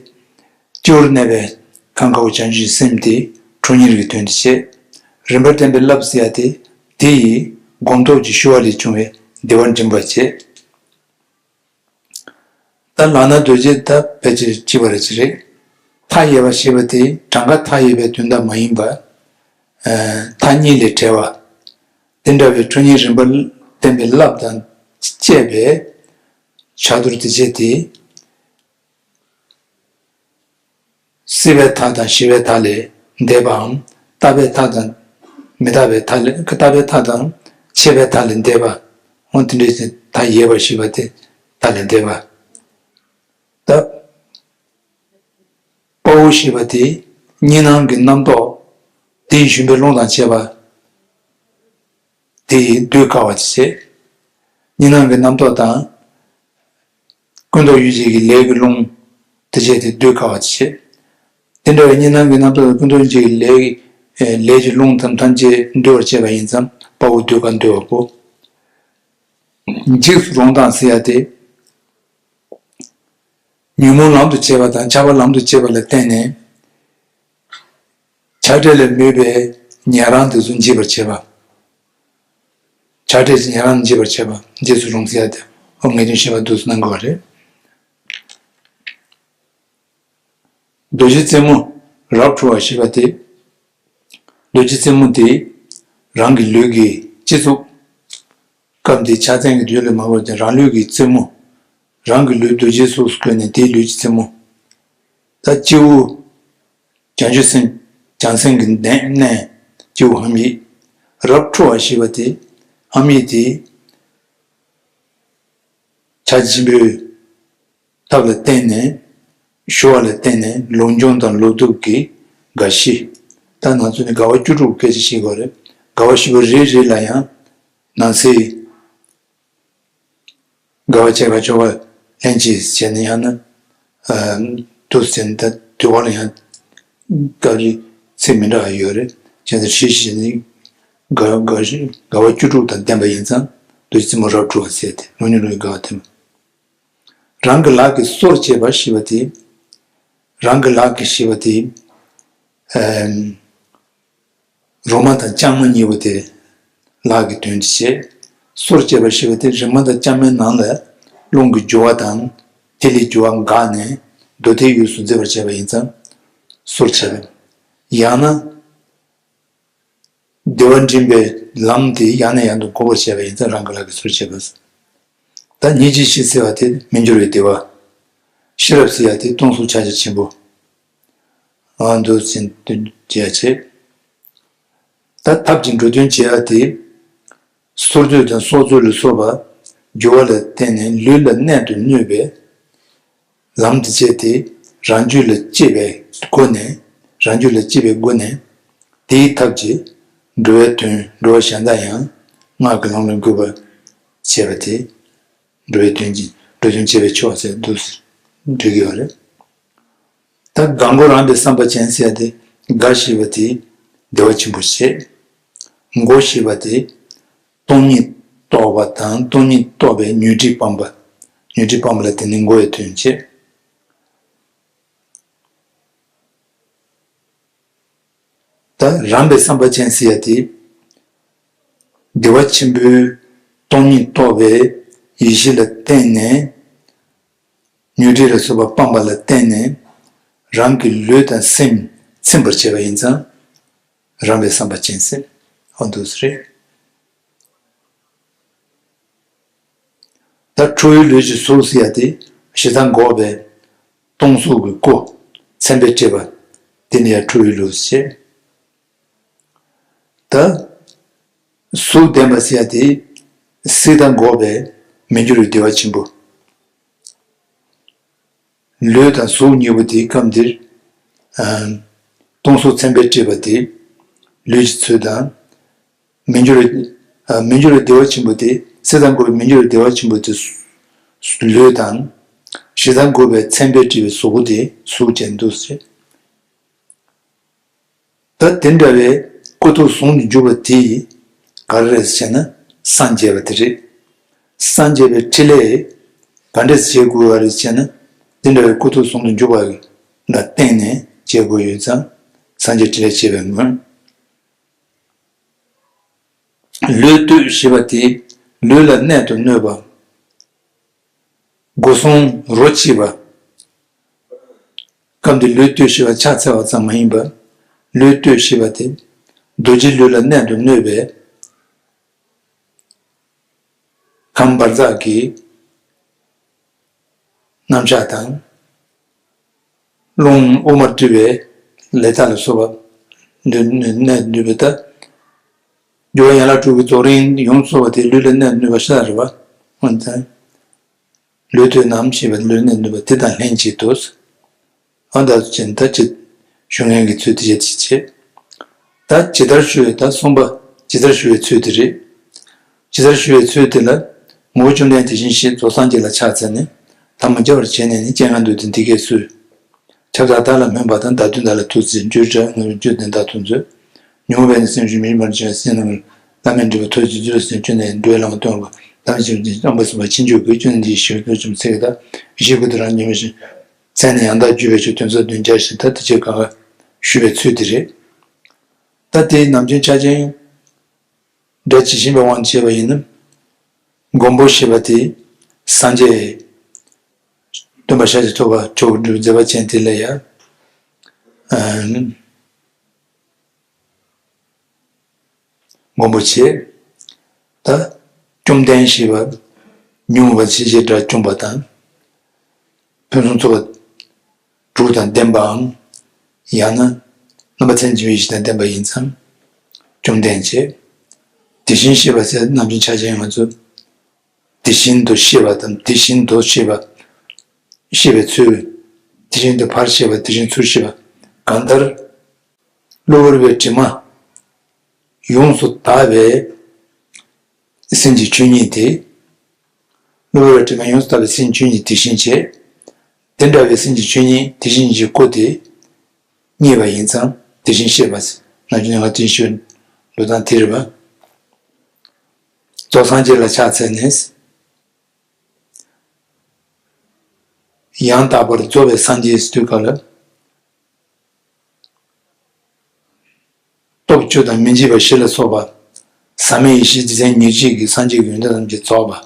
སྤྱི་བོར་གནས་པའི་ཁམས་དཀར་པོ་བྱང་ཆུབ་སེམས་དེ་ཁྲོ་གཉེར་གྱི་དོན་དུ་བྱེད། རིམ་པར་ལྡན་པའི་རླབས་ཟེར་ཡ་དེ། དེ་ཡིས་སྒོམ་སྟོབས་ཀྱིས་ཞུ་བ་ལས་བྱུང་བའི་བདེ་བ་འདྲེན་པར་བྱེད། ད་ལག་ན་རྡོ་རྗེ་ད་ཕལ་ཆེར་གཅིག་པ་རེ་ཅིག་རེད། མཐའ་ཡས་པ་ཞེས་པ་དེ་གྲངས་ཀ་མཐའ་ཡས་པའི་དོན་དག་མ་ཡིན་པར། མཐའ་གཉིས་ལས་བྲལ་བ། དེ་འདྲ་བའི་ཁྲོ་གཉེར་རིམ་པ་བསྟན་པའི་རླབས་དང་བཅས་པའི་ཕྱག་རྡོར་དེ་བྱས་ཏེ། སྲིད་པའི་མཐའ་དང་ཞི་བའི་མཐའ་ལས་འདས་པའམ། རྟག་པའི་མཐའ་དང་མི་རྟག་པའི་མཐའ་ལས། རྟག་པའི་མཐའ་དང་ཆད་པའི་མཐའ་ལས་འདས་པ། འོ་དེ་འདྲའི་མཐའ་ཡས་པར་བཤད་པ་སྟེ་མཐའ་ལས་འདས་པ། ད་དཔའ་བོ་ཞེས་པ་དེ་གཉིས་སྣང་གི་རྣམ་རྟོག་དེའི་ཞུམ་པའི་རླུང་དང་བཅས་པ། དེ་ཡིས་གདུལ་དཀའ་བ་བྱེད། གཉིས་སྣང་གི་རྣམ་རྟོག་དང་། ཀུན་རྟོག་ཡུལ་ཅན་གྱི་ལས་ཀྱི་རླུང་དེ་བྱས་ཏེ་གདུལ་དཀའ་བ་བྱེད། དེ་འདྲ་བའི་གཉིས་སྣང་གི་རྣམ་རྟོག་དང་ཀུན་རྟོག་ཡུལ་ཅན་གྱི་ལས་ཀྱི་ལས་ཀྱི་རླུང་དང་ཐམས་ཅད་གདུལ་བར་བྱེད་པ་ཡིན་ཙང་དཔའ་བོ་གདུལ་དཀའ་འདུལ་བ་པོ། འཇིགས་སུ་རུང་དང་ཟེར་ཡ་དེ། ཉོན་མོངས་ལམ་དུ་བྱེད་པ་དང་ཆགས་པ་ལམ་དུ་བྱེད་པ་ལ་བརྟེན་ནས། ཆགས་བྲལ་ལ་མོས་པའི་ཉན་རང་དེ་ཚོ་འཇིག་པར་བྱེད་པ། ཆགས་བྲལ་གྱི་ཉན་རང་འཇིག་པར་བྱེད་པ་འཇིགས་སུ་རུང་ཟེར་ཡ་དེ་ཨོ་ངེས་དོན་ཤེས་པ་འདུག་སེ་གནང་དགོས་པ་རེད། རྡོ་རྗེ་རྩེ་མོ་རབ་འཁྲུགས་པ་ཞེས་པ་སྟེ། རྡོ་རྗེ་རྩེ་མོ་དེ་རང་གི་ལུས་ཀྱི་སྤྱི་གཙུག་སྐབས་འདིའི་ཕྱག་མཚན་གྱི་དུས་ལ་མ་བབ་ཀྱང་རང་ལུས་ཀྱི་རྩེ་མོ། རང་གི་ལུས་རྡོ་རྗེའི་གཟུགས་སུ་བཀོད་ནས་དེའི་ལུས་ཀྱི་རྩེ་མོ། ད་སྤྱི་བོ། བྱང་ཆུབ་སེམས། བྱང་སེམས་ཀྱི་གནས་གནས་སྤྱི་བོ་ཧཱུྃ་ཡིག་རབ་འཁྲུགས་པ་ཞེས་པ་དེ་ཧཱུྃ་ཡིག་དེ་ཕྱག་ཆེན་པོའི་ཐབས་ལ་བརྟེན་ནས་ཞུ་བ་ལ་བརྟེན་ནས་ལོངས་སྤྱོད་དང་ལོག་རྟོག་གི་དགའ་བཞི། ད་ང་ཚོ་ནི་དགའ་བ་བཅུ་དྲུག་སྐད་ཆ་བཤད་དགོས་རེད། དགའ་བ་བཞི་པོ་རེ་རེ་ལ་ཡང་ནང་གསེས། དགའ་བ་བྱེ་བྲག་ཆོ་ག་ལྷན་ཅིག་བྱས་ནས་ཡང་ན། ཨ། དུས་ཟིན་ད་དུས་འཁོར་ལ་ཡང་སྐབས་རེ་ཚིག་མི་འདྲ་བ་ཡོད་རེད། བྱས་ཙང་ཧྲིལ་ཞིག་ནི་དགའ་དགའ་དགའ་བ་བཅུ་དྲུག་དང་ལྡན་པ་ཡིན་ཙང་རྡོ་རྗེ་རྩེ་མོ་རབ་འཁྲུགས་པ་ཟེར་ཏེ་ལོ་ཉུང་ལོ་ཡི་དགའ་བ་ལྡན་པ། རང་གི་ལག་གིས་གསོར་བྱེད་པ་ཞེས་པ་དེ། རང་གི་ལག་གིས་ཞེས་པ་དེ། ཨ། རོ་མ་དང་ལྕང་མ་གཉིས་པོ་དེ་ལག་གི་དོན་དུ་བྱེད། གསོར་བྱེད་པ་ཞེས་པ་དེ་རི་མ་དང་ལྕང་མའི་ནང་ལ་རླུང་གི་རྒྱུ་བ་དང་ཐིག་ལེའི་རྒྱུ་བ་འགགས་ནས་རྡོ་ཐིག་དབུས་སུ་འཛིན་པར་བྱེད་པ་ཡིན་ཙང་གསོར་བྱེད་པ། ཡང་ན་བདེ་བ་འདྲེན་པའི་ལམ་དེ་ཡང་ནས་ཡང་དུ་འགོག་པར་བྱེད་པ་ཡིན་ཙང་རང་གི་ལག་གིས་གསོར་བྱེད་པ། ད་སྙིང་རྗེ་ཞེས་ཟེར་བ་དེ་མི་འགྱུར་བའི་བདེ་བ། ཤེས་རབ་ཟེར་ཡ་དེ་སྟོང་གཟུགས་ཕྱག་རྒྱ་ཆེན་པོ། ཨ། འདུ་བྱེད་དོན་བྱེད་ཡ་བྱེད། ད་ཐབས་ཀྱི་འགྲོ་དོན་བྱེད་ཡ་དེ། སོར་མཛོད་དང་སྲོག་རྩོལ་ལ་སོགས་པ་སྦྱོར་བ་ལ་བརྟེན་ནས་ལུས་ལ་གནད་དུ་བསྣུན་པའི་ལམ་དུ་བྱས་ཏེ་རང་རྒྱུད་ལ་སྐྱེ་བའི་སྒོ་ནས་རང་རྒྱུད་ལ་སྐྱེ་བའི་སྒོ་ནས་དེའི་ཐབས་ཀྱིས་འགྲོ་བའི་དོན་འགྲོ་བ་གཞན་དག་ཡང་སྔགས་ཀྱི་ལམ་ལ་འགོད་པར་བྱེད་པ་དེ་འགྲོ་བའི་དོན་གྱི་འགྲོ་དོན་བྱེད་པའི་ཕྱོགས་ཟེར་འདུག་འགྲིག་གི་ཡོད་རེད། ད་དགའ་མགུ་རངས་པའི་བསམ་པ་ཅན་ཟེར་ཏེ་དགའ་ཞེས་པ་དེ་བདེ་བ་ཆེན་པོ་བྱེད། མགུ་ཞེས་པ་དེ་སྟོང་ཉིད་རྟོགས་པ་དང་སྟོང་ཉིད་རྟོགས་པའི་ཉོན་སྒྲིབ་སྤངས་པ། ཉོན་སྒྲིབ་སྤངས་པ་ལ་དེ་ནི་མགུ་ཡི་དོན་བྱེད། ད་རངས་པའི་བསམ་པ་ཅན་ཟེར་ཡ་དེ་བདེ་བ་ཆེན་པོའི་སྟོང་ཉིད་རྟོགས་པའི་ཡེ་ཤེས་ལ་བརྟེན་ནས། ཉོན་སྒྲིབ་ལ་སོགས་པ་སྤངས་པ་ལ་བརྟེན་ནས་རང་གི་ལུས་དང་སེམས་ཚིམ་པར་བྱེད་པ་ཡིན་ཙང་རངས་པའི་བསམ་པ་ཅན་ཟེར་འོ་འདུག་སེ་རེད། ད་ཁྲོ་བོའི་ལུས་ཀྱི་གཟུགས་ཟེར་ཡ་དེ་ཞེ་སྡང་འགོག་པའི་སྟོང་གཟུགས་ཀྱི་སྐུ་མཚན་དཔེས་སྤྲས་པ་དེ་ནི་ཡང་ཁྲོ་བོའི་ལུས་ཟེར། ད་གཟུགས་ལྡན་པ་ཟེར་ཡ་དེ་སྲིད་མཐའ་འགོག་པའི་མི་འགྱུར་བའི་བདེ་བ་ཆེན་པོ། ལུས་དང་གཟུགས་གཉིས་པོ་དེ་སྐབས་འདིར། ཨ། སྟོང་གཟུགས་མཚན་དཔེས་སྤྲས་པ་དེ་ལུས་ཀྱི་ཚུལ་དང་། མི་འགྱུར་བའི། ཨ། མི་འགྱུར་བའི་བདེ་བ་ཆེན་པོ་དེ་སྲིད་མཐའ་འགོག་པའི་མི་འགྱུར་བའི་བདེ་བ་ཆེན་པོ་དེ་ལུས་དང་། ཞེ་སྡང་འགོག་པའི་མཚན་དཔེས་སྤྲས་པའི་གཟུགས་པོ་དེ་གཟུགས་ཅན་འདུག་ཟེར། ད་དེ་འདྲ་བའི་ཀུན་རྟོག་ཟུང་དུ་འཇུག་པ་དེ་ག་རེ་རེད་ཟེར་ན་སངས་རྒྱས་པ་དེ་རེད། སངས་རྒྱས་པའི་ཕྲིན་ལས་ག་འདྲས་བྱེད་དགོས་པ་རེད་ཟེར་ན་དེ་འདྲ་བའི་ཀུན་རྟོག་ཟུང་དུ་འཇུག་པ་ལ་བརྟེན་ནས་བྱེད་དགོས་ཡོད་ཙང་སངས་རྒྱས་ཕྲིན་ལས་བྱེད་པའི་སྔོན། ལུས་གཏོད་ཞེས་པ་དེ་ལུས་ལ་གནད་དུ་བསྣུན་པ། སྒོ་སྲུང་རོ་གཅིག་པ། སྐབས་འདིར་ལུས་གཏོད་ཞེས་པ་ཕྱག་འཚལ་བ་ཙམ་མ་ཡིན་པར་ལུས་གཏོད་ཞེས་པ་དེ་ རྡོ་རྗེ་ལུས་ལ་གནད་དུ་བསྣུན་པའི་ཁམས་འབར་འཛག་གི་རྣམ་གཞག་དང་། རླུང་དབུ་མར་སྤྲུལ་པའི་ལས་མཐའ་ལ་སོགས་པ་འདུས་གནད་འདུས་པའི་ལྟ། སྦྱོར་བ་ཡན་ལག་དྲུག་གི་རྫོགས་རིམ་ཡོངས་སུ་རྫོགས་པ་དེ་ལུས་ལ་གནད་ནུས་པ་ཤ་སྟག་རེད་པ། འོན་ཀྱང་། ལུས་ཐོས་རྣམས་ཞེས་པ་ལུས་ལ་གནད་ནུས་པ་དེ་དང་ལྷན་ཅིག་ཏུ། འོ་ད་ཅི་ད་ཅི་ཞུ་མཁན་གྱི་ཚུལ་དེ་བྱེད་ཅི་བྱེད། ད་ཇི་ལྟར་ཞུ་བའི་ད་གསུམ་པ་ཇི་ལྟར་ཞུ་བའི་ཚུལ་དེ་རེད། ཇི་ལྟར་ཞུ་བའི་ཚུལ་དེ་ལ། ངོ་བོ་བཅོམ་ལྡན་དེ་བཞིན་གཤེགས་རྫོགས་སངས་རྒྱས་ལ་ཕྱག་འཚལ་ནས། ཐལ་མོ་སྦྱར་བར་བྱས་ནས་ནི་སྤྱན་སྔར་འདུག་སྟེ་འདི་སྐད་གསོལ། ཁྱབ་བདག་བདག་ལ་སྨོན་པ་དང་། བདག་མདུན་བདག་ལ་ཐུགས་བརྩེ་བའི། བརྗོད་བྱ་ངོ་བོ་བཅོམ་ལྡན་བདག་ཐུགས་མཛོད། ཉོན་མོངས་པས་ནི་སེམས་ཤུགས་མི་འཇིགས་པར་བྱེད། སེམས་ནི་བླ་མེད་འདྲིས་པ་ཐུགས་རྗེ་བརྗོད་སེམས་ཅན་ནི་འགྲོ་བའི་ལམ་སྟོན་པ། བདག་མེད་ཅིང་བཅོམ་པ་གསུངས་པ་ཕྱིན་ཅི་ལོག་གི་བཅོམ་ལྡན་འདས་ཞེས་པའི་ཚིག་གི་ད་བཞི་དགུ་དེ་རང་ཉིན་མོ་བཞིན་མཚན་ནི་ཡང་དག་བརྗོད་པའི་ཆོས། དོན་རྩ་བདུན་བརྒྱ་བཞི། ད་དེ་ཆོས་གང་ག་ཞུ་བའི་ཚུལ་དེ་རེད། ད་དེའི་ནམ་རྒྱུན་ཆ་ཅན་སྒྲ་ཇི་བཞིན་པའི་དབང་བྱས་པ་ཡིན་ན། མགོན་པོ་ཞེས་པ་དེ་སངས་རྒྱས་སྟོན་པ་ཤཱཀྱ་ཐུབ་པ་མཆོག་གི་མཛད་པ་ཅན་དེ་ལ་ཡང་། མགོན་པོ་བྱས། ད་བཅོམ་ལྡན་ཞེས་པ་ཉོན་མོངས་པ་ཤེས་བྱའི་སྒྲ་བཅོམ་པ་དང་། ཕུན་སུམ་ཚོགས་པ་དྲུག་དང་ལྡན་པའམ། ཡང་ན་རྣམ་པ་ཚད་མེད་བཞི་དང་ལྡན་པ་ཡིན་ཙང་བཅོམ་ལྡན་བྱས། དེ་བཞིན་གཤེགས་པ་ཟེར་ནམ་རྒྱུན་ཆ་ཅན་ང་ཚོ་དེ་བཞིན་དུ་གཤེགས་པ་དང་དེ་བཞིན་དུ་གཤེགས་པ། གཤེགས་པའི་ཚུལ། དེ་བཞིན་དུ་ཕར་གཤེགས་པ་དེ་བཞིན་ཚུར་གཤེགས་པ། གང་ལྟར། གློ་བུར་བའི་དྲི་མ་ཡོངས་སུ་དག་པའི་སེམས་ཀྱི་ཆོས་ཉིད་དེ། གློ་བུར་བའི་དྲི་མ་ཡོངས་སུ་དག་པའི་སེམས་ཆོས་ཉིད་དེ་བཞིན་བྱས། དེ་འདྲ་བའི་སེམས་ཀྱི་ཆོས་ཉིད་དེ་བཞིན་གྱི་སྐུ་དེ་བརྙེས་པ་ཡིན་ཙང་དེ་བཞིན་གཤེགས་པ་ཟེར། ནམ་རྒྱུན་ནས་ང་དེ་ཞུ་འགྲོ་སྟངས་དེ་རེད་པ། རྫོགས་སངས་རྒྱས་ལ་ཕྱག་འཚལ་ནས། ཡང་དག་པར་རྫོགས་པའི་སངས་རྒྱས་ཟེར་དུས་སྐབས་ལ། སྟོབས་བཅུ་དང་མི་འཇིགས་པ་བཞི་ལ་སོགས་པ། ཟག་མེད་ཡེ་ཤེས་རྗེས་དྲན་ཉེར་གཅིག་གི་སངས་རྒྱས་ཀྱི་ཡོན་ཏན་ཐམས་ཅད་རྫོགས་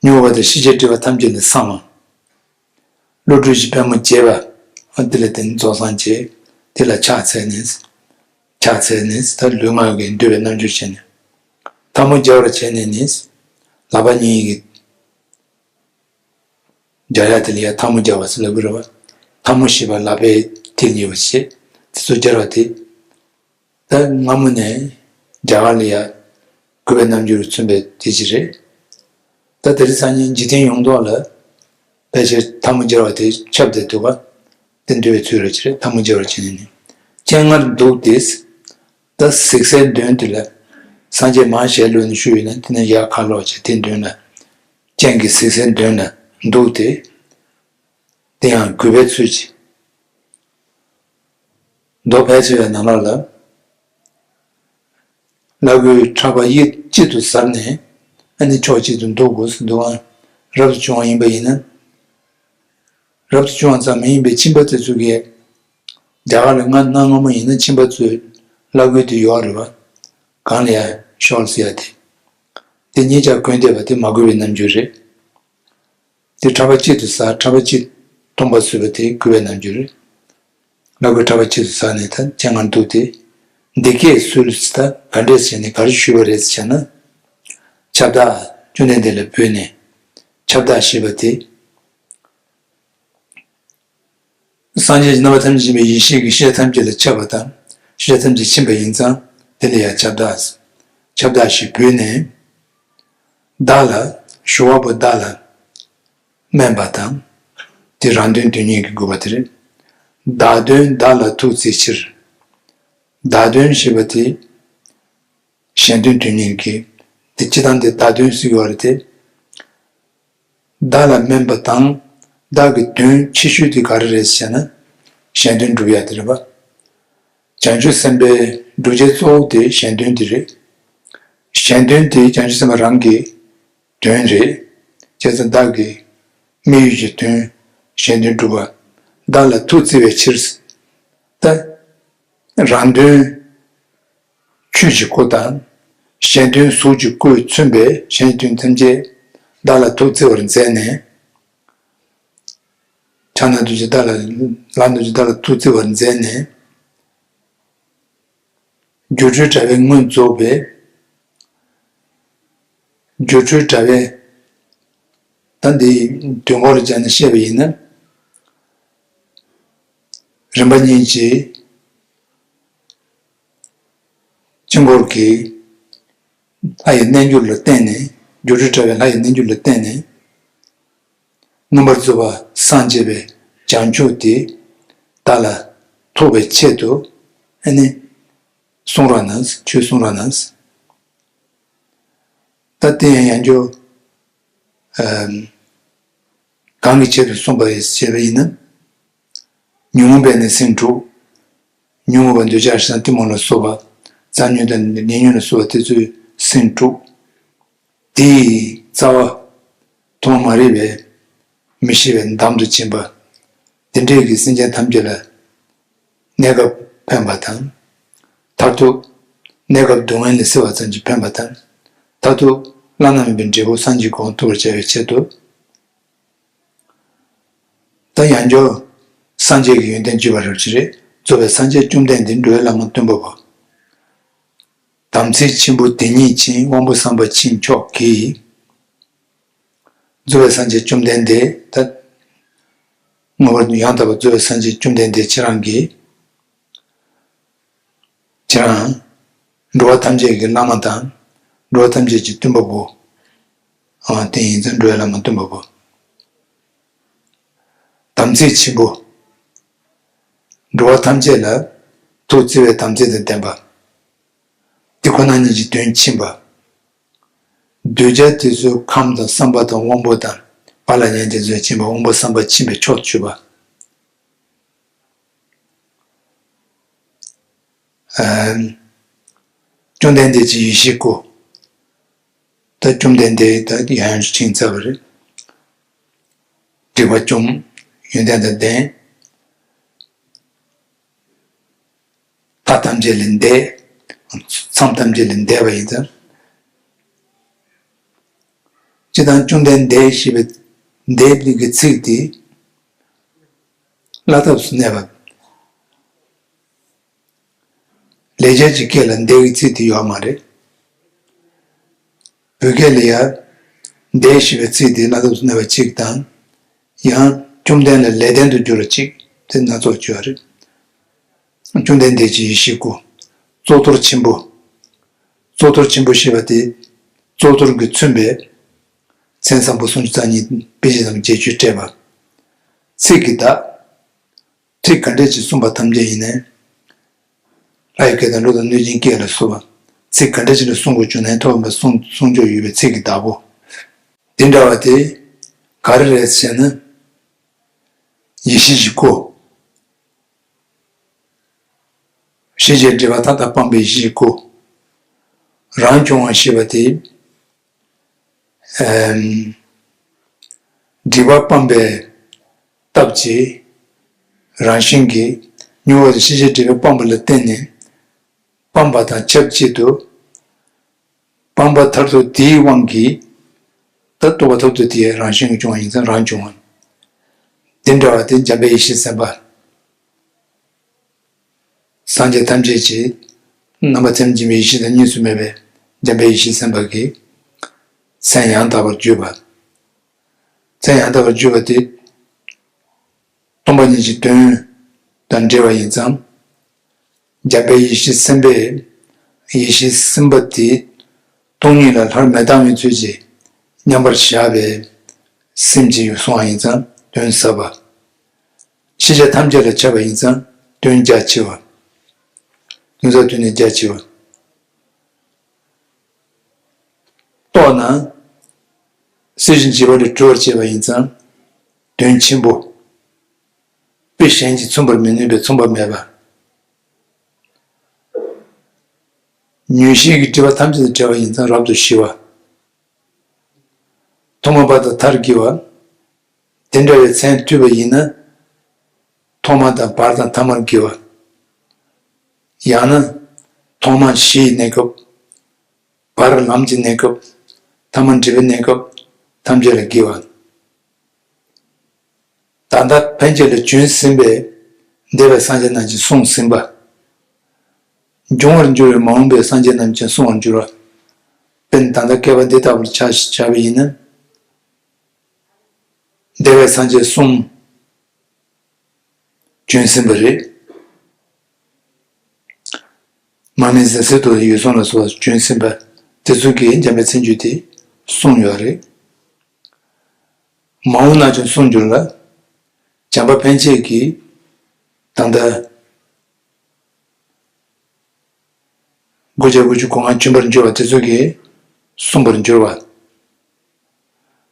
པ། མྱོང་བ་དང་ཤེས་བྱའི་སྒྲིབ་པ་ཐམས་ཅད་ལས་སངས་པ། བློ་གྲོས་ཀྱི་པད་མོ་རྒྱས་པ། འོ་དེ་ལ་བརྟེན་རྫོགས་སངས་རྒྱས། དེ་ལ་ཕྱག་འཚལ་ནས། ཕྱག་འཚལ་ནས་ད་ལུས་ངག་གི་འདུལ་བའི་རྣལ་འབྱོར་བྱས་ནས། ཐལ་མོ་སྦྱར་བར་བྱས་ནས་ནི། ལག་པ་གཉིས་ཀྱིས། སྦྱར་ཡ་དེ་ལ་ཡ་ཐལ་མོ་སྦྱར་བ་ཟེར་ལབ་ཀྱི་རེད་བ། ཐལ་མོ་ཞེས་པ་ལག་པའི་མཐིལ་གཉིས་པ་བྱས། དེ་ཚོ་སྦྱར་བ་དེ། ད་སྔ་མོ་ནས་རྒྱ་གར་ལ་ཡ་གུས་པའི་རྣལ་འབྱོར་མཚོན་པའི་དེ་ཅི་རེད། ད་དེ་རིང་སང་ཉིན་འཇིག་རྟེན་ཡོངས་རྫོགས་ལ་ཕལ་ཆེར་ཐལ་མོ་སྦྱར་བ་དེ་ཁྱབ་བསྡད་འདུག་ག་དེ་འདུལ་བའི་ཚུལ་རེད་ཅི་རེད། ཐལ་མོ་སྦྱར་བ་བྱས་ནས་ནི། སྤྱན་སྔར་འདུག་སྟེ། ད་གཟིགས་སའི་མདུན་དེ་ལ། སངས་རྒྱས་མར་ཞལ་ལུས་ནས་བཞུགས་ཡོད་ན་དེ་ནས་ཡར་ཁ་ལོག་བྱས་དེ་མདུན་ལ། སྤྱན་གྱིས་གཟིགས་སའི་མདུན་ལ་འདུག་སྟེ། དེ་ཡང་གུས་པའི་ཚུལ་གྱིས། མདོ་ཕལ་ཆེ་བའི་ནང་ལོགས་ལ། བླ་གོས་ཕྲག་པ་གཡས་གཅིག་ཏུ་གཟར་ནས། ཨ་ནི་ཕྱོགས་གཅིག་ཏུ་འདུག་དགོས་སུ་འདུག་ཨང་། རབ་ཏུ་བྱུང་བ་ཡིན་པ་ཡིན་ན། རབ་ཏུ་བྱུང་བ་ཙམ་མ་ཡིན་པའི་ཁྱིམ་པ་དེ་ཚོ་གིས། རྒྱ་གར་ལ་སྔ་གནའ་སྔ་མོ་ཡིན་ན་ཁྱིམ་པ་ཚོས་བླ་གོས་དེ་ཡོད་རེད་བ། གང་ལ་ཡང་ཤོར་ཟེར་ཡ་དེ། དེ་གཉིས་ཆར་གོན་བསྡད་པ་དེ་མ་གུས་པའི་རྣམ་འགྱུར་རེད། དེ་ཕྲག་པ་གཅིག་ཏུ་གཟར། ཕྲག་པ་གཅིག་སྟོང་པ་བཟོས་པ་དེ་གུས་པའི་རྣམ་འགྱུར་རེད། བླ་གོས་ཕྲག་པ་གཅིག་ཏུ་གཟར་ནས་ད་སྤྱན་སྔར་འདུག་སྟེ། འདི་སྐད་གསོལ་ཟེར། ད་ག་འདྲས་བྱས་ནས་ག་རེ་ཞུས་པ་རེད་ཟེར་ན། ཁྱབ་བདག་བཅོམ་ལྡན་འདས་ལ་འབོད་ནས། ཁྱབ་བདག་ཞེས་པ་དེ། སངས་རྒྱས་ཀྱི་རྣམ་པ་ཐམས་ཅད་མཁྱེན་པའི་ཡེ་ཤེས་ཀྱི་ཤེས་ཐམས་ཅད་ལ་ཁྱབ་པ་དང་། ཤེས་ཐམས་ཅད་མཁྱེན་པ་ཡིན་ཙང་དེ་ལ་ཡང་ཁྱབ་བདག་ཁྱབ་བདག་ཞེས་འབོད་ནས། བདག་ལ། ཞུ་བ་པོ་བདག་ལ་སྨན་པ་དང་། དེ་རང་དོན་དོན་གཉེར་གྱི་དགོས་པ་དེ་རེད། བདག་དོན་བདག་ལ་ཐུགས་བརྩེ་ཕྱིར། བདག་དོན་ཞེས་པ་དེ། གཞན་དོན་དོན་གཉེར་གྱི། དེ་སྤྱི་བཏང་དེ་བདག་དོན་ཟེར་གྱི་ཡོད་རེད་དེ། བདག་ལ་སྨན་པ་དང་། བདག་གི་དོན་ཆེ་ཤོས་དེ་ག་རེ་རེད་ཟེར་ན། གཞན་དོན་སྒྲུབ་ཡ་དེ་རེད་པ། བྱང་ཆུབ་སེམས་དཔའི་སྒྲུབ་བྱེད་གཙོ་བོ་དེ་གཞན་དོན་དེ་རེད། གཞན་དོན་དེ་བྱང་ཆུབ་སེམས་དཔའ་རང་གི་དོན་རེད། བྱས་ཙང་བདག་གི་དམིགས་ཡུལ་གྱི་དོན། གཞན་དོན་སྒྲུབ་པ། བདག་ལ་ཐུགས་བརྩེ་བའི་ཕྱིར། ད། རང་དོན་ཆོས་ཀྱི་སྐུ་དང་། གཞན་དོན་གཟུགས་ཀྱི་སྐུས་མཚོན་པའི་གཞན་གྱི་དོན་ཐམས་ཅད་བདག་ལ་ཐུགས་བརྩེ་བར་མཛད་ནས། ཕྱག་ན་རྡོ་རྗེ་བདག་ལ། ལག་ན་རྡོ་རྗེ་བདག་ལ་ཐུགས་བརྩེ་བར་མཛད་ནས། སྒྱུ་འཕྲུལ་དྲ་བའི་སྔོན་རྫོགས་པའི། སྒྱུ་འཕྲུལ་དྲ་བའི། ད་འདི་དུས་འཁོར་ལ་སྦྱར་ནས་བཤད་པ་ཡིན་ན། རིམ་པ་གཉིས་ཀྱི་དཀྱིལ་འཁོར་གྱི་ལྷ་ཡི་རྣལ་འབྱོར་ལ་བརྟེན་ནས། སྒྱུ་འཕྲུལ་དྲ་བའི་ལྷ་ཡི་རྣལ་འབྱོར་ལ་བརྟེན་ནས། མངོན་པར་རྫོགས་པ་སངས་རྒྱས་པའི་བྱང་ཆུབ་དེ་བདག་ལ་ཐོབ་པའི་ཆེད་དུ། ཨ་ནི་གསུང་རོགས་གནང་། ཆོས་གསུང་རོགས་གནང་། ད་དེ་ཡང་ཡང་འགྱོ། ཨམ། གང་གི་ཆེད་དུ་གསུངས་པ་ཞེས་པ་ཡིན་ན། ཉོན་མོངས་པས་ནི་སེམས་དཀྲུགས། ཉོན་མོངས་པ་འདོད་ཆགས་ཞེ་སྡང་གཏི་མུག་ལ་སོགས་པ། རྩ་ཉོན་དང་ཉེ་ཉོན་ལ་སོགས་པ་དེ་ཚོས་སེམས་དཀྲུགས། དེའི་རྩ་བ་ཐོག་མ་རིག་པའི་མི་ཤེས་པའི་འདམ་དུ་ཕྱིན་པ། དེ་འདྲའི་གི་སེམས་ཅན་ཐམས་ཅད་ལ་གནས་སྐབས་ཕན་པ་དང་། མཐར་ཐུག་གནས་སྐབས་སྡུག་བསྔལ་ལས་སེལ་བ་ཙམ་གྱིས་ཕན་པ་དང་། མཐར་ཐུག་བླ་ན་མེད་པའི་འབྲས་བུ་སངས་རྒྱས་གོ་འཕང་ཐོབ་པར་བྱ་བའི་ཆེད་དུ། ད་ཡང་འགྱོ། སངས་རྒྱས་ཀྱི་ཡོན་ཏན་བརྗོད་པ་རབ་ཅིག་རེད། རྫོགས་པའི་སངས་རྒྱས་བཅོམ་ལྡན་འདས་འགྲོ་བའི་བླ་མ་སྟོན་པ་པོ། དམ་ཚིག་ཆེན་པོ་དེ་ཉིད་ཕྱིན། དབང་པོ་བསམ་པ་ཕྱིན་མཆོག་གིས། རྫོགས་པའི་སངས་རྒྱས་བཅོམ་ལྡན་འདས་ད། མངོན་པར་ཡང་དག་པར་རྫོགས་པའི་སངས་རྒྱས་བཅོམ་ལྡན་འདས་ཁྱེད་རང་གིས། ཁྱེད་རང་འགྲོ་བ་ཐམས་ཅད་ཀྱི་བླ་མ་དང་། འགྲོ་བ་ཐམས་ཅད་ཀྱི་སྟོན་པ་པོ། ཨ། དེ་ཡིན་ཙང་འགྲོ་བའི་བླ་མ་སྟོན་པ་པོ། དམ་ཚིག་ཆེན་པོ། འགྲོ་བ་ཐམས་ཅད་ལ་ཐུགས་བརྩེ་བའི་དམ་ཚིག་དང་ལྡན་པ། དེ་ཁོ་ན་ཉིད་ཀྱི་དོན་ཕྱིན་པ། གདུལ་བྱ་དེ་ཚོའི་ཁམས་དང་བསམ་པ་དང་དབང་པོ་དང་། བག་ལ་ཉལ་དེ་ཚོའི་སྦྱིན་པ་དབང་པོ་བསམ་པ་ཕྱིན་པའི་མཆོག་ཏུ་གྱུར་པ། ཨ། བཅོམ་ལྡན་འདས་ཀྱི་ཡེ་ཤེས་སྐུ། ད་བཅོམ་ལྡན་འདས་ད་ཡང་ཡང་ཕྱིན་ཚར་བ་རེད། སྒྲིབ་པ་བཅོམ། ཡོན་ཏན་དང་ལྡན། མཐའ་ཐམས་ཅད་ལས་འདས། མཚམས་ཐམས་ཅད་ལས་འདས་པ་ཡིན་ཙང་། སྤྱིར་བཏང་བཅོམ་ལྡན་འདས་ཞེས་པའི་འདས་པའི་གི་ཚིག་དེ་བླ་ཐབས་སུ་གནས་པ། ལེགས་སྦྱར་གྱི་སྐད་ལ་འདས་ཀྱི་ཚིག་དེ་ཡོད་མ་རེད། བོད་སྐད་ལ་ཡང་འདས་ཞེས་པའི་ཚིག་དེ་བླ་ཐབས་སུ་གནས་པ་གཅིག་དང་། ཡང་བཅོམ་ལྡན་ལ་ལས་ལྡན་དུ་སྦྱོར་བ་གཅིག་དེ་སྣ་ཚོགས་ཡོད་རེད། བཅོམ་ལྡན་འདས་ཀྱི་ཡེ་ཤེས་སྐུ། གཙུག་ཏོར་ཆེན་པོ། གཙུག་ཏོར་ཆེན་པོ་ཞེས་པ་དེ། གཙུག་ཏོར་གྱིས་མཚོན་པའི་མཚན་བཟང་པོ་སུམ་ཅུ་རྩ་གཉིས་དཔེ་བཞི་དང་བརྒྱད་ཅུས་སྤྲས་པ། ཚིག་གི་བདག། ཚིག་ག་འདྲས་ཀྱིས་གསུངས་པ་ཐམས་ཅད་ཡིན་ནའི། ལྷ་ཡི་སྐད་དང་གླུ་དང་གནོད་སྦྱིན་སྐད་ལ་སོགས་པ། ཚིག་ག་འདྲས་ཅིག་ལ་གསུང་དགོས་བྱུང་ནའི་ཐོག་མར་གསུང་གསུང་ཆོག་ཡོད་པའི་ཚིག་གི་བདག་པོ། འདི་འདྲ་བ་དེ་ག་རེ་རེད་ཟེར་ན། ཡེ་ཤེས་ཀྱི་སྐུ། ཤེས་བྱའི་སྒྲིབ་པ་མཐའ་དག་སྤངས་པའི་ཡེ་ཤེས་ཀྱི་སྐུ། རང་བྱུང་བ་ཞེས་པ་དེ། ཨམ། སྒྲིབ་པ་སྤངས་པའི་སྟོབས་ཀྱིས། རང་བཞིན་གྱིས་མྱུར་བར་ཤེས་བྱའི་སྒྲིབ་པ་སྤངས་པ་ལ་བརྟེན་ནས། སྤངས་པ་དང་ཆབས་ཅིག་ཏུ། སྤངས་པ་མཐར་ཐུག་དེའི་དབང་གིས། ད་རྟོགས་པ་མཐར་ཐུག་དེ་རང་བཞིན་གྱིས་བྱུང་བ་ཡིན་ཙང་རང་བྱུང་བ། འདི་འདྲ་བ་དེ་འཇམ་དཔལ་ཡེ་ཤེས་སེམས་དཔའ། སངས་རྒྱས་ཐམས་ཅད་ཀྱི་རྣམ་པ་ཐམས་ཅད་མཁྱེན་པའི་ཡེ་ཤེས་དང་གཉིས་སུ་མེད་པའི་འཇམ་དཔལ་ཡེ་ཤེས་སེམས་དཔའ་གི་མཚན་ཡང་དག་པར་བརྗོད་པ། མཚན་ཡང་དག་པར་བརྗོད་པ་དེ་སྟོང་པ་ཉིད་ཀྱི་དོན་དང་འབྲེལ་བ་ཡིན་ཙང་། འཇམ་དཔལ་ཡེ་ཤེས་སེམས་དཔའི་ཡེ་ཤེས་སེམས་དཔའ་དེ་སྟོང་ཉིད་ལ་སླར་མི་ལྡང་བའི་ཚུལ་གྱིས་མཉམ་པར་བཞག་པའི་སེམས་ཀྱིས་གསུངས་པ་ཡིན་ཙང་དོན་ཟབ་པ། ཤེས་བྱ་ཐམས་ཅད་ལ་ཁྱབ་པ་ཡིན་ཙང་དོན་རྒྱ་ཆེ་བ། དོན་ཟབ་དོན་ནི་རྒྱ་ཆེ་བ། རྟོགས་ན། སྲིད་ཞིའི་འཇིགས་པ་ལས་གྲོལ་བར་བྱེད་པ་ཡིན་ཙང་། དོན་ཆེན་པོ། དཔེ་གཞན་གྱིས་མཚོན་པར་མི་ནུས་པའི་མཚུངས་པ་མེད་པ། མྱོས་བྱེད་ཀྱི་སྒྲིབ་པ་ཐམས་ཅད་དང་བྲལ་བ་ཡིན་ཙང་རབ་ཏུ་ཞི་བ། ཐོག་མ་བར་དུ་མཐར་དགེ་བ། དེ་འདྲ་བའི་མཚན་ཐོས་པ་ཡིན་ན། ཐོག་མ་དང་བར་དང་ཐ་མར་དགེ་བ། ཡང་ན། ཐོག་མ་གཞིའི་གནས་སྐབས། བར་ལམ་གྱི་གནས་སྐབས། ཐ་མ་འབྲས་བུའི་གནས་སྐབས་ཐམས་ཅད་ལ་དགེ་བ། ད་ལྟ་ཕན་ཆད་ལ་བྱོན་ཟིན་པའི་འདས་པའི་སངས་རྒྱས་རྣམས་ཀྱིས་གསུངས་ཟིན་པ། འབྱུང་བར་འགྱུར་བའི་མ་འོངས་པའི་སངས་རྒྱས་རྣམས་ཀྱང་གསུང་བར་འགྱུར་བ། དཔེར་ན་ད་ལྟ་བསྐལ་པ་འདི་ལྟ་བུར་ཆ་བཞག་པ་ཡིན་ན། འདས་པའི་སངས་རྒྱས་གསུམ། བྱོན་ཟིན་པ་རེད། མར་མེ་མཛད་སྲིད་དུ་འོད་སྲུང་ལ་སོགས་བྱོན་ཟིན་པ་དེ་ཚོ་གིས་འཇམ་དཔལ་མཚན་བརྗོད་དེ་གསུངས་ཡོད་རེད། མ་འོངས་ན་ཀྱང་གསུང་འགྱུར་ལ། བྱམས་པ་ཕན་ཆད་ཀྱིས་ད་ལྟ་དགུ་བརྒྱ་དགུ་བཅུ་གོ་ལྔ་བྱོན་པར་འགྱུར་བ་དེ་ཚོ་གིས་གསུང་བར་འགྱུར་བ།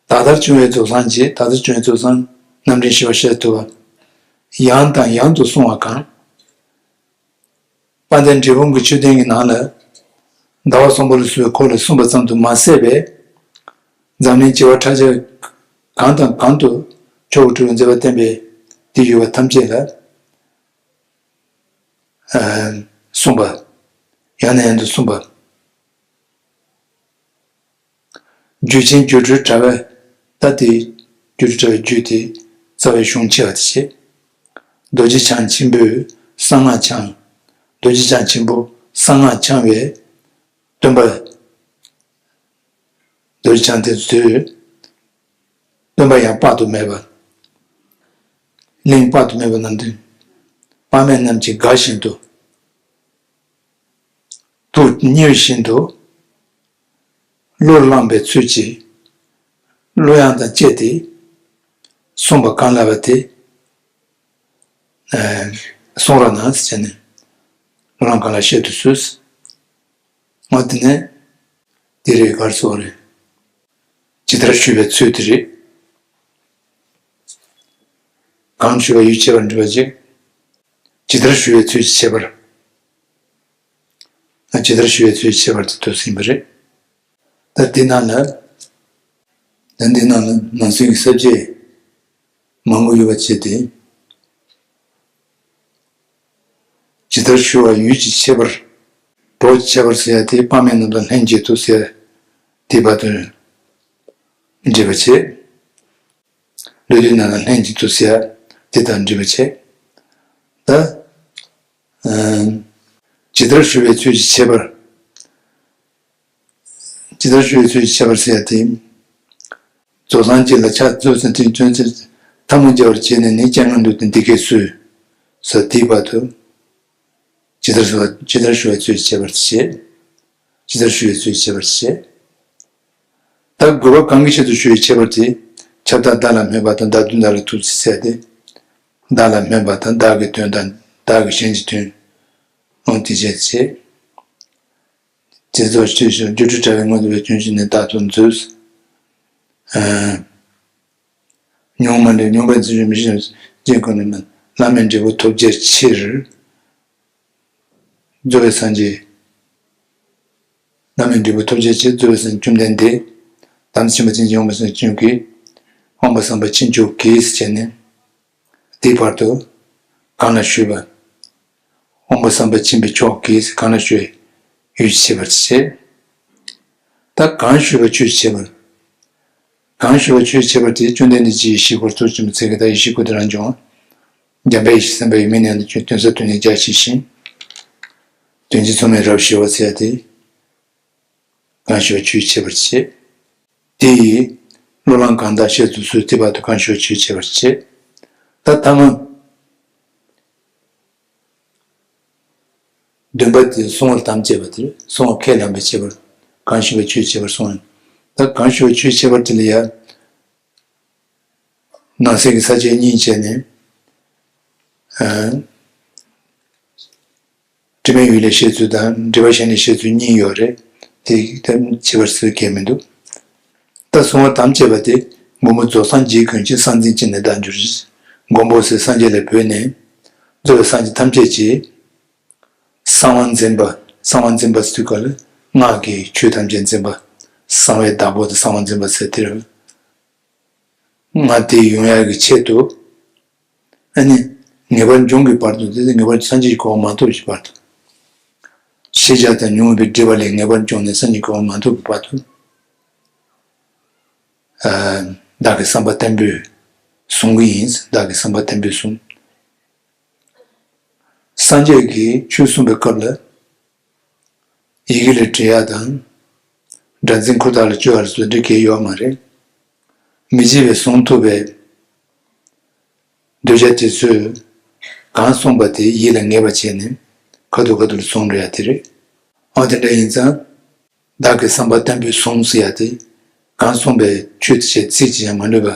ད་ལྟར་བྱུང་བའི་རྫོགས་སངས་རྒྱས། ད་ལྟར་བྱུང་བའི་རྫོགས་སངས་རྣམ་འདྲེན་ཞི་བར་བཤད་ཐུབ་པ། ཡང་དང་ཡང་དུ་གསུང་བ་གང་། དཔལ་ལྡན་འབྲས་སྤུངས་ཀྱི་མཆོད་རྟེན་གྱི་ནང་ལ། ཟླ་བ་གསུམ་པ་ལ་སོགས་པའི་སྐོར་ལ་གསུངས་པ་ཙམ་དུ་མ་ཟད་པས། འཛམ་གླིང་བྱེ་བ་ཕྲག་བརྒྱ་གང་དང་གང་དུ་ཆོས་ཀྱི་སྤྲུལ་པའི་མཛད་པ་བསྟན་པའི་དེ་ཡོད་པ་ཐམས་ཅད་ལ། ཨ། གསུངས་པ། ཡང་ནས་ཡང་དུ་གསུངས་པ། རྒྱུད་ཆེན་སྒྱུ་འཕྲུལ་དྲྭ་བའི། ད་དེ་སྒྱུ་འཕྲུལ་དྲྭ་བའི་རྒྱུད་དེ་རྩ་བའི་གཞུང་ཆེ་བ་དེ་བྱས། རྡོ་རྗེ་འཆང་ཆེན་པོས་གསང་སྔགས་འཆང་། རྡོ་རྗེ་འཆང་ཆེན་པོ་གསང་སྔགས་འཆང་བའི་སྟོན་པ། རྡོ་རྗེ་འཆང་དེ་ཚོས་སྟོན་པ་ཡང་དཔག་ཏུ་མེད་པ། གླིང་དཔག་ཏུ་མེད་པ་རྣམས་དུ། དཔག་མེད་རྣམས་ཀྱིས་དགའ་བཞིན་དུ། ཐུགས་མཉེས་བཞིན་དུ། བློ་བླངས་པའི་ཚུལ་གྱིས། བློ་དབྱངས་དང་བཅས་ཏེ། གསུངས་པ་གང་ལབ་པ་དེ། ཨ། གསུང་རོགས་གནང་ཟེར་ནས། བློ་བླངས་གང་ལ་བཤད་དུ་གསོལ། འོ་དེ་ནས། དེ་རེད་གར་སོགས་རེད། ཇི་ལྟར་ཞུས་པའི་ཚུལ་དེ་རེད། གང་ཞུས་པ་ཡུས་ཆད་པར་འགྲུབ་པ་ཅིག་ཇི་ལྟར་ཞུས་པའི་ཚུལ་གྱི་ཁྱད་པར། ཇི་ལྟར་ཞུས་པའི་ཚུལ་གྱི་ཁྱད་པར་དེ་ཐུགས་ཟིན་པ་རེད། ད་འདི་ནང་ལ། ད་འདི་ནང་ལ་ནང་གསེས་ཀྱི་ས་བཅད་མང་པོ་ཡོད་པ་བྱས་ཏེ། ཇི་ལྟར་ཞུ་བ་ཡུལ་གྱི་ཁྱད་པར། གྲོགས་ཀྱི་ཁྱད་པར་ཟེར་ཡ་དེ་དཔག་མེད་རྣམས་དང་ལྷན་ཅིག་ཏུ་ཟེར་ཡ་དེ་བར་དུ་འགྲེལ་པ་བྱེད། བློ་དུས་རྣམས་དང་ལྷན་ཅིག་ཏུ་ཟེར་ཡ་དེ་དང་འགྲེལ་པ་བྱེད། ད། ཨ། ཇི་ལྟར་ཞུ་བའི་ཚུལ་གྱི་ཁྱད་པར། ཇི་ལྟར་ཞུ་བའི་ཚུལ་གྱི་ཁྱད་པར་ཟེར་ཡ་དེ། རྫོགས་སངས་རྒྱས་ལ་ཕྱག་འཚལ་ཟེར་དུས་ཚོད་ཚེ་ཐལ་མོ་སྦྱར་བར་བྱས་ནས་ནི་སྤྱན་སྔ་འདུག་སྟེ་འདི་སྐད་གསོལ། ཟེར་དེའི་བར་དུ། ཇི་ལྟར་ཞུ་བ་ཇི་ལྟར་ཞུ་བའི་ཚུལ་གྱི་ཁྱད་པར་བྱེད། ཇི་ལྟར་ཞུ་བའི་ཚུལ་གྱི་ཁྱད་པར་བྱེད། ད་དགོས་པ་གང་གི་ཆེད་དུ་ཞུ་བའི་ཁྱད་པར་དེ། ཁྱབ་བདག་བདག་ལ་སྨོད་པ་དང་བདག་མདུན་བདག་ལ་ཐུགས་རྗེ་ཟེར་ཏེ། བདག་ལ་སྨོད་པ་དང་བདག་གི་དོན་དང་བདག་གི་གཞན་གྱི་དོན། འོང་དེ་བྱས་ཚེ། དེ་ཚོ་ཤེས་ཤིང་སྒྱུ་འཕྲུལ་དྲྭ་བའི་དངོས་སུ་བའི་སྐྱོན་ཅན་ནི་བདག་ཏུ་འཛོལ། ཨ། མྱོང་མ་འདྲེས་མྱོང་བའི་འཛིན་སྐྱོན་མི་ཤེས་རྐྱེན་ཀུན་ནས་མིན། བླ་མེད་འབྲས་བུ་ཐོབ་བྱའི་ཕྱིར། རྫོགས་པའི་སངས་རྒྱས། བླ་མེད་འབྲས་བུ་ཐོབ་བྱའི་ཕྱིར་རྫོགས་པའི་སངས་རྒྱས་བཅོམ་ལྡན་འདས། དམ་ཚིག་ཆེན་པོ་ཅན་གྱི་དབང་པོ་སངས་རྒྱས་ཀྱིས། དབང་པོ་བསམ་པ་ཆེན་མཆོག་གིས་ཟེར་ནས། དེའི་བར་དུ། གང་ལ་ཞུས་པ། དབང་པོ་བསམ་པ་ཆེན་པོའི་མཆོག་གིས་གང་ལ་ཞུས། ཡུལ་གྱི་ཁྱད་པར་བྱེད། ད་གང་ཞུས་པ་ཆོས་ཀྱི་ཁྱད་པར། གང་ཞུས་པ་ཆོས་ཀྱི་ཁྱད་པར་དེ་བཅོམ་ལྡན་འདས་ཀྱི་ཡེ་ཤེས་སྐོར་ཐུགས་ཆེན་པོ་ཚིག་གི་ད་ཡེ་ཤེས་སྐུ་དེ་རང་བྱུང་། འཇམ་དཔལ་ཡེ་ཤེས་སེམས་དཔའ་ཡིས་མི་གནས་ན་ཁྱོད་དོན་ཟབ་དོན་ནི་རྒྱ་ཆེ་ཞིང་། དོན་གྱི་མཚུངས་མེད་རབ་ཞི་བ་ཟེར་ཡ་དེ། གང་ཞུས་པ་ཆོས་ཀྱི་ཁྱད་པར་བྱེད། དེ་ཡིས་བློ་ལམ་གང་དག་བཤད་དུ་གསོལ། དེ་བར་དུ་གང་ཞུས་པ་ཆོས་ཀྱི་ཁྱད་པར་བྱེད། ད་ཐ་མ། བདུན་པ་དེ་གསུང་བར་དམ་བཅས་པ་དེ་རེད། གསུང་བ་ཁས་བླངས་པའི་ཁྱད་པར། གང་ཞུས་པ་ཆོས་ཀྱི་ཁྱད་པར་གསུངས། ད་གང་ཞུས་པ་ཆོས་ཀྱི་ཁྱད་པར་དེ་ལ་ཡང་། ནང་གསེས་ཀྱི་ས་བཅད་གཉིས་བྱས་ནས། ཨ། དྲི་མེད་ཡུལ་ལས་བཤད་ཚུལ་དང་འགྲེལ་པ་གཞན་ལས་བཤད་ཚུལ་གཉིས་ཡོད་རེད། དེ་ལྟར་ཕྱེ་བར་སྲོལ་གང་ཡང་མི་འདུག་ད་གསུང་བ་དམ་བཅས་པ་དེ་མགོན་པོ་རྫོགས་སངས་རྒྱས་ཀུན་གྱི་གསང་འཛིན་ཅན་ནི་བདག་འགྱུར་ཞེས། མགོན་པོ་ཟེར་སངས་རྒྱས་ལ་འབོད་ནས། རྫོགས་པའི་སངས་རྒྱས་ཐམས་ཅད་ཀྱི་གསང་བ་འཛིན་པ། གསང་བ་འཛིན་པ་ཟེར་དུས་སྐབས་ལ་སྔགས་ཀྱི་ཆོས་ཐམས་ཅད་འཛིན་པ། གསང་བའི་བདག་པོ་དེ་གསང་བ་འཛིན་པ་ཟེར་དེ་རེད། ང་དེ་ཡོང་ཡག་གི་ཆེད་དུ། ཨ་ནི། ངེས་པར་འབྱུང་གི་བར་དུ་དེ་ངེས་པར་སངས་རྒྱས་ཀྱི་གོ་འཕང་མ་ཐོབ་ཀྱི་བར་དུ། ཤེས་བྱ་དང་མྱོང་བའི་སྒྲིབ་པ་ལས་ངེས་པར་འབྱུང་ནས་སངས་རྒྱས་ཀྱི་གོ་འཕང་མ་ཐོབ་ཀྱི་བར་དུ། ཨ། བདག་གི་བསམ་པ་བརྟན་པོས་བཟུང་གི་ཡིན། བདག་གི་བསམ་པ་བརྟན་པོས་བཟུང་། སངས་རྒྱས་ཀྱིས་ཆོས་གསུངས་པའི་སྐབས་ལ། ཡི་གེ་ལ་བྲི་ཡག་དང་། སྒྲ་འཛིན་ཁུར་དག་ལ་བཅོལ་བ་སོགས་འབྲི་གི་ཡོད་མ་རེད། མི་བརྗེད་པའི་བཟུང་ཐུབ་པའི་གདུལ་བྱ་དེ་ཚོས་གང་གསུངས་པ་དེ་ཡིད་ལ་ངེས་པ་བྱས་ནས་ཁ་ཐུག་ཁ་ཐུག་ལ་བཟུང་འགྲོ་ཡག་དེ་རེད། ཨ་དེ་འདྲ་ཡིན་ཙང་། བདག་གི་བསམ་པ་བརྟན་པོས་ཟུངས་ཟེར་ཡག་དེ། གང་གསུངས་པའི་ཆོས་དེ་བྱས་ཚིག་གཅིག་ཀྱང་མ་ལུས་པ་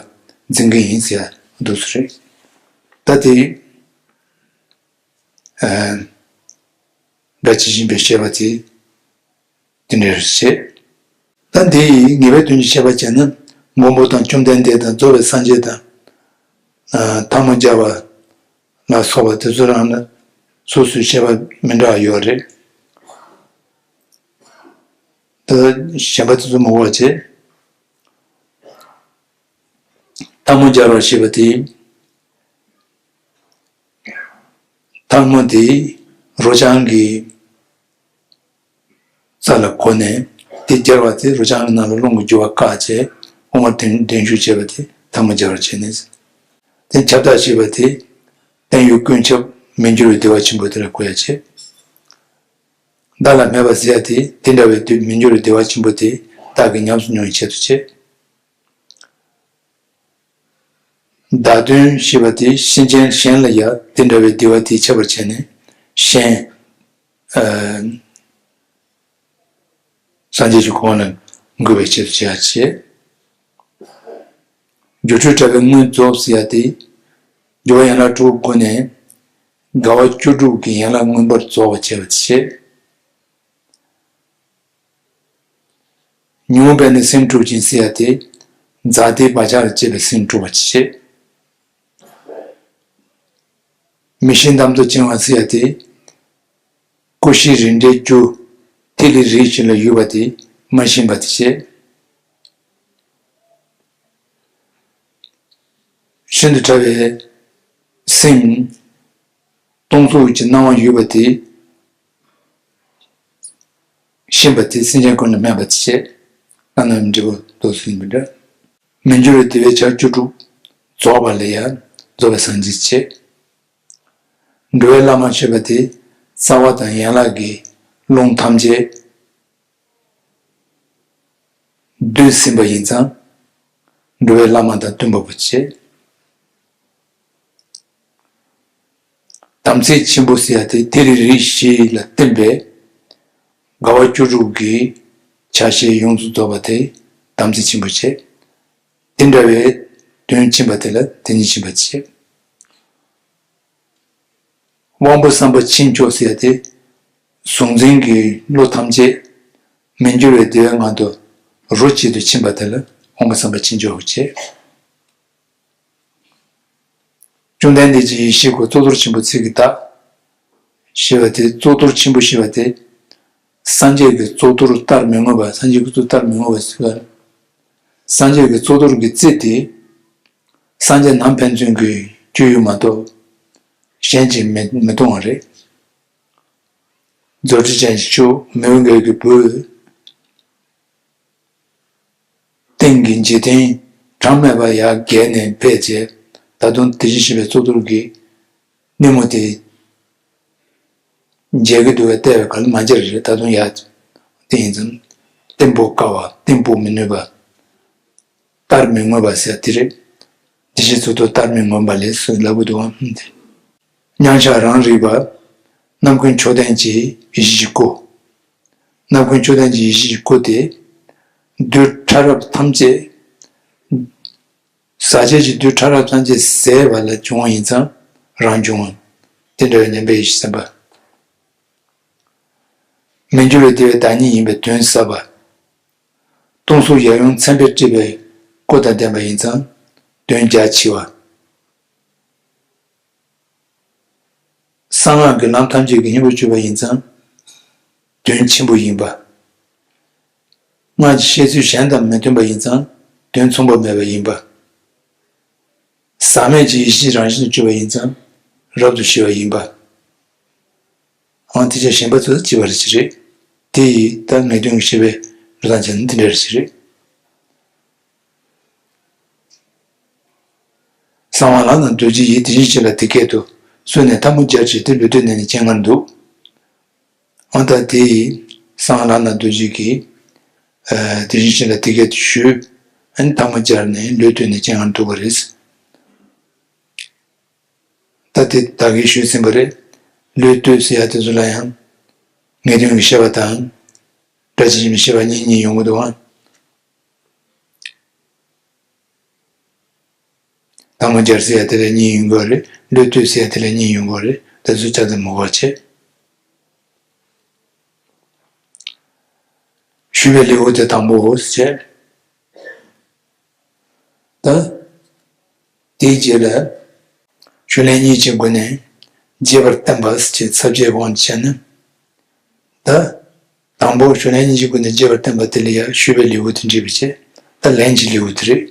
འཛིན་གྱི་ཡིན་ཟེར་ཡག་འདུག་སེ་རེད། ད་དེ། ཨ། སྒྲ་ཇི་བཞིན་པའི་བཤད་པ་དེ་དེ་འདྲ་རེད་བཤད། ད་འདི་ཡི་ངེས་པའི་དོན་གྱི་བཤད་པ་བྱས་ན། མགོན་པོ་དང་བཅོམ་ལྡན་འདས་དང་རྫོགས་པའི་སངས་རྒྱས་དང་། ཨ། ཐལ་མོ་སྦྱར་བ་ལ་སོགས་པ་དེ་ཚོ་རང་ལ་སོ་སོའི་བཤད་པ་མི་འདྲ་བ་ཡོད་རེད། ད་གཞན་པ་དེ་ཚོ་མ་གོ་བ་བྱས། ཐལ་མོ་སྦྱར་བ་ཞེས་པ་དེ། ཐལ་མོ་དེ་རོ་རྐྱང་གི་རྩ་ལ་གོ་ནས། དེ་སྦྱར་བ་དེ་རོ་རྐྱང་གི་ནང་ལ་རླུང་གིས་རྒྱུ་བ་བཀག་བྱས། དབུ་མར་བརྟན་བརྟན་བཞུགས་བྱས་པ་དེ་ཐལ་མོ་སྦྱར་བ་བྱས་ནས། དེ་ཁྱབ་བདག་ཞེས་པ་དེ་བརྟན་གཡོ་ཀུན་ཁྱབ་མི་འགྱུར་བའི་བདེ་བ་ཆེན་པོ་དེ་ལ་གོ་ཡག་བྱས། བདག་ལ་སྨད་པ་ཟེར་ཡག་དེ་དེ་འདྲ་བའི་དུས་མི་འགྱུར་བའི་བདེ་བ་ཆེན་པོ་དེ་བདག་གིས་ཉམས་སུ་མྱོང་བའི་ཆེད་དུ་བྱས། བདག་དོན་ཞེས་པ་དེ་གཤིན་རྗེ་གཞན་ལ་ཡང་དེ་འདྲ་བའི་བདེ་བ་དེ་ཁྱབ་པར་བྱས་ནས། གཞན། ཨ། སངས་རྒྱས་ཀྱི་གོ་འཕང་ལ་འགོད་པའི་ཆེད་དུ་བྱས་པ་བྱས། སྒྱུ་འཕྲུལ་དྲྭ་བའི་དངོས་རྫོགས་ཟེར་ཡག་དེ། སྦྱོར་བ་ཡན་ལག་དྲུག་གི་སྒོ་ནས། དགའ་བ་བཅུ་དྲུག་གི་ཡན་ལག་མངོན་པར་རྫོགས་པར་བྱས་པ་བྱས། ཉོན་མོངས་པས་ནི་སེམས་འཁྲུག་ཅིང་ཟེར་ཡག་དེ། ཛཱ་ཏིའི་བག་ཆགས་ལ་སྐྱེས་པའི་སེམས་འཁྲུག་པ་བྱེད། མི་ཤེས་འདམ་དུ་བཅིང་བ་ཟེར་ཡག་དེ། ཀུ་ཤའི་རིལ་འབྲས་རྒྱུ། ཐིག་ལེ་རིལ་ཞིག་ལ་ཡོད་པ་དེ་མ་ཤེས་པ་དེ་བྱེད། ཤིན་ཏུ་ཕྲ་བའི་སེམས། སྟོང་གཟུགས་ཀྱི་སྣང་བ་ཡོད་པ་དེ་ཤེས་པ་དེ་སེམས་ཅན་ཀུན་ལ་སྨད་པ་དེ་བྱེད། ལྷ་རྣམས་འབྲས་བུ་ལྡོག་ཟིན་པ་འདྲ། མི་འགྱུར་བའི་བདེ་བའི་ཆར་བཅུ་དྲུག་རྫོགས་པ་ལ་ཡང་རྫོགས་པའི་སངས་རྒྱས་བྱེད། འགྲོ་བའི་བླ་མ་ཞེས་པ་དེ་རྩ་བ་དང་ཡན་ལག་གི་རླུང་ཐམས་ཅད་སྡུད་ཟིན་པ་ཡིན་ཙང་། འགྲོ་བའི་བླ་མ་དང་བསྟུན་པ་པོ་བྱེད། དམ་ཚིག་ཆེན་པོ་ཟེར་ཡ་དེ་ཐིག་ལེ་རིལ་བཞི་ལ་བརྟེན་པའི་དགའ་བ་བཅུ་དྲུག་གི་ཆ་ཤས་ཡོངས་སུ་རྫོགས་པ་དེ་དམ་ཚིག་ཆེན་པོ་བྱེད། དེ་འདྲ་བའི་དོན་ཕྱིན་པ་དེ་ལ་དེ་ཉིད་ཕྱིན་པ་བྱེད། དབང་པོ་བསམ་པ་ཕྱིན་ཆོག་ཟེར་ཡ་དེ། གཟུང་འཛིན་གྱི་བློ་ཐམས་ཅད་མི་འགྱུར་བའི་བདེ་བའི་ངང་དུ་རོ་གཅིག་ཏུ་ཕྱིན་པ་དེ་ལ་དབང་པོ་བསམ་པ་ཕྱིན་ཆོག་ཅེས། བཅོམ་ལྡན་འདས་ཀྱི་ཡེ་ཤེས་སྐུ་གཙུག་ཏོར་ཆེན་པོ་ཚིག་གི་བདག་ཞེས་པ་དེ། གཙུག་ཏོར་ཆེན་པོ་ཞེས་པ་དེ། སངས་རྒྱས་ཀྱི་གཙུག་ཏོར་ལྟར་མི་མངོན་པ། སངས་རྒྱས་ཀྱི་གཙུག་ལྟར་མི་མངོན་པ་ཟེར་བ། སངས་རྒྱས་ཀྱི་གཙུག་ཏོར་གྱི་རྩི་དེ། སངས་རྒྱས་ནམ་ཕན་ཚུན་གྱི་སྤྱོད་ཡུལ་མ་གཏོགས་གཞན་གྱིས་མི་མི་མཐོང་བ་རེད། རྫུ་འཕྲུལ་ཅན་གྱི་ཆོས་མི་འོང་མགལ་གྱི་བུ། སྟེང་གི་འཇིག་རྟེན་གྲངས་མེད་པ་ཡར་བརྒལ་ནས་ཕེབས་རྗེས། ད་དུང་དེ་བཞིན་གཤེགས་པའི་གཙུག་ཏོར་གྱི་སྣེ་མོ་དེ་མཇལ་གྱི་འདུག་པས་བལྟས་པའི་སྐབས་ལ་མ་མཇལ་རེད། ད་དུང་ཡར་དེ་ཡིན་ཙང་གཏན་དཔོག་དཀའ་བ། གཏན་དཔོག་མི་ནུས་པ། ལྟར་མི་མངོན་པ་ཟེར་དེ་རེད། དེ་བཞིན་གཙུག་ཏོར་ལྟར་མི་མངོན་པ་ལས་སུ་ལབ་དགོས་འདུག་གམ་དེ། མཉམ་གཞག་རང་རིག་པ། རྣམ་ཀུན་མཆོག་ལྡན་གྱི་ཡེ་ཤེས་ཀྱི་སྐུ། རྣམ་ཀུན་མཆོག་ལྡན་གྱི་ཡེ་ཤེས་ཀྱི་སྐུ་དེ། རྡུལ་ཕྲ་རབ་ཐམས་ཅད། ཟག་བཅས་ཀྱི་རྡུལ་ཕྲ་རབ་ཐམས་ཅད་ཟད་པ་ལ་འབྱུང་བ་ཡིན་ཙང་རང་བྱུང་བ། དེ་འདྲ་བའི་མཉམ་པའི་ཡེ་ཤེས་སེམས་དཔའ། མི་འགྱུར་བའི་བདེ་བའི་བདག་ཉིད་ཡིན་པའི་དོན་ཟབ་པ། སྟོང་གཟུགས་ཡབ་ཡུམ་མཚན་དཔེས་སྤྲས་པའི་སྐུ་དང་ལྡན་པ་ཡིན་ཙང་དོན་རྒྱ་ཆེ་བ། གསང་སྔགས་ཀྱི་ལམ་ཐམས་ཅད་ཀྱི་སྙིང་པོར་གྱུར་པ་ཡིན་ཙང་དོན་ཆེན་པོ་ཡིན་པ། སྔགས་ཀྱི་བཤད་ཚུལ་གཞན་དང་མི་མཐུན་པ་ཡིན་ཙང་དོན་མཚུངས་པ་མེད་པ་ཡིན་པ། ཟག་མེད་ཀྱི་ཡེ་ཤེས་རང་བཞིན་དུ་གྱུར་པ་ཡིན་ཙང་རབ་ཏུ་ཞི་བ་ཡིན་པ། འོན་ཏེ་ཆ་གཞན་པ་ཚོ་ལ་ཅི་བ་རེ་ཅི་རེད། དེ་ཡིས་ད་ངེས་དོན་གྱི་ཤེས་པའི་རི་དྭགས་ཅན་ནི་འདི་འདྲ་རེ་ཅི་རེད། གསང་བ་ལམ་དང་རྡོ་རྗེ་ཡིས། དེ་བཞིན་གཤེགས་ལ་དེ་སྐད་དུ། གསོལ་ནས་ཐལ་མོ་སྦྱར་ཅིག་དེ་འབུལ་དུས་ནས་ནི་སྤྱན་སྔར་འདུག་འོན་ཏེ་དེ་ཡིས་ སང་ལྷ་ན་རྡོ་རྗེ་གིས། ཨ། དེ་བཞིན་གཤེགས་ལ་དེ་སྐད་དུ་ཞུས། ཨ་ནི་ཐལ་མོ་སྦྱར་ནས་བློས་བཏོན་ནས་སྤྱན་སྔར་འདུག་པ་རེད། ད་དེ་ད་གིན་ཞུས་ཟིན་པ་རེད། བློས་བཏོན་ཟེར་ཡ་དེ་ཚོ་ལ་ཡང་ངེས་དོན་གྱི་ཤེས་པ་དང་། སྒྲ་ཇི་བཞིན་ཤེས་པ་གཉིས་གཉིས་ཡོང་གི་འདུག་ཨང་། ཐལ་མོ་སྦྱར་ཟེར་ཡ་དེ་ལ་གཉིས་ཡོང་གི་རེད། བློས་བཏོན་ཟེར་ཡ་དེ་ལ་གཉིས་ཡོང་གི་རེད། ད་ཚོད་ཆ་ཚང་མི་དགོས་བྱས། ཞུས་པའི་ལེའུ་དེ་དང་པོའོ་ཞེས། ད། དེའི་རྗེས་ལ། ཞུས་ལན་གཉིས་ཀྱི་སྒོ་ནས་རྒྱས་པར་བསྟན་པ་ཞེས་ཚབ་བྱེད་དབང་དུ་བྱས་ན། ད། དང་པོ་ཞུས་ལན་གཉིས་ཀྱི་སྒོ་ནས་རྒྱས་པར་བསྟན་པ་དེ་ལ་ཡང་ཞུས་པའི་ལེའུ་དེ་འདྲེས་པའི་ཕྱིར། ད་ལན་གྱི་ལེའུ་དེ་རེད།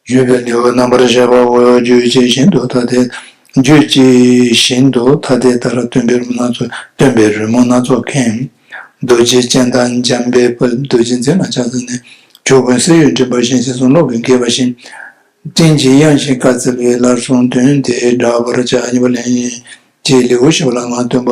ཞུས་པའི་ལེའུ་རྣམ་པར་བཤད་པའོ། རྒྱུད་ཇི་བཞིན་དུ་ཐ་དད། རྒྱུད་ཇི་བཞིན་དུ་ཐ་དད་ལྟར་སྟོན་པའི་རོལ་མོ་སྣ་ཚོགས། སྟོན་པའི་རོལ་མོ་སྣ་ཚོགས་མཁན། རྡོ་རྗེ་སྤྱན་དང་འཇམ་དཔལ་རྡོ་རྗེ་འཛིན་ལ་ཕྱག་འཚལ་ནས། ཇོ་བོས་གསེར་འོད་འབྲིང་པ་བཞིན། ཞེས་གསུངས་ཀློག་གིས་འགེབས་པ་བཞིན། སྤྲིན་གྱི་དབྱངས་བཞིན་བཀའ་སྩལ་པའི་སླར་གསུངས་དོན་དེ་བསྒྲག་པར་བྱ། གཉིས་པ་ལན་གྱི་ལེའུ་བཞི་པ་ལ་སྔགས་སྟོན་པ།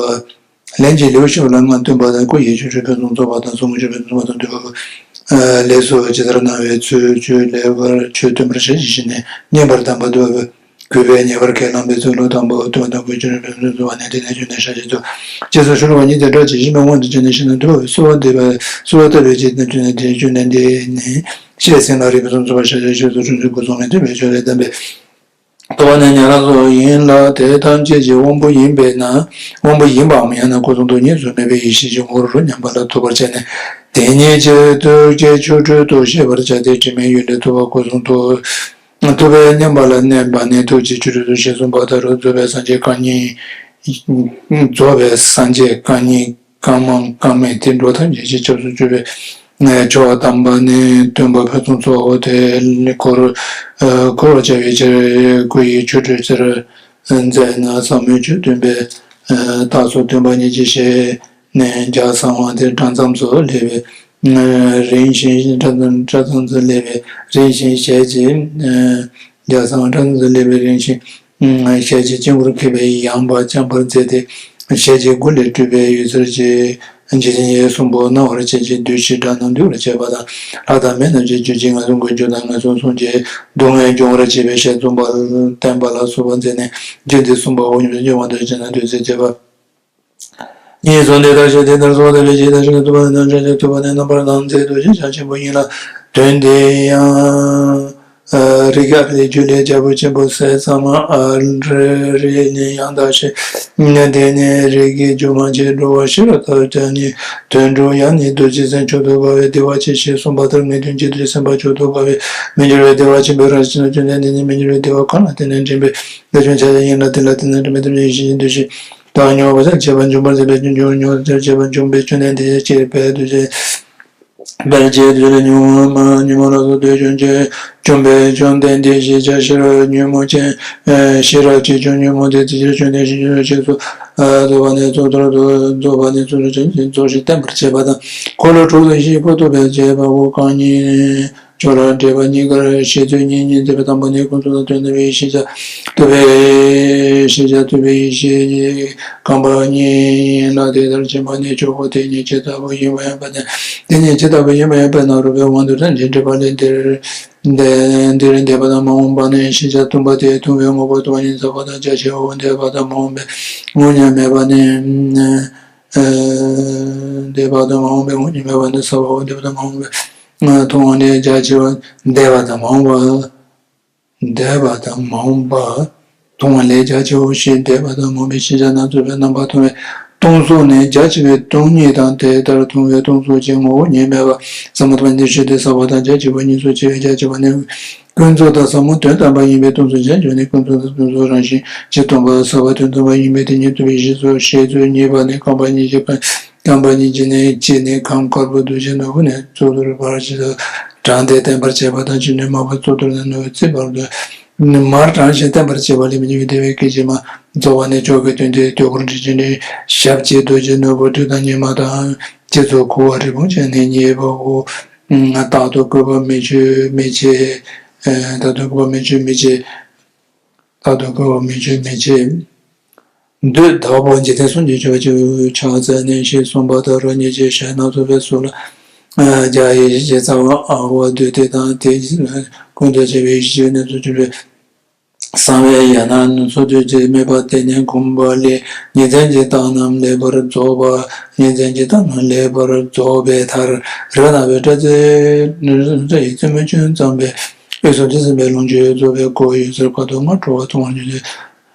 ལན་གྱི་ལེའུ་བཞི་པ་ལ་སྔགས་སྟོན་པ་དང་། སྐུ་ཡི་ཆོ་འཕྲུལ་ཕུན་སུམ་ཚོགས་པ་དང་། གཟུངས་ཀྱི་ཆོ་འཕྲུལ་ཕུན་སུམ་ཚོགས་པ་དང་། འདུས་པ། ལས་སུ་ཇི་ལྟར་སྣང་བའི་ཚུལ། ཆོས་ལེགས་པར་ཆོས་སྟོན་པར་བྱ་ཞེས་བཤད་ནས་བསྙེན་པར་གདམས་པ། འདུས་པ། གུས་པས་ཉེ་བར་ཁས་བླངས་པའི་ཚུལ། ལོ་དང་པོ་སྟོན་པ་དང་པོའི་ཆོ་འཕྲུལ་ཕུན་སུམ་ཚོགས་པ་ནི། དེ་ནས་བྱོན་ནས་ཞལ་བཞེས་སོ། ཅེས་སོགས་ཤོ་ལོ་ཀ་གཉིས་ཏེ་སྒྲ་ཇི་བཞིན་པའི་དབང་དུ་བྱས་ནས་བཤད་ན། འདུས་པ། གསོལ་བ་འདེབས་པ། གསོལ་བ་བཏབ་པའི་རྗེས་ནས་བྱོན་ནས་དེ་བྱོན་ནས་འདི་ནི་བཤད་ཟིན་ལ་རིགས་ཕུན་སུམ་ཚོགས་པ་ཞལ་བཞེས་སོ། ཁྲུས་གསོལ་སྐུ་གསུང་མེ་འདུས་པའི་ཆོས་ལས་བསྟན་པའི། ཐོབ་པ་ནི་ཉན་རང་སོགས་ཡིན་ལ། དེ་ཐམས་ཅད་ཀྱི་དབང་པོ་ཡིན་པས་ན། དབང་པོ་ཡིན་པའམ་ཡང་ན་སྐུ་གསུང་ཐུགས་གཉིས་སུ་མེད་པའི་ཡེ་ཤེས་ཀྱི་ངོ་བོར་མཉམ་པ་ལ་ཐུག་པར་བྱས་ནས། དེ་ཉིད་ཀྱི་ཐུགས་ཀྱི་ཆོ་འཕྲུལ་དུ་ཤེས་པར་བྱ་སྟེ། དྲི་མེད་ཡུལ་ལས་ཐུབ་པ་སྐུ་གསུང་ཐུགས། ཐུབ་པས་མཉམ་པ་ལ་གནས་པ་ནི་ཐུགས་ཀྱི་ཆོ་འཕྲུལ་དུ་ཤེས་གསུངས་པ་ལྟར། རྫོགས་པའི་སངས་རྒྱས་རྐང་གཉིས། རྫོགས་པའི་སངས་རྒྱས་རྐང་གཉིས། རྐང་མང་རྐང་མེད་དེ་འགྲོ་ཐམས་ཅད་ཀྱི་སྐྱབས་སུ་གྱུར་པའི། ཆོས་དམ་པ་ནི་སྟོན་པ་ཕུན་སུམ་ཚོགས་དེ་ནི་འཁོར། འཁོར་བར་བྱ་བའི་ཕྱིར། སྐུ་ཡི་ཆོ་འཕྲུལ་ཟེར་མཛད་ན། ཟབ་མོའི་ཆོས་སྟོན་པའི་རྟགས་སུ་སྟོན་པ་ཉིད་ཀྱི་ཞལ་ནས། ལྗགས་བཟང་བ་དེ་སྐྲ་མཚམས་སུ་སླེབས་པའི་རིང་ཞིང་། སྐྲ་མཚམས་སྐྲ་མཚམས་སུ་སླེབས་པའི་རིང་ཞིང་། ཞལ་གྱི། ལྗགས་བཟང་བ་སྐྲ་མཚམས་སུ་སླེབས་པའི་རིང་ཞིང་། ཞལ་གྱི་དཀྱིལ་འཁོར་ཁེབས་པའི་ཡངས་པ་འཇམ་པར་མཛད་དེ། ཞལ་གྱི་མགུལ་ལས་སྤྲུལ་པའི་འོད་ཟེར་གྱིས། འཇིག་རྟེན་གསུམ་པོ་སྣང་བར་བྱེད་ཅིང་། བདུད་བཞིའི་དགྲ་རྣམས་འདུལ་བར་བྱེད་པ་དང་། ལྷ་དང་མི་རྣམས་ཀྱི་རྒྱུད་ཀྱི་ངན་སོང་ཀུན་སྤྱོད་དང་། ངན་སོང་གསུམ་གྱི་སྡུག་བསྔལ་སྦྱོང་བར་བྱེད་པའི་ཞལ་འཛུམ་པ་བསྟན་པ་ལ་སོགས་པ་མཛད་ནས། རྒྱུད་སྡེ་གསུམ་པ་འོག་མིན་སྤྱོད་པ་དང་བཅས་ན་བདུད་རྩི་བཅས་པ། གཉིས་སུ་འདི་ལྟར་བཤད་དེ་ལྟར་གསུངས་པ་དང་། ཕལ་ཆེར་ཐུབ་པ་ནི་རྣམ་གྲངས་ཀྱི་ཐུབ་པ་ནི་རྣམ་པར་སྣང་མཛད་རྡོ་རྗེ་འཆང་ཆེན་པོ་ཡིན་ལ། དོན་དེ་ཡང་། རིགས་ཨ་རིའི་རྒྱུད་ལས་རྒྱལ་པོ་ཆེན་པོ་ཟས་གཙང་མ་ཨ་རི་ནི་ཡང་དག་ཞེས། དེ་ནི་རིགས་ཀྱི་རྒྱུ་མ་བྱས། འགྲོ་བ་ཤེས་རབ་ཐབས་ཀྱིས་ནི། དོན་གྲུབ་ཡང་ནི་རྡོ་རྗེ་སེམས་མཆོག་ཏུ་དགའ་བས་བདེ་བ་ཆེ་ཞེས་གསུངས་པ་ལྟར། ངེས་དོན་གྱི་རྡོ་རྗེ་སེམས་དཔའ་མཆོག་ཏུ་དགའ་བས་མི་འགྱུར་བའི་བདེ་བ་ཆེན་པོའི་རང་བཞིན་ལ་བརྟེན་ནས། འདི་ནི་མི་འགྱུར་བའི་བདེ་བ་གང་ལ་བརྟེན་ནས་འདྲེན་པའི་བདེ་དོན་ཆ་བྱད་ཡིན་ལ། དེ་ལ་བརྟེན་ནས་འདྲེན་པའི་ཡེ་ཤེས་ཀྱི་འདུ་ཤེས་དང་། མྱོང་བ་ཆ་བྱད་པ་འབྱུང་བར་བྱེད་པའི་རྒྱུ། མྱོང་བ་ཆ་བྱད་པ་འབྱུང་བའི་རྒྱུ་ནི་འདི་ཕྱིར་འབད་དུ་བྱེད། འབད་བྱེད་དུ་ལ་མྱོང་བ་མ་ཉོན་མོངས་ལ་སོགས་དུ་བྱུང་བྱུང་བས་བྱུང་སྟེ། འདི་ཞེས་བྱ་ཤེས་རབ་ཉོན་མོངས་ཅན། ཤེས་རབ་ཅན་བྱུང་ཉོན་མོངས་དེ་དེ་ཕྱིར་བྱུང་སྟེ་ཞེས་བྱ་ཞེས་སོ། རྫོགས་པ་ནི་གཙུག་ཏོར་དུ་རྫོགས་པ་ནི་གཙུག་ཏོར་ཅན་གྱི་རྫོགས་ཞེས་བསྟན་པར་བྱེད་པ་དང་། འཁོར་ལོ་དྲུག་དང་བཞི་པོ་ཐུབ་པས་བྱེད་པའོ། རྐང་གཉིས། ཕྱོགས་ལ་འགྲེལ་པ་གཉིས་ཀར་བཤད་ཚུལ་གཉིས་གཉིས་མཛད་པའི་དང་པོ་ནི་ཀུན་རྫོབ་དང་དོན་དམ་པའི་ཤེས་བྱ། ཐུབ་པའི་ཤེས་བྱ་ཐུབ་པའི་ཡེ་ཤེས་རྐང་པ་གཉིས་ཡིན་ལ། དེ་ལྟར་བྱེད་པ་ནི་ཆོས་འཁོར་དེ་ཉིད་ཇི་ལྟ་བུ་ཡིན་པ་ཡང་དཔེར་ན། དེ་ཉིད་ཇི་ལྟ་བུ་ཡིན་པ་ཡང་དཔེར་ན་རོལ་པའི་དབང་དུ་བྱས་ནས་འགྲེལ་པ་ལས། འདིར་འདིར་འདས་པ་དང་མ་འོངས་པ་ནི། ཤེས་བྱ་ཐུབ་པ་དེ་ཐུབ་པའི་ངོ་བོ་ཐུབ་པ་ཉིད་ཟབ་པ་དང་རྒྱ་ཆེའོ། འདས་པ་དང་མ་འོངས་པའི་ངོ་བོ་ཉིད་མེད་པ་ནི། འདས་པ་དང་མ་འོངས་པའི་ངོ་བོ་ཉིད་མེད་པ་ནི་ཟབ་པའོ། འདས་པ་དང་མ་འོངས་པའི་མཐོང་བ་ལས་རྒྱ་ཆེ་བ། འདས་པ་དང་མ་འོངས་པ། འདས་པ་དང་མ་འོངས་པ་མཐོང་བ་ལས་རྒྱ་ཆེའོ་ཞེས། འདས་པ་དང་མ་འོངས་པའི་ཤེས་བྱ་རྣམས་རྫོགས་པའི་རྣམ་པར་མཐོང་བའི་སྟོང་གཟུགས་ནི་རྒྱ་ཆེ་བའི་སྟོང་ཉིད་དང་། དེ་ལྟར་མཐོང་བའི་སྟོང་གཟུགས་ཀྱི་ངོ་བོ་ཉིད་མེད་པ་ཟབ་མོ་ཐུབ་པ་ཉིད་ཕྱིར་ཏེ། ཟབ་པ་དང་རྒྱ་ཆེ་བ་གཉིས་སུ་ཕྱེ་བའི་རྒྱ་ཆེ་བ་ནི་ཀུན་རྫོབ་དང་ཟབ་མོ་དོན་དམ་པ་ཡིན་པས་སྟོང་གཟུགས་རྒྱ་ཆེ་བ་ནི་ཀུན་རྫོབ་དང་སྟོང་གཟུགས་རང་བཞིན་གྱིས་སྟོང་པ། ཟབ་པ་དོན་དམ་པ་ཡིན་པས་དེ་ཉིད་ཐུབ་པའི་ཡེ་ཤེས་སོ་ཞེས་ཚུལ་གཉིས་པ་ནི། རྐང་པ་གཉིས་ཀྱི་རྐང་པ་གཉིས་ཀྱི་ནི་གཅིག་ནི་ཁམས་དཀར་པོ་འདུ་བྱེད་ནོར་བུ་ནས་གཙུག་ཏོར་བར་ཞེས་དྲངས་ཏེ་བསྟན་པར་བྱེད་པ་དང་། གཅིག་ནི་དམར་པོ་གཙུག་ཏོར་ནས་ནོར་བུའི་རྩིབས་བར་དུ་མར་དྲངས་ཤིང་བསྟན་པར་བྱེད་པ་ལས། མི་འགྱུར་བའི་བདེ་བའི་སྐད་ཅིག་མ། རྫོགས་པ་ནི་མཆོག་གི་དོན་དེ་ལྟོས་གོར་འདྲི་ཅི་འདྲི། ཞབས་ཀྱི་རྡོ་རྗེ་ནོར་བུ་དྲི་དང་སྙེ་མ་དང་། རྗེ་བཙུན་ཁུ་བ་རི་བོང་ཅན་ནི་རྙེད་པའོ། རྟག་ཏུ་བཀོད་པ་མི་ཆོད་མི་ཆད། རྟག་ཏུ་བཀོད་པ་མི་ཆོད་མི་ཆད། རྟག་ཏུ་བཀོད་པ་མི་ཆོད་མི་ཆད། འདོད་ལྟ་བུ་འཇིག་རྟེན་གསུམ་གྱི་ཆོས་ཀྱི་ཕྱག་འཚལ་ནས་ཞེས་གསུངས་པ་ལྟར་སྙིང་རྗེ་ཞེས་སྣ་ཚོགས་པའི་ཚུལ་ལ་རྒྱ་ཡི་ཞེས་རྩ་བ་ཨ་བ་བདུད་སྡེ་དང་དེ་ཀུན་ཏུ་སྤྱོད་པའི་ཡེ་ཤེས་ཀྱི་གནས་སུ་གྱུར་པའི་གསང་བའི་ཡན་ལག་སྣ་ཚོགས་བདུད་ཀྱི་དམིགས་པ་དེ་ནི་བསྒོམས་པ་ལས་ཉིན་མཚན་གྱི་རྟགས་རྣམས་ལེགས་པར་རྫོགས་པ། ཉིན་མཚན་གྱི་རྟགས་རྣམས་ལེགས་པར་རྫོགས་པའི་མཐར། རིགས་སྣ་བའི་སྐྲ་རྩེ་ཡི་རྩེ་མོ་ཅུང་ཙམ་པའི་དབུས་སུ་དྲི་ཟིན་པའི་ལོངས་སྤྱོད་རྫོགས་པའི་སྒོ་ཡོད་ཚད་ཁ་དོག་ལྔ་འཕྲོ་བ་མཐོང་བར་འགྱུར་ཏེ།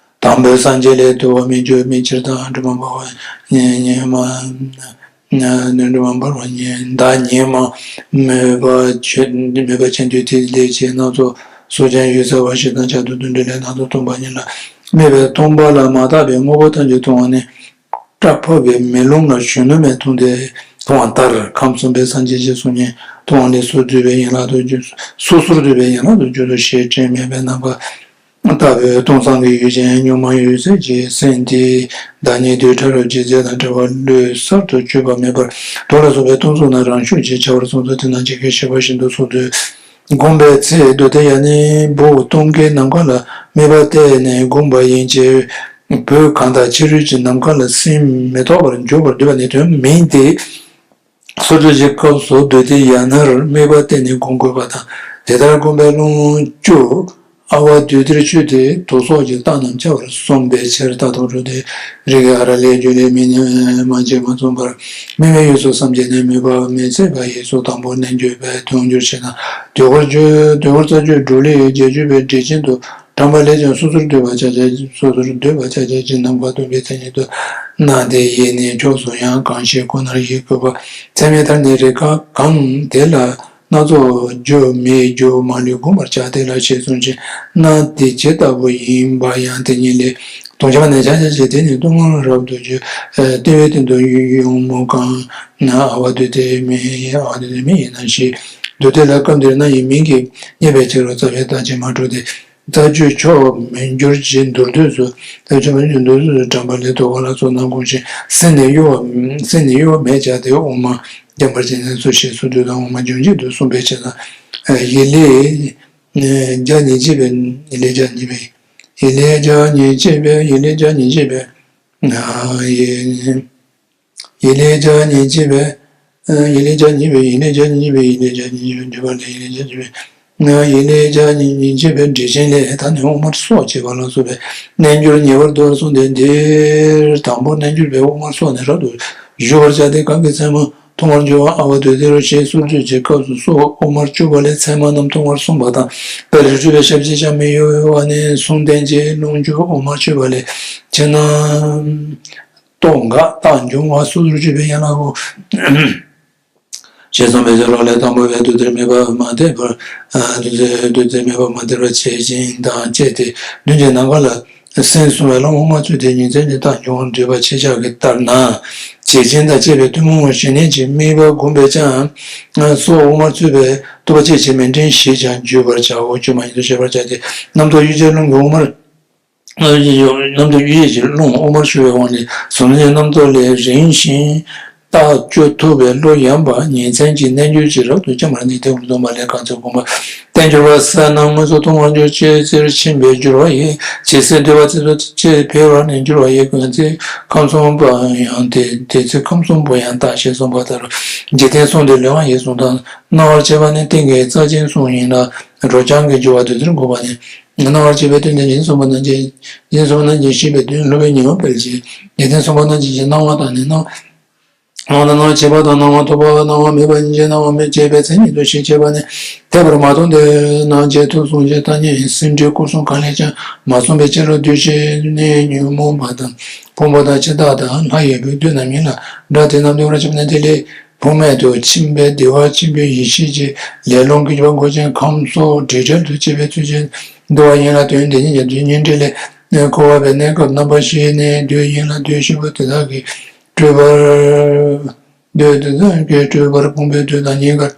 དང་པོའི་སངས་རྒྱས་ལས་དུ་བ་མི་འགྱུར་མེད་ཕྱིར་དང་། དྲི་མ་འབར་བ་ཉིད་ཉིད་མ། དྲི་མ་འབར་བ་ཉིད་མདའ་ཉིད་མ། མོས་པ་ཆེ་མོས་པ་ཆེ་འདོད་དེ་ལས་བྱེད་སྣ་ཚོགས་སོ་བརྒྱད་ཡོད་ཚད་པ་ཞེ་སྡང་བྱ་དུ་དུད་འགྲོ་ལས་སྣ་ཚོགས་སྟོང་པ་ཉིད་ལ་དམིགས་པའི་སྟོང་པ་ལ་མ་བརྟགས་པའི་དངོས་པོ་ཐམས་ཅད་མཐོང་བ་ནི། སྐྲ་ཕབ་པའི་མེ་ལོང་ལ་གཞོན་ནུ་མས་མཐོང་སྟེ་མཐོང་བ་ལྟར། ཁམས་གསུམ་པའི་སངས་རྒྱས་ཀྱི་གསུང་ཉིད་མཐོང་བ་ལས་སོ་བསྡུ་བའི་ཡན་ལག་ཏུ་གྱུར། སོ་སོར་བསྡུ་བའི་ཡན་ལག་ཏུ་གྱུར་ཏོ་ཞེས་དྲན་མེད་པའི་རྣམ་པ། ལྟ་བུའི་སྟོང་སང་གི་ཡུལ་ཅན་གཉུག་མ་ཡོད་ཚད་ཀྱི་སེམས་དེས་བདག་ཉིད་རྡུལ་ཕྲ་རབ་ཀྱི་རྫས་དང་བྲལ་བ་ལུས་གསར་དུ་གྱུར་པ་མེད་པར་རྡོ་ལ་སོགས་པའི་སྟོང་གཟུགས་རྣམས་རང་ཤུགས་ཀྱིས་འཆར་བར་སོང་ཚུལ་དེ་རྣམས་ཇི་སྐད་བཤད་པ་བཞིན་དུ་སོ་སོར་བསྡུ་བའི་ཚེ། མདོ་སྡེ་ཡ་ནི་བོད་སྟོན་ཀའི་ནམ་མཁའ་ལ་དམིགས་པ་གཏད་ནས་བསྒོམས་པ་ཡིན་གྱི། བོད་གངས་དང་ཕྱི་རོལ་གྱི་ནམ་མཁའ་ལ་སེམས་མི་རྟོག་པར་འཇོག་པར་འདོད་པ་ནི་དོན་མིན་ཏེ། སོ་སོ་ཀྱི་སྐབས་སུ་མདོ་སྡེ་ཡ་ནར་དམིགས་པ་གཏད་ནས་བསྒོམ་དགོས་པ་དང་། དེ་ལྟར་བསྒོམས་པའི་ལོངས་སྤྱོད་ཨ་བ་དུས་དེར་ཆོས་དེ་དོ་སོགས་ཀྱི་རྟགས་རྣམས་འཆར་བར་གསུངས་པའི་ཕྱིར། རྟགས་དང་གྲུབ་དེ་རིགས་ཨ་ར་ལས་རྒྱུ་ལས་མི་ཉམས་མ་བྱས་མ་བཙུམ་པར་དམིགས་པའི་ཡུལ་སོགས་སམ་བྱས་ནས་མོས་པ་མི་ཚད་པ་ཡིས་སོ་དང་པོ་རྣལ་འབྱོར་པའི་དོན་སྒྱུར་བྱེད་ན། དུས་འཁོར་བརྗོད་དུས་འཁོར་རྩ་རྒྱུད་འབྲུག་ལས་རྒྱས་བརྗོད་པའི་འགྲེལ་ཆེན་དུ། དྲངས་པ་ལས་ཀྱང་སོ་སོར་འདོད་པ་ཆ་བྱད་སོ་སོར་འདོད་པ་ཆ་བྱད་ཀྱི་ནམ་མཁའ་སྟོན་པའི་མཚན་ཉིད་དུ་སྣང་སྟེ། ཡིད་ནི་ཕྱོགས་སུ་ཡང་གང་ཞིག་ཁོ་ནར་ཡིད་གུས་པ་ཚད་མེད་མཐར་ནི་རེས་འགའ་གང་དེ་ལ་སྣ་ཚོགས་རྒྱུ་མེད་རྒྱུ་མ་ལུས་བསྒོམ་པར་བྱ་སྟེ་ལ་ཞེས་གསུངས་ཤིང་། སྣང་སྟེ་ཇི་ལྟ་བུ་ཡིན་པ་ཡང་དེ་ཉིད་ལས་དོན་ཆེ་བ་ནི་ཆ་བྱད་ཀྱི་དེ་ནི་སྟོང་པ་རབ་ཏུ་བརྗོད། ལྟེ་བའི་སྟེང་དུ་ཡུ་ཡུ་མོ་གང་ན་ཨ་བ་དུས་དེ་མི་ཨ་བ་དུས་དེ་མི་ཡིན་ན་ཞེས་མདོ་སྡེ་ལ་སྐབས་འདིར་སྣང་བའི་མིང་གིས་བསྙད་པའི་ཕྱིར་རོ། རྩ་བའི་རྟགས་ཀྱིས་མ་གྲུབ་སྟེ། རྩ་རྒྱུད་མཆོག་མི་འགྱུར་གྱི་མདོར་བསྡུས་སུ། རྩ་རྒྱུད་མི་འགྱུར་མདོར་བསྡུས་སུ་དྲངས་པ་ལས་དོ་ག་ལ་སོགས་ནང་གོང་བཞིན་སེམས་ནི་གཡོ་བ་སེམས་ནི་གཡོ་བ་མེད་བྱ་སྟེ་དབུ་མ་འཇམ་དཔལ་གྱི་གནས་སོ་ཞེས་སོ་བསྡུ་དང་དབུ་མ་འབྱུང་བཞི་དུ་གསུངས་པའི་ཕྱིར་དང་། ཡིད་ལས་བརྒྱ་ཉིད་སྐྱེས་པའི་ཡིད་ལས་བརྒྱ་ཉིད་པའི་ཡིད་ལས་བརྒྱ་ཉིད་སྐྱེས་པའི་ཡིད་ལས་བརྒྱ་ཉིད་སྐྱེས་པའི་ཡིད། ཡིད་ལས་བརྒྱ་ཉིད་སྐྱེས་པའི། ཡིད་ལས་བརྒྱ་ཉིད་པའི་ཡིད་ལས་བརྒྱ་ཉིད་པའི་ཡིད་ལས་བརྒྱ་ཉིད་པའི་འདུས་པ་ལས་ཡིད་ལས་བརྒྱ་ཉིད་པའི། ཡིད་ལས་བརྒྱ་ཉིད་ཉིད་སྐྱེས་པའི་འགྲེལ་ཆེན་ལས། ད་ནི་དབུ་མར་སྲོག་བཅད་པ་ལ་སོགས་པའི་རྣལ་འབྱོར་ཉེ་བར་དུ་གསུངས་ཏེ། འདིར་དང་པོ་རྣལ་འབྱོར་པས་དབུ་མར་སྲོག་ནས་རབ་ཏུ་གཞུ་བར་བྱ་སྟེ། གང་གི་མཚན་མ་མཐོང་བར་འགྱུར་བ་ཨ་བ་དུས་དེར་ཞེས་སོར་ཆུད་ཀྱི་སྐབས་སུ་སྲོག་དབུ་མར་བཅུག་པ་ལས་མཚན་མ་རྣམས་མཐོང་བར་གསུངས་པ་དང་། དཔལ་རི་ཁྲོད་པའི་ཞབས་ཀྱིས་ཀྱང་མི་གཡོ་བ་ནི་གསུང་རྟེན་གྱི་ལོངས་སྤྱོད་དབུ་མར་ཆུད་པ་ལས་ཕྱི་ནང་རྟོག་འགག་རྟགས་འབྱུང་བ་སོ་སོར་ཆུད་པའི་ཡན་ལག་གོ། ཞེས་གསུངས་པའི་ཕྱིར་རོ། ལས་དང་པོ་པས་དུས་དེར་དམིགས་པ་མ་གཏད་པར། དུས་དེར་དུས་དེར་དམིགས་པ་མ་གཏད་པར་བྱེད་ཅིང་དང་བཅས་ཏེ་མདུན་གྱི་ནམ་མཁའ་ལ་སེམས་བཟུང་བའི་ལམ་དབུ་མ་ཚུད་དེ་ཉིན་མཚན་གྱི་རྟགས་འབྱུང་བར་འདོད་པ་ཆེ་ཆགས་ཀྱི་ལྟར་ན། བྱེད་ཅན་དང་བཅས་པའི་གཏི་མུག་ཞི་གནས་ཀྱི་དམིགས་པ་བསྒོམས་པས་ཀྱང་། སྲོག་དབུ་མར་ཚུད་པའི་རྟོག་པ་སྐྱེད་བྱེད་མི་འདྲེན་ཞེས་ཀྱང་བརྗོད་པར་བྱའོ། བཅོས་མ་ཡིན་དུ་བྱེད་པར་བྱ་སྟེ། རྣམ་རྟོག་གཡུལ་གྱི་རླུང་གི་དབུ་མར། རྣམ་རྟོག་གཡུལ་གྱི་རླུང་དབུ་མར་ཤོར་བའི་དབང་ལས་གཟུང་འཛིན་རྣམ་རྟོག་ལས་རིང་ཞིང་རྟགས་བཅད་ཐུབ་པའི་བློ་ཡངས་པ་ཉིན་མཚན་གྱི་རྣལ་འབྱོར་གྱིས་རབ་ཏུ་བསྐྱང་བར་ནུས་ཏེ། འོག་ཏུ་འདོམས་པ་ལས་གང་ཚེ་བསྒོམ་པ་བརྟན་གྱུར་པ་གསལ་སྣང་མངོན་སུམ་མཐོང་བར་འགྱུར། ཅེས་ཚེར་ཕྱིན་པས་འགྱུར་བ་ཡི། ཇི་སྲིད་འདོད་པ་ཚིམ་པ་ཅེས་འཕེལ་བར་ནི་འགྱུར་བ་ཡི། གང་ཚེ་ཁམས་གསུམ་པོ་ཡང་དེ་དེ་ཚེ་ཁམས་གསུམ་པོ་ཡང་དག་ཞེས་གསུངས་པ་ལྟར། འཇིག་རྟེན་གསུམ་དེ་ལས་དབང་ཡིན་གསུངས་དང་། སྣང་བར་བྱེད་པ་ནི་རྟེན་གྱི་རྩ་ཅན་གསུངས་ཡིན་ལ། རོ་རྐྱང་གི་སྦྱོར་བ་དེ་ཚུར་འགོག་པ་ནི། སྣང་བར་བྱེད་པའི་རྟེན་དེ་ཉིད་གསུངས་པ་ནང་བཞིན་ཉིད་གསུངས་པ་ནང་བཞིན་ཤེས་པའི་དོན་སློབ་པའི་ཉེ་བར་སྤེལ་ཞིང་། འཇིག་རྟེན་གསུམ་པོ་ནང་བཞིན་གྱི་སྣང་བ་དང་ནི་སྣང་། སྣང་བ་དང་སྣང་བ་བྱེད་པ་དང་སྣང་བ་ཐོབ་པ་སྣང་བ་མེད་པ་ཉིད་ཀྱིས་སྣང་བ་མེད་ཅེས་པའི་མཚན་ཉིད་དུ་ཞེས་བྱ་བ་ནི། འཐད་པར་མ་མཐོང་སྟེ། སྣང་བྱེད་ཐོབ་གསུང་བྱེད་ཐ་སྙད་ཡིན་སྲིད་འབྲས་སྐུ་གསུམ་གང་ལས་ཀྱང་མ་གསུངས་པའི་ཕྱིར་རོ། འདུ་ཤེས་ནི་ཉོན་མོངས་པ་དང་ཕུང་པོ་དང་འཆི་བདག་དང་ལྷ་ཡི་བུ་བདུད་རྣམས་ཡིན་ལ། སྒྲ་དེ་རྣམས་འདུལ་བར་བྱེད་པ་ནི་དེ་ལས་བུད་མེད་དུ་ཕྱིན་པའི་བདེ་བ་ཆེན་པོའི་ཡེ་ཤེས་ཀྱི་ལས་རླུང་གི་རྒྱུ་བ་འགོག་ཅིང་ཁམས་གསུམ་འདྲེས་བྲལ་དུ་བྱེད་པའི་ཚུལ་གྱིས་འདུལ་བ་ཡིན་ལ། དོན་དེ་ཉིད་ཀྱང་དུས་ཉིད་འདྲེས་ལས་འཁོར་བ་པའི་གནས་སྐབས་རྣམ་པར་ཤེས་ནས་དུས་ཡིན་ལ། དུས་ཤེས་པ་དེ་དག་གིས་སྤྲོས་པར་དུས་དེ་དག་གིས་སྤྲོས་པར་ཕུང་པོའི་དུས་དང་ཉིན་དཀར།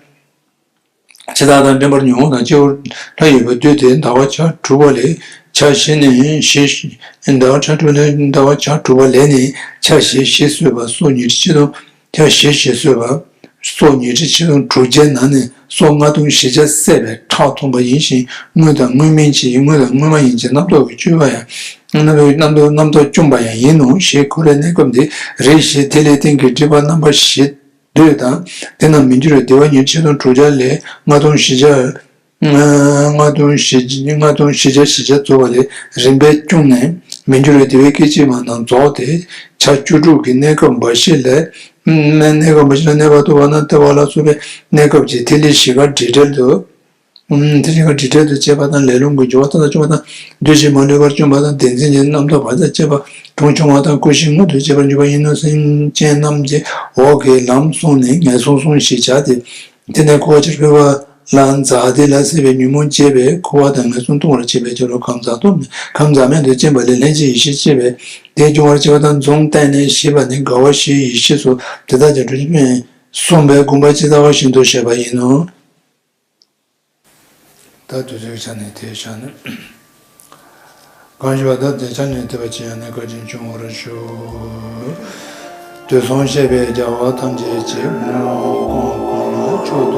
འཆི་བདག་དང་འདྲེན་པར་མྱོང་བ་དང་སྤྱི་བོར་ལྷ་ཡི་བུ་བདུད་དེ་ཟླ་བ་ཆ་དྲུག་པ་ལས་ཆ་བཞི་ནས་བཞི། ཟླ་བ་ཆ་དྲུག་ལས་ཟླ་བ་ཆ་དྲུག་པ་ལས་ནས་ཆ་བཞི་བཞི་གསོས་པ་སོགས་ཉི་ཁྲི་ཆིག་སྟོང་། ཆ་བཞི་བཞི་གསོས་པ་སོགས་ཉི་ཁྲི་ཆིག་སྟོང་དྲུག་བརྒྱའི་ནང་ནས་སོ་ལྔ་སྟོང་བཞི་བརྒྱ་བསད་པའི་ཁྲག་འཐུང་བ་ཡིན་ཞིང་། དངོས་དང་དངོས་མིན་གྱི་དངོས་དང་དངོས་མ་ཡིན་གྱི་རྣམ་རྟོག་གི་སྤྱོད་པ་ཡང་ རྣམ་རྟོག་རྣམ་རྟོག་རྣམ་རྟོག་བཅོམ་པ་ཡང་ཡིན་ནོ་ཞེས། འཁོར་བའི་གནས་སྐབས་འདི་རེ་ཞིག་དེ་ལས་སྟེང་གི་སྒྲིབ་པ་རྣམ་པ་བཞི་འདོད་དང་། དེ་རྣམས་མི་འགྱུར་བའི་བདེ་བ་ཉིད་ཆེད་དུ་དྲུག་བརྒྱ་ལས་ལྔ་སྟོང་བཞི་བརྒྱ། ལྔ་སྟོང་བཞི་ལྔ་སྟོང་བཞི་བརྒྱ་བཞི་བརྒྱ་རྫོགས་པ་ལས་རིམ་པས་བསྐྱུངས་ནས། མི་འགྱུར་བའི་བདེ་བའི་སྐད་ཅིག་མ་རྣམས་རྫོགས་ཏེ། ཆ་བཅུ་དྲུག་གི་གནས་སྐབས་འབའ་ཞིག་ལས། གནས་སྐབས་འབའ་ཞིག་ལ་གནས་པ་ཐུབ་པ་ན་ལྟེ་བ་ལ་སོགས་པའི་གནས་སྐབས་ཀྱི་ཐིག་ལེ་བཞི་ཀ་སྒྲིབ་བྲལ་དུ། ཐིག་ལེ་བཞི་ཀ་སྒྲིབ་བྲལ་དུ་བྱེད་པ་དང་། ལས་རླུང་གི་སྦྱོར་བ་མཐའ་དག་བཅོམ་པ་དང་། འདུ་བྱེད་མ་ལུས་པར་བཅོམ་པ་དང་། བདེན་འཛིན་གྱི་རྣམ་རྟོག་བར་ཆད་བཅད་པ། གྲོང་ཆུང་བ་དང་། ཀུན་གཞི་མངོན་དུ་བྱེད་པར་འགྱུར་བ་ཡིན་ནོ། སེམས་ཅན་རྣམས་ཀྱི་འོག་གི་ལམ་བསྲུངས་ནས་ངན་སོང་བསྲུང་ཞེས་བྱ་སྟེ། དེ་ནས་འཁོར་བ་ཕྱིར་འཕོས་པ་ལ་འཛག་སྟེ་ལ་སྲིད་པའི་ཉོན་མོངས་བསྐྱེད་པས་འཁོར་བ་དང་ངན་སོང་ལྟུང་བར་བྱེད་པའི་ཕྱིར་རོ། ཁམས་འཛག་སྟོབས་ནི་ཁམས་འཛག་མེད་དུ་བསྐྱེད་པ་ལས་ལྷན་སྐྱེས་ཡེ་ཤེས་སྐྱེ་བས་དེ་སྦྱོང་བར་བྱེད་པ་དང་། མཚུངས་བསྟན་ནས་ཞེས་པ་ནི་དགའ་བ་བཞིའི་ཡེ་ཤེས་སོ། དེ་དག་ཀྱང་སྒྲུབ་བྱེད་མིན་གསུངས་པས་དགོངས་པ་ཇི་ལྟ་བ་བཞིན་དུ་བཞེད་པ་ཡིན་ནོ། ད་དུས་ཚོད་ཀྱི་ཆ་ནས་དེའི་ཆ་ནས། གང་ཞིག་པ་ད་དེ་ཆ་ནས་དེ་བ་ཅི་ཡང་ནས་བཀའ་དྲིན་ཆུང་བར་ཞུ། དུས་གསུམ་གཤེགས་པའི་རྒྱལ་བ་ཐམས་ཅད་ཀྱིས། དངོས་གང་གང་ལ་མཆོག་ཏུ།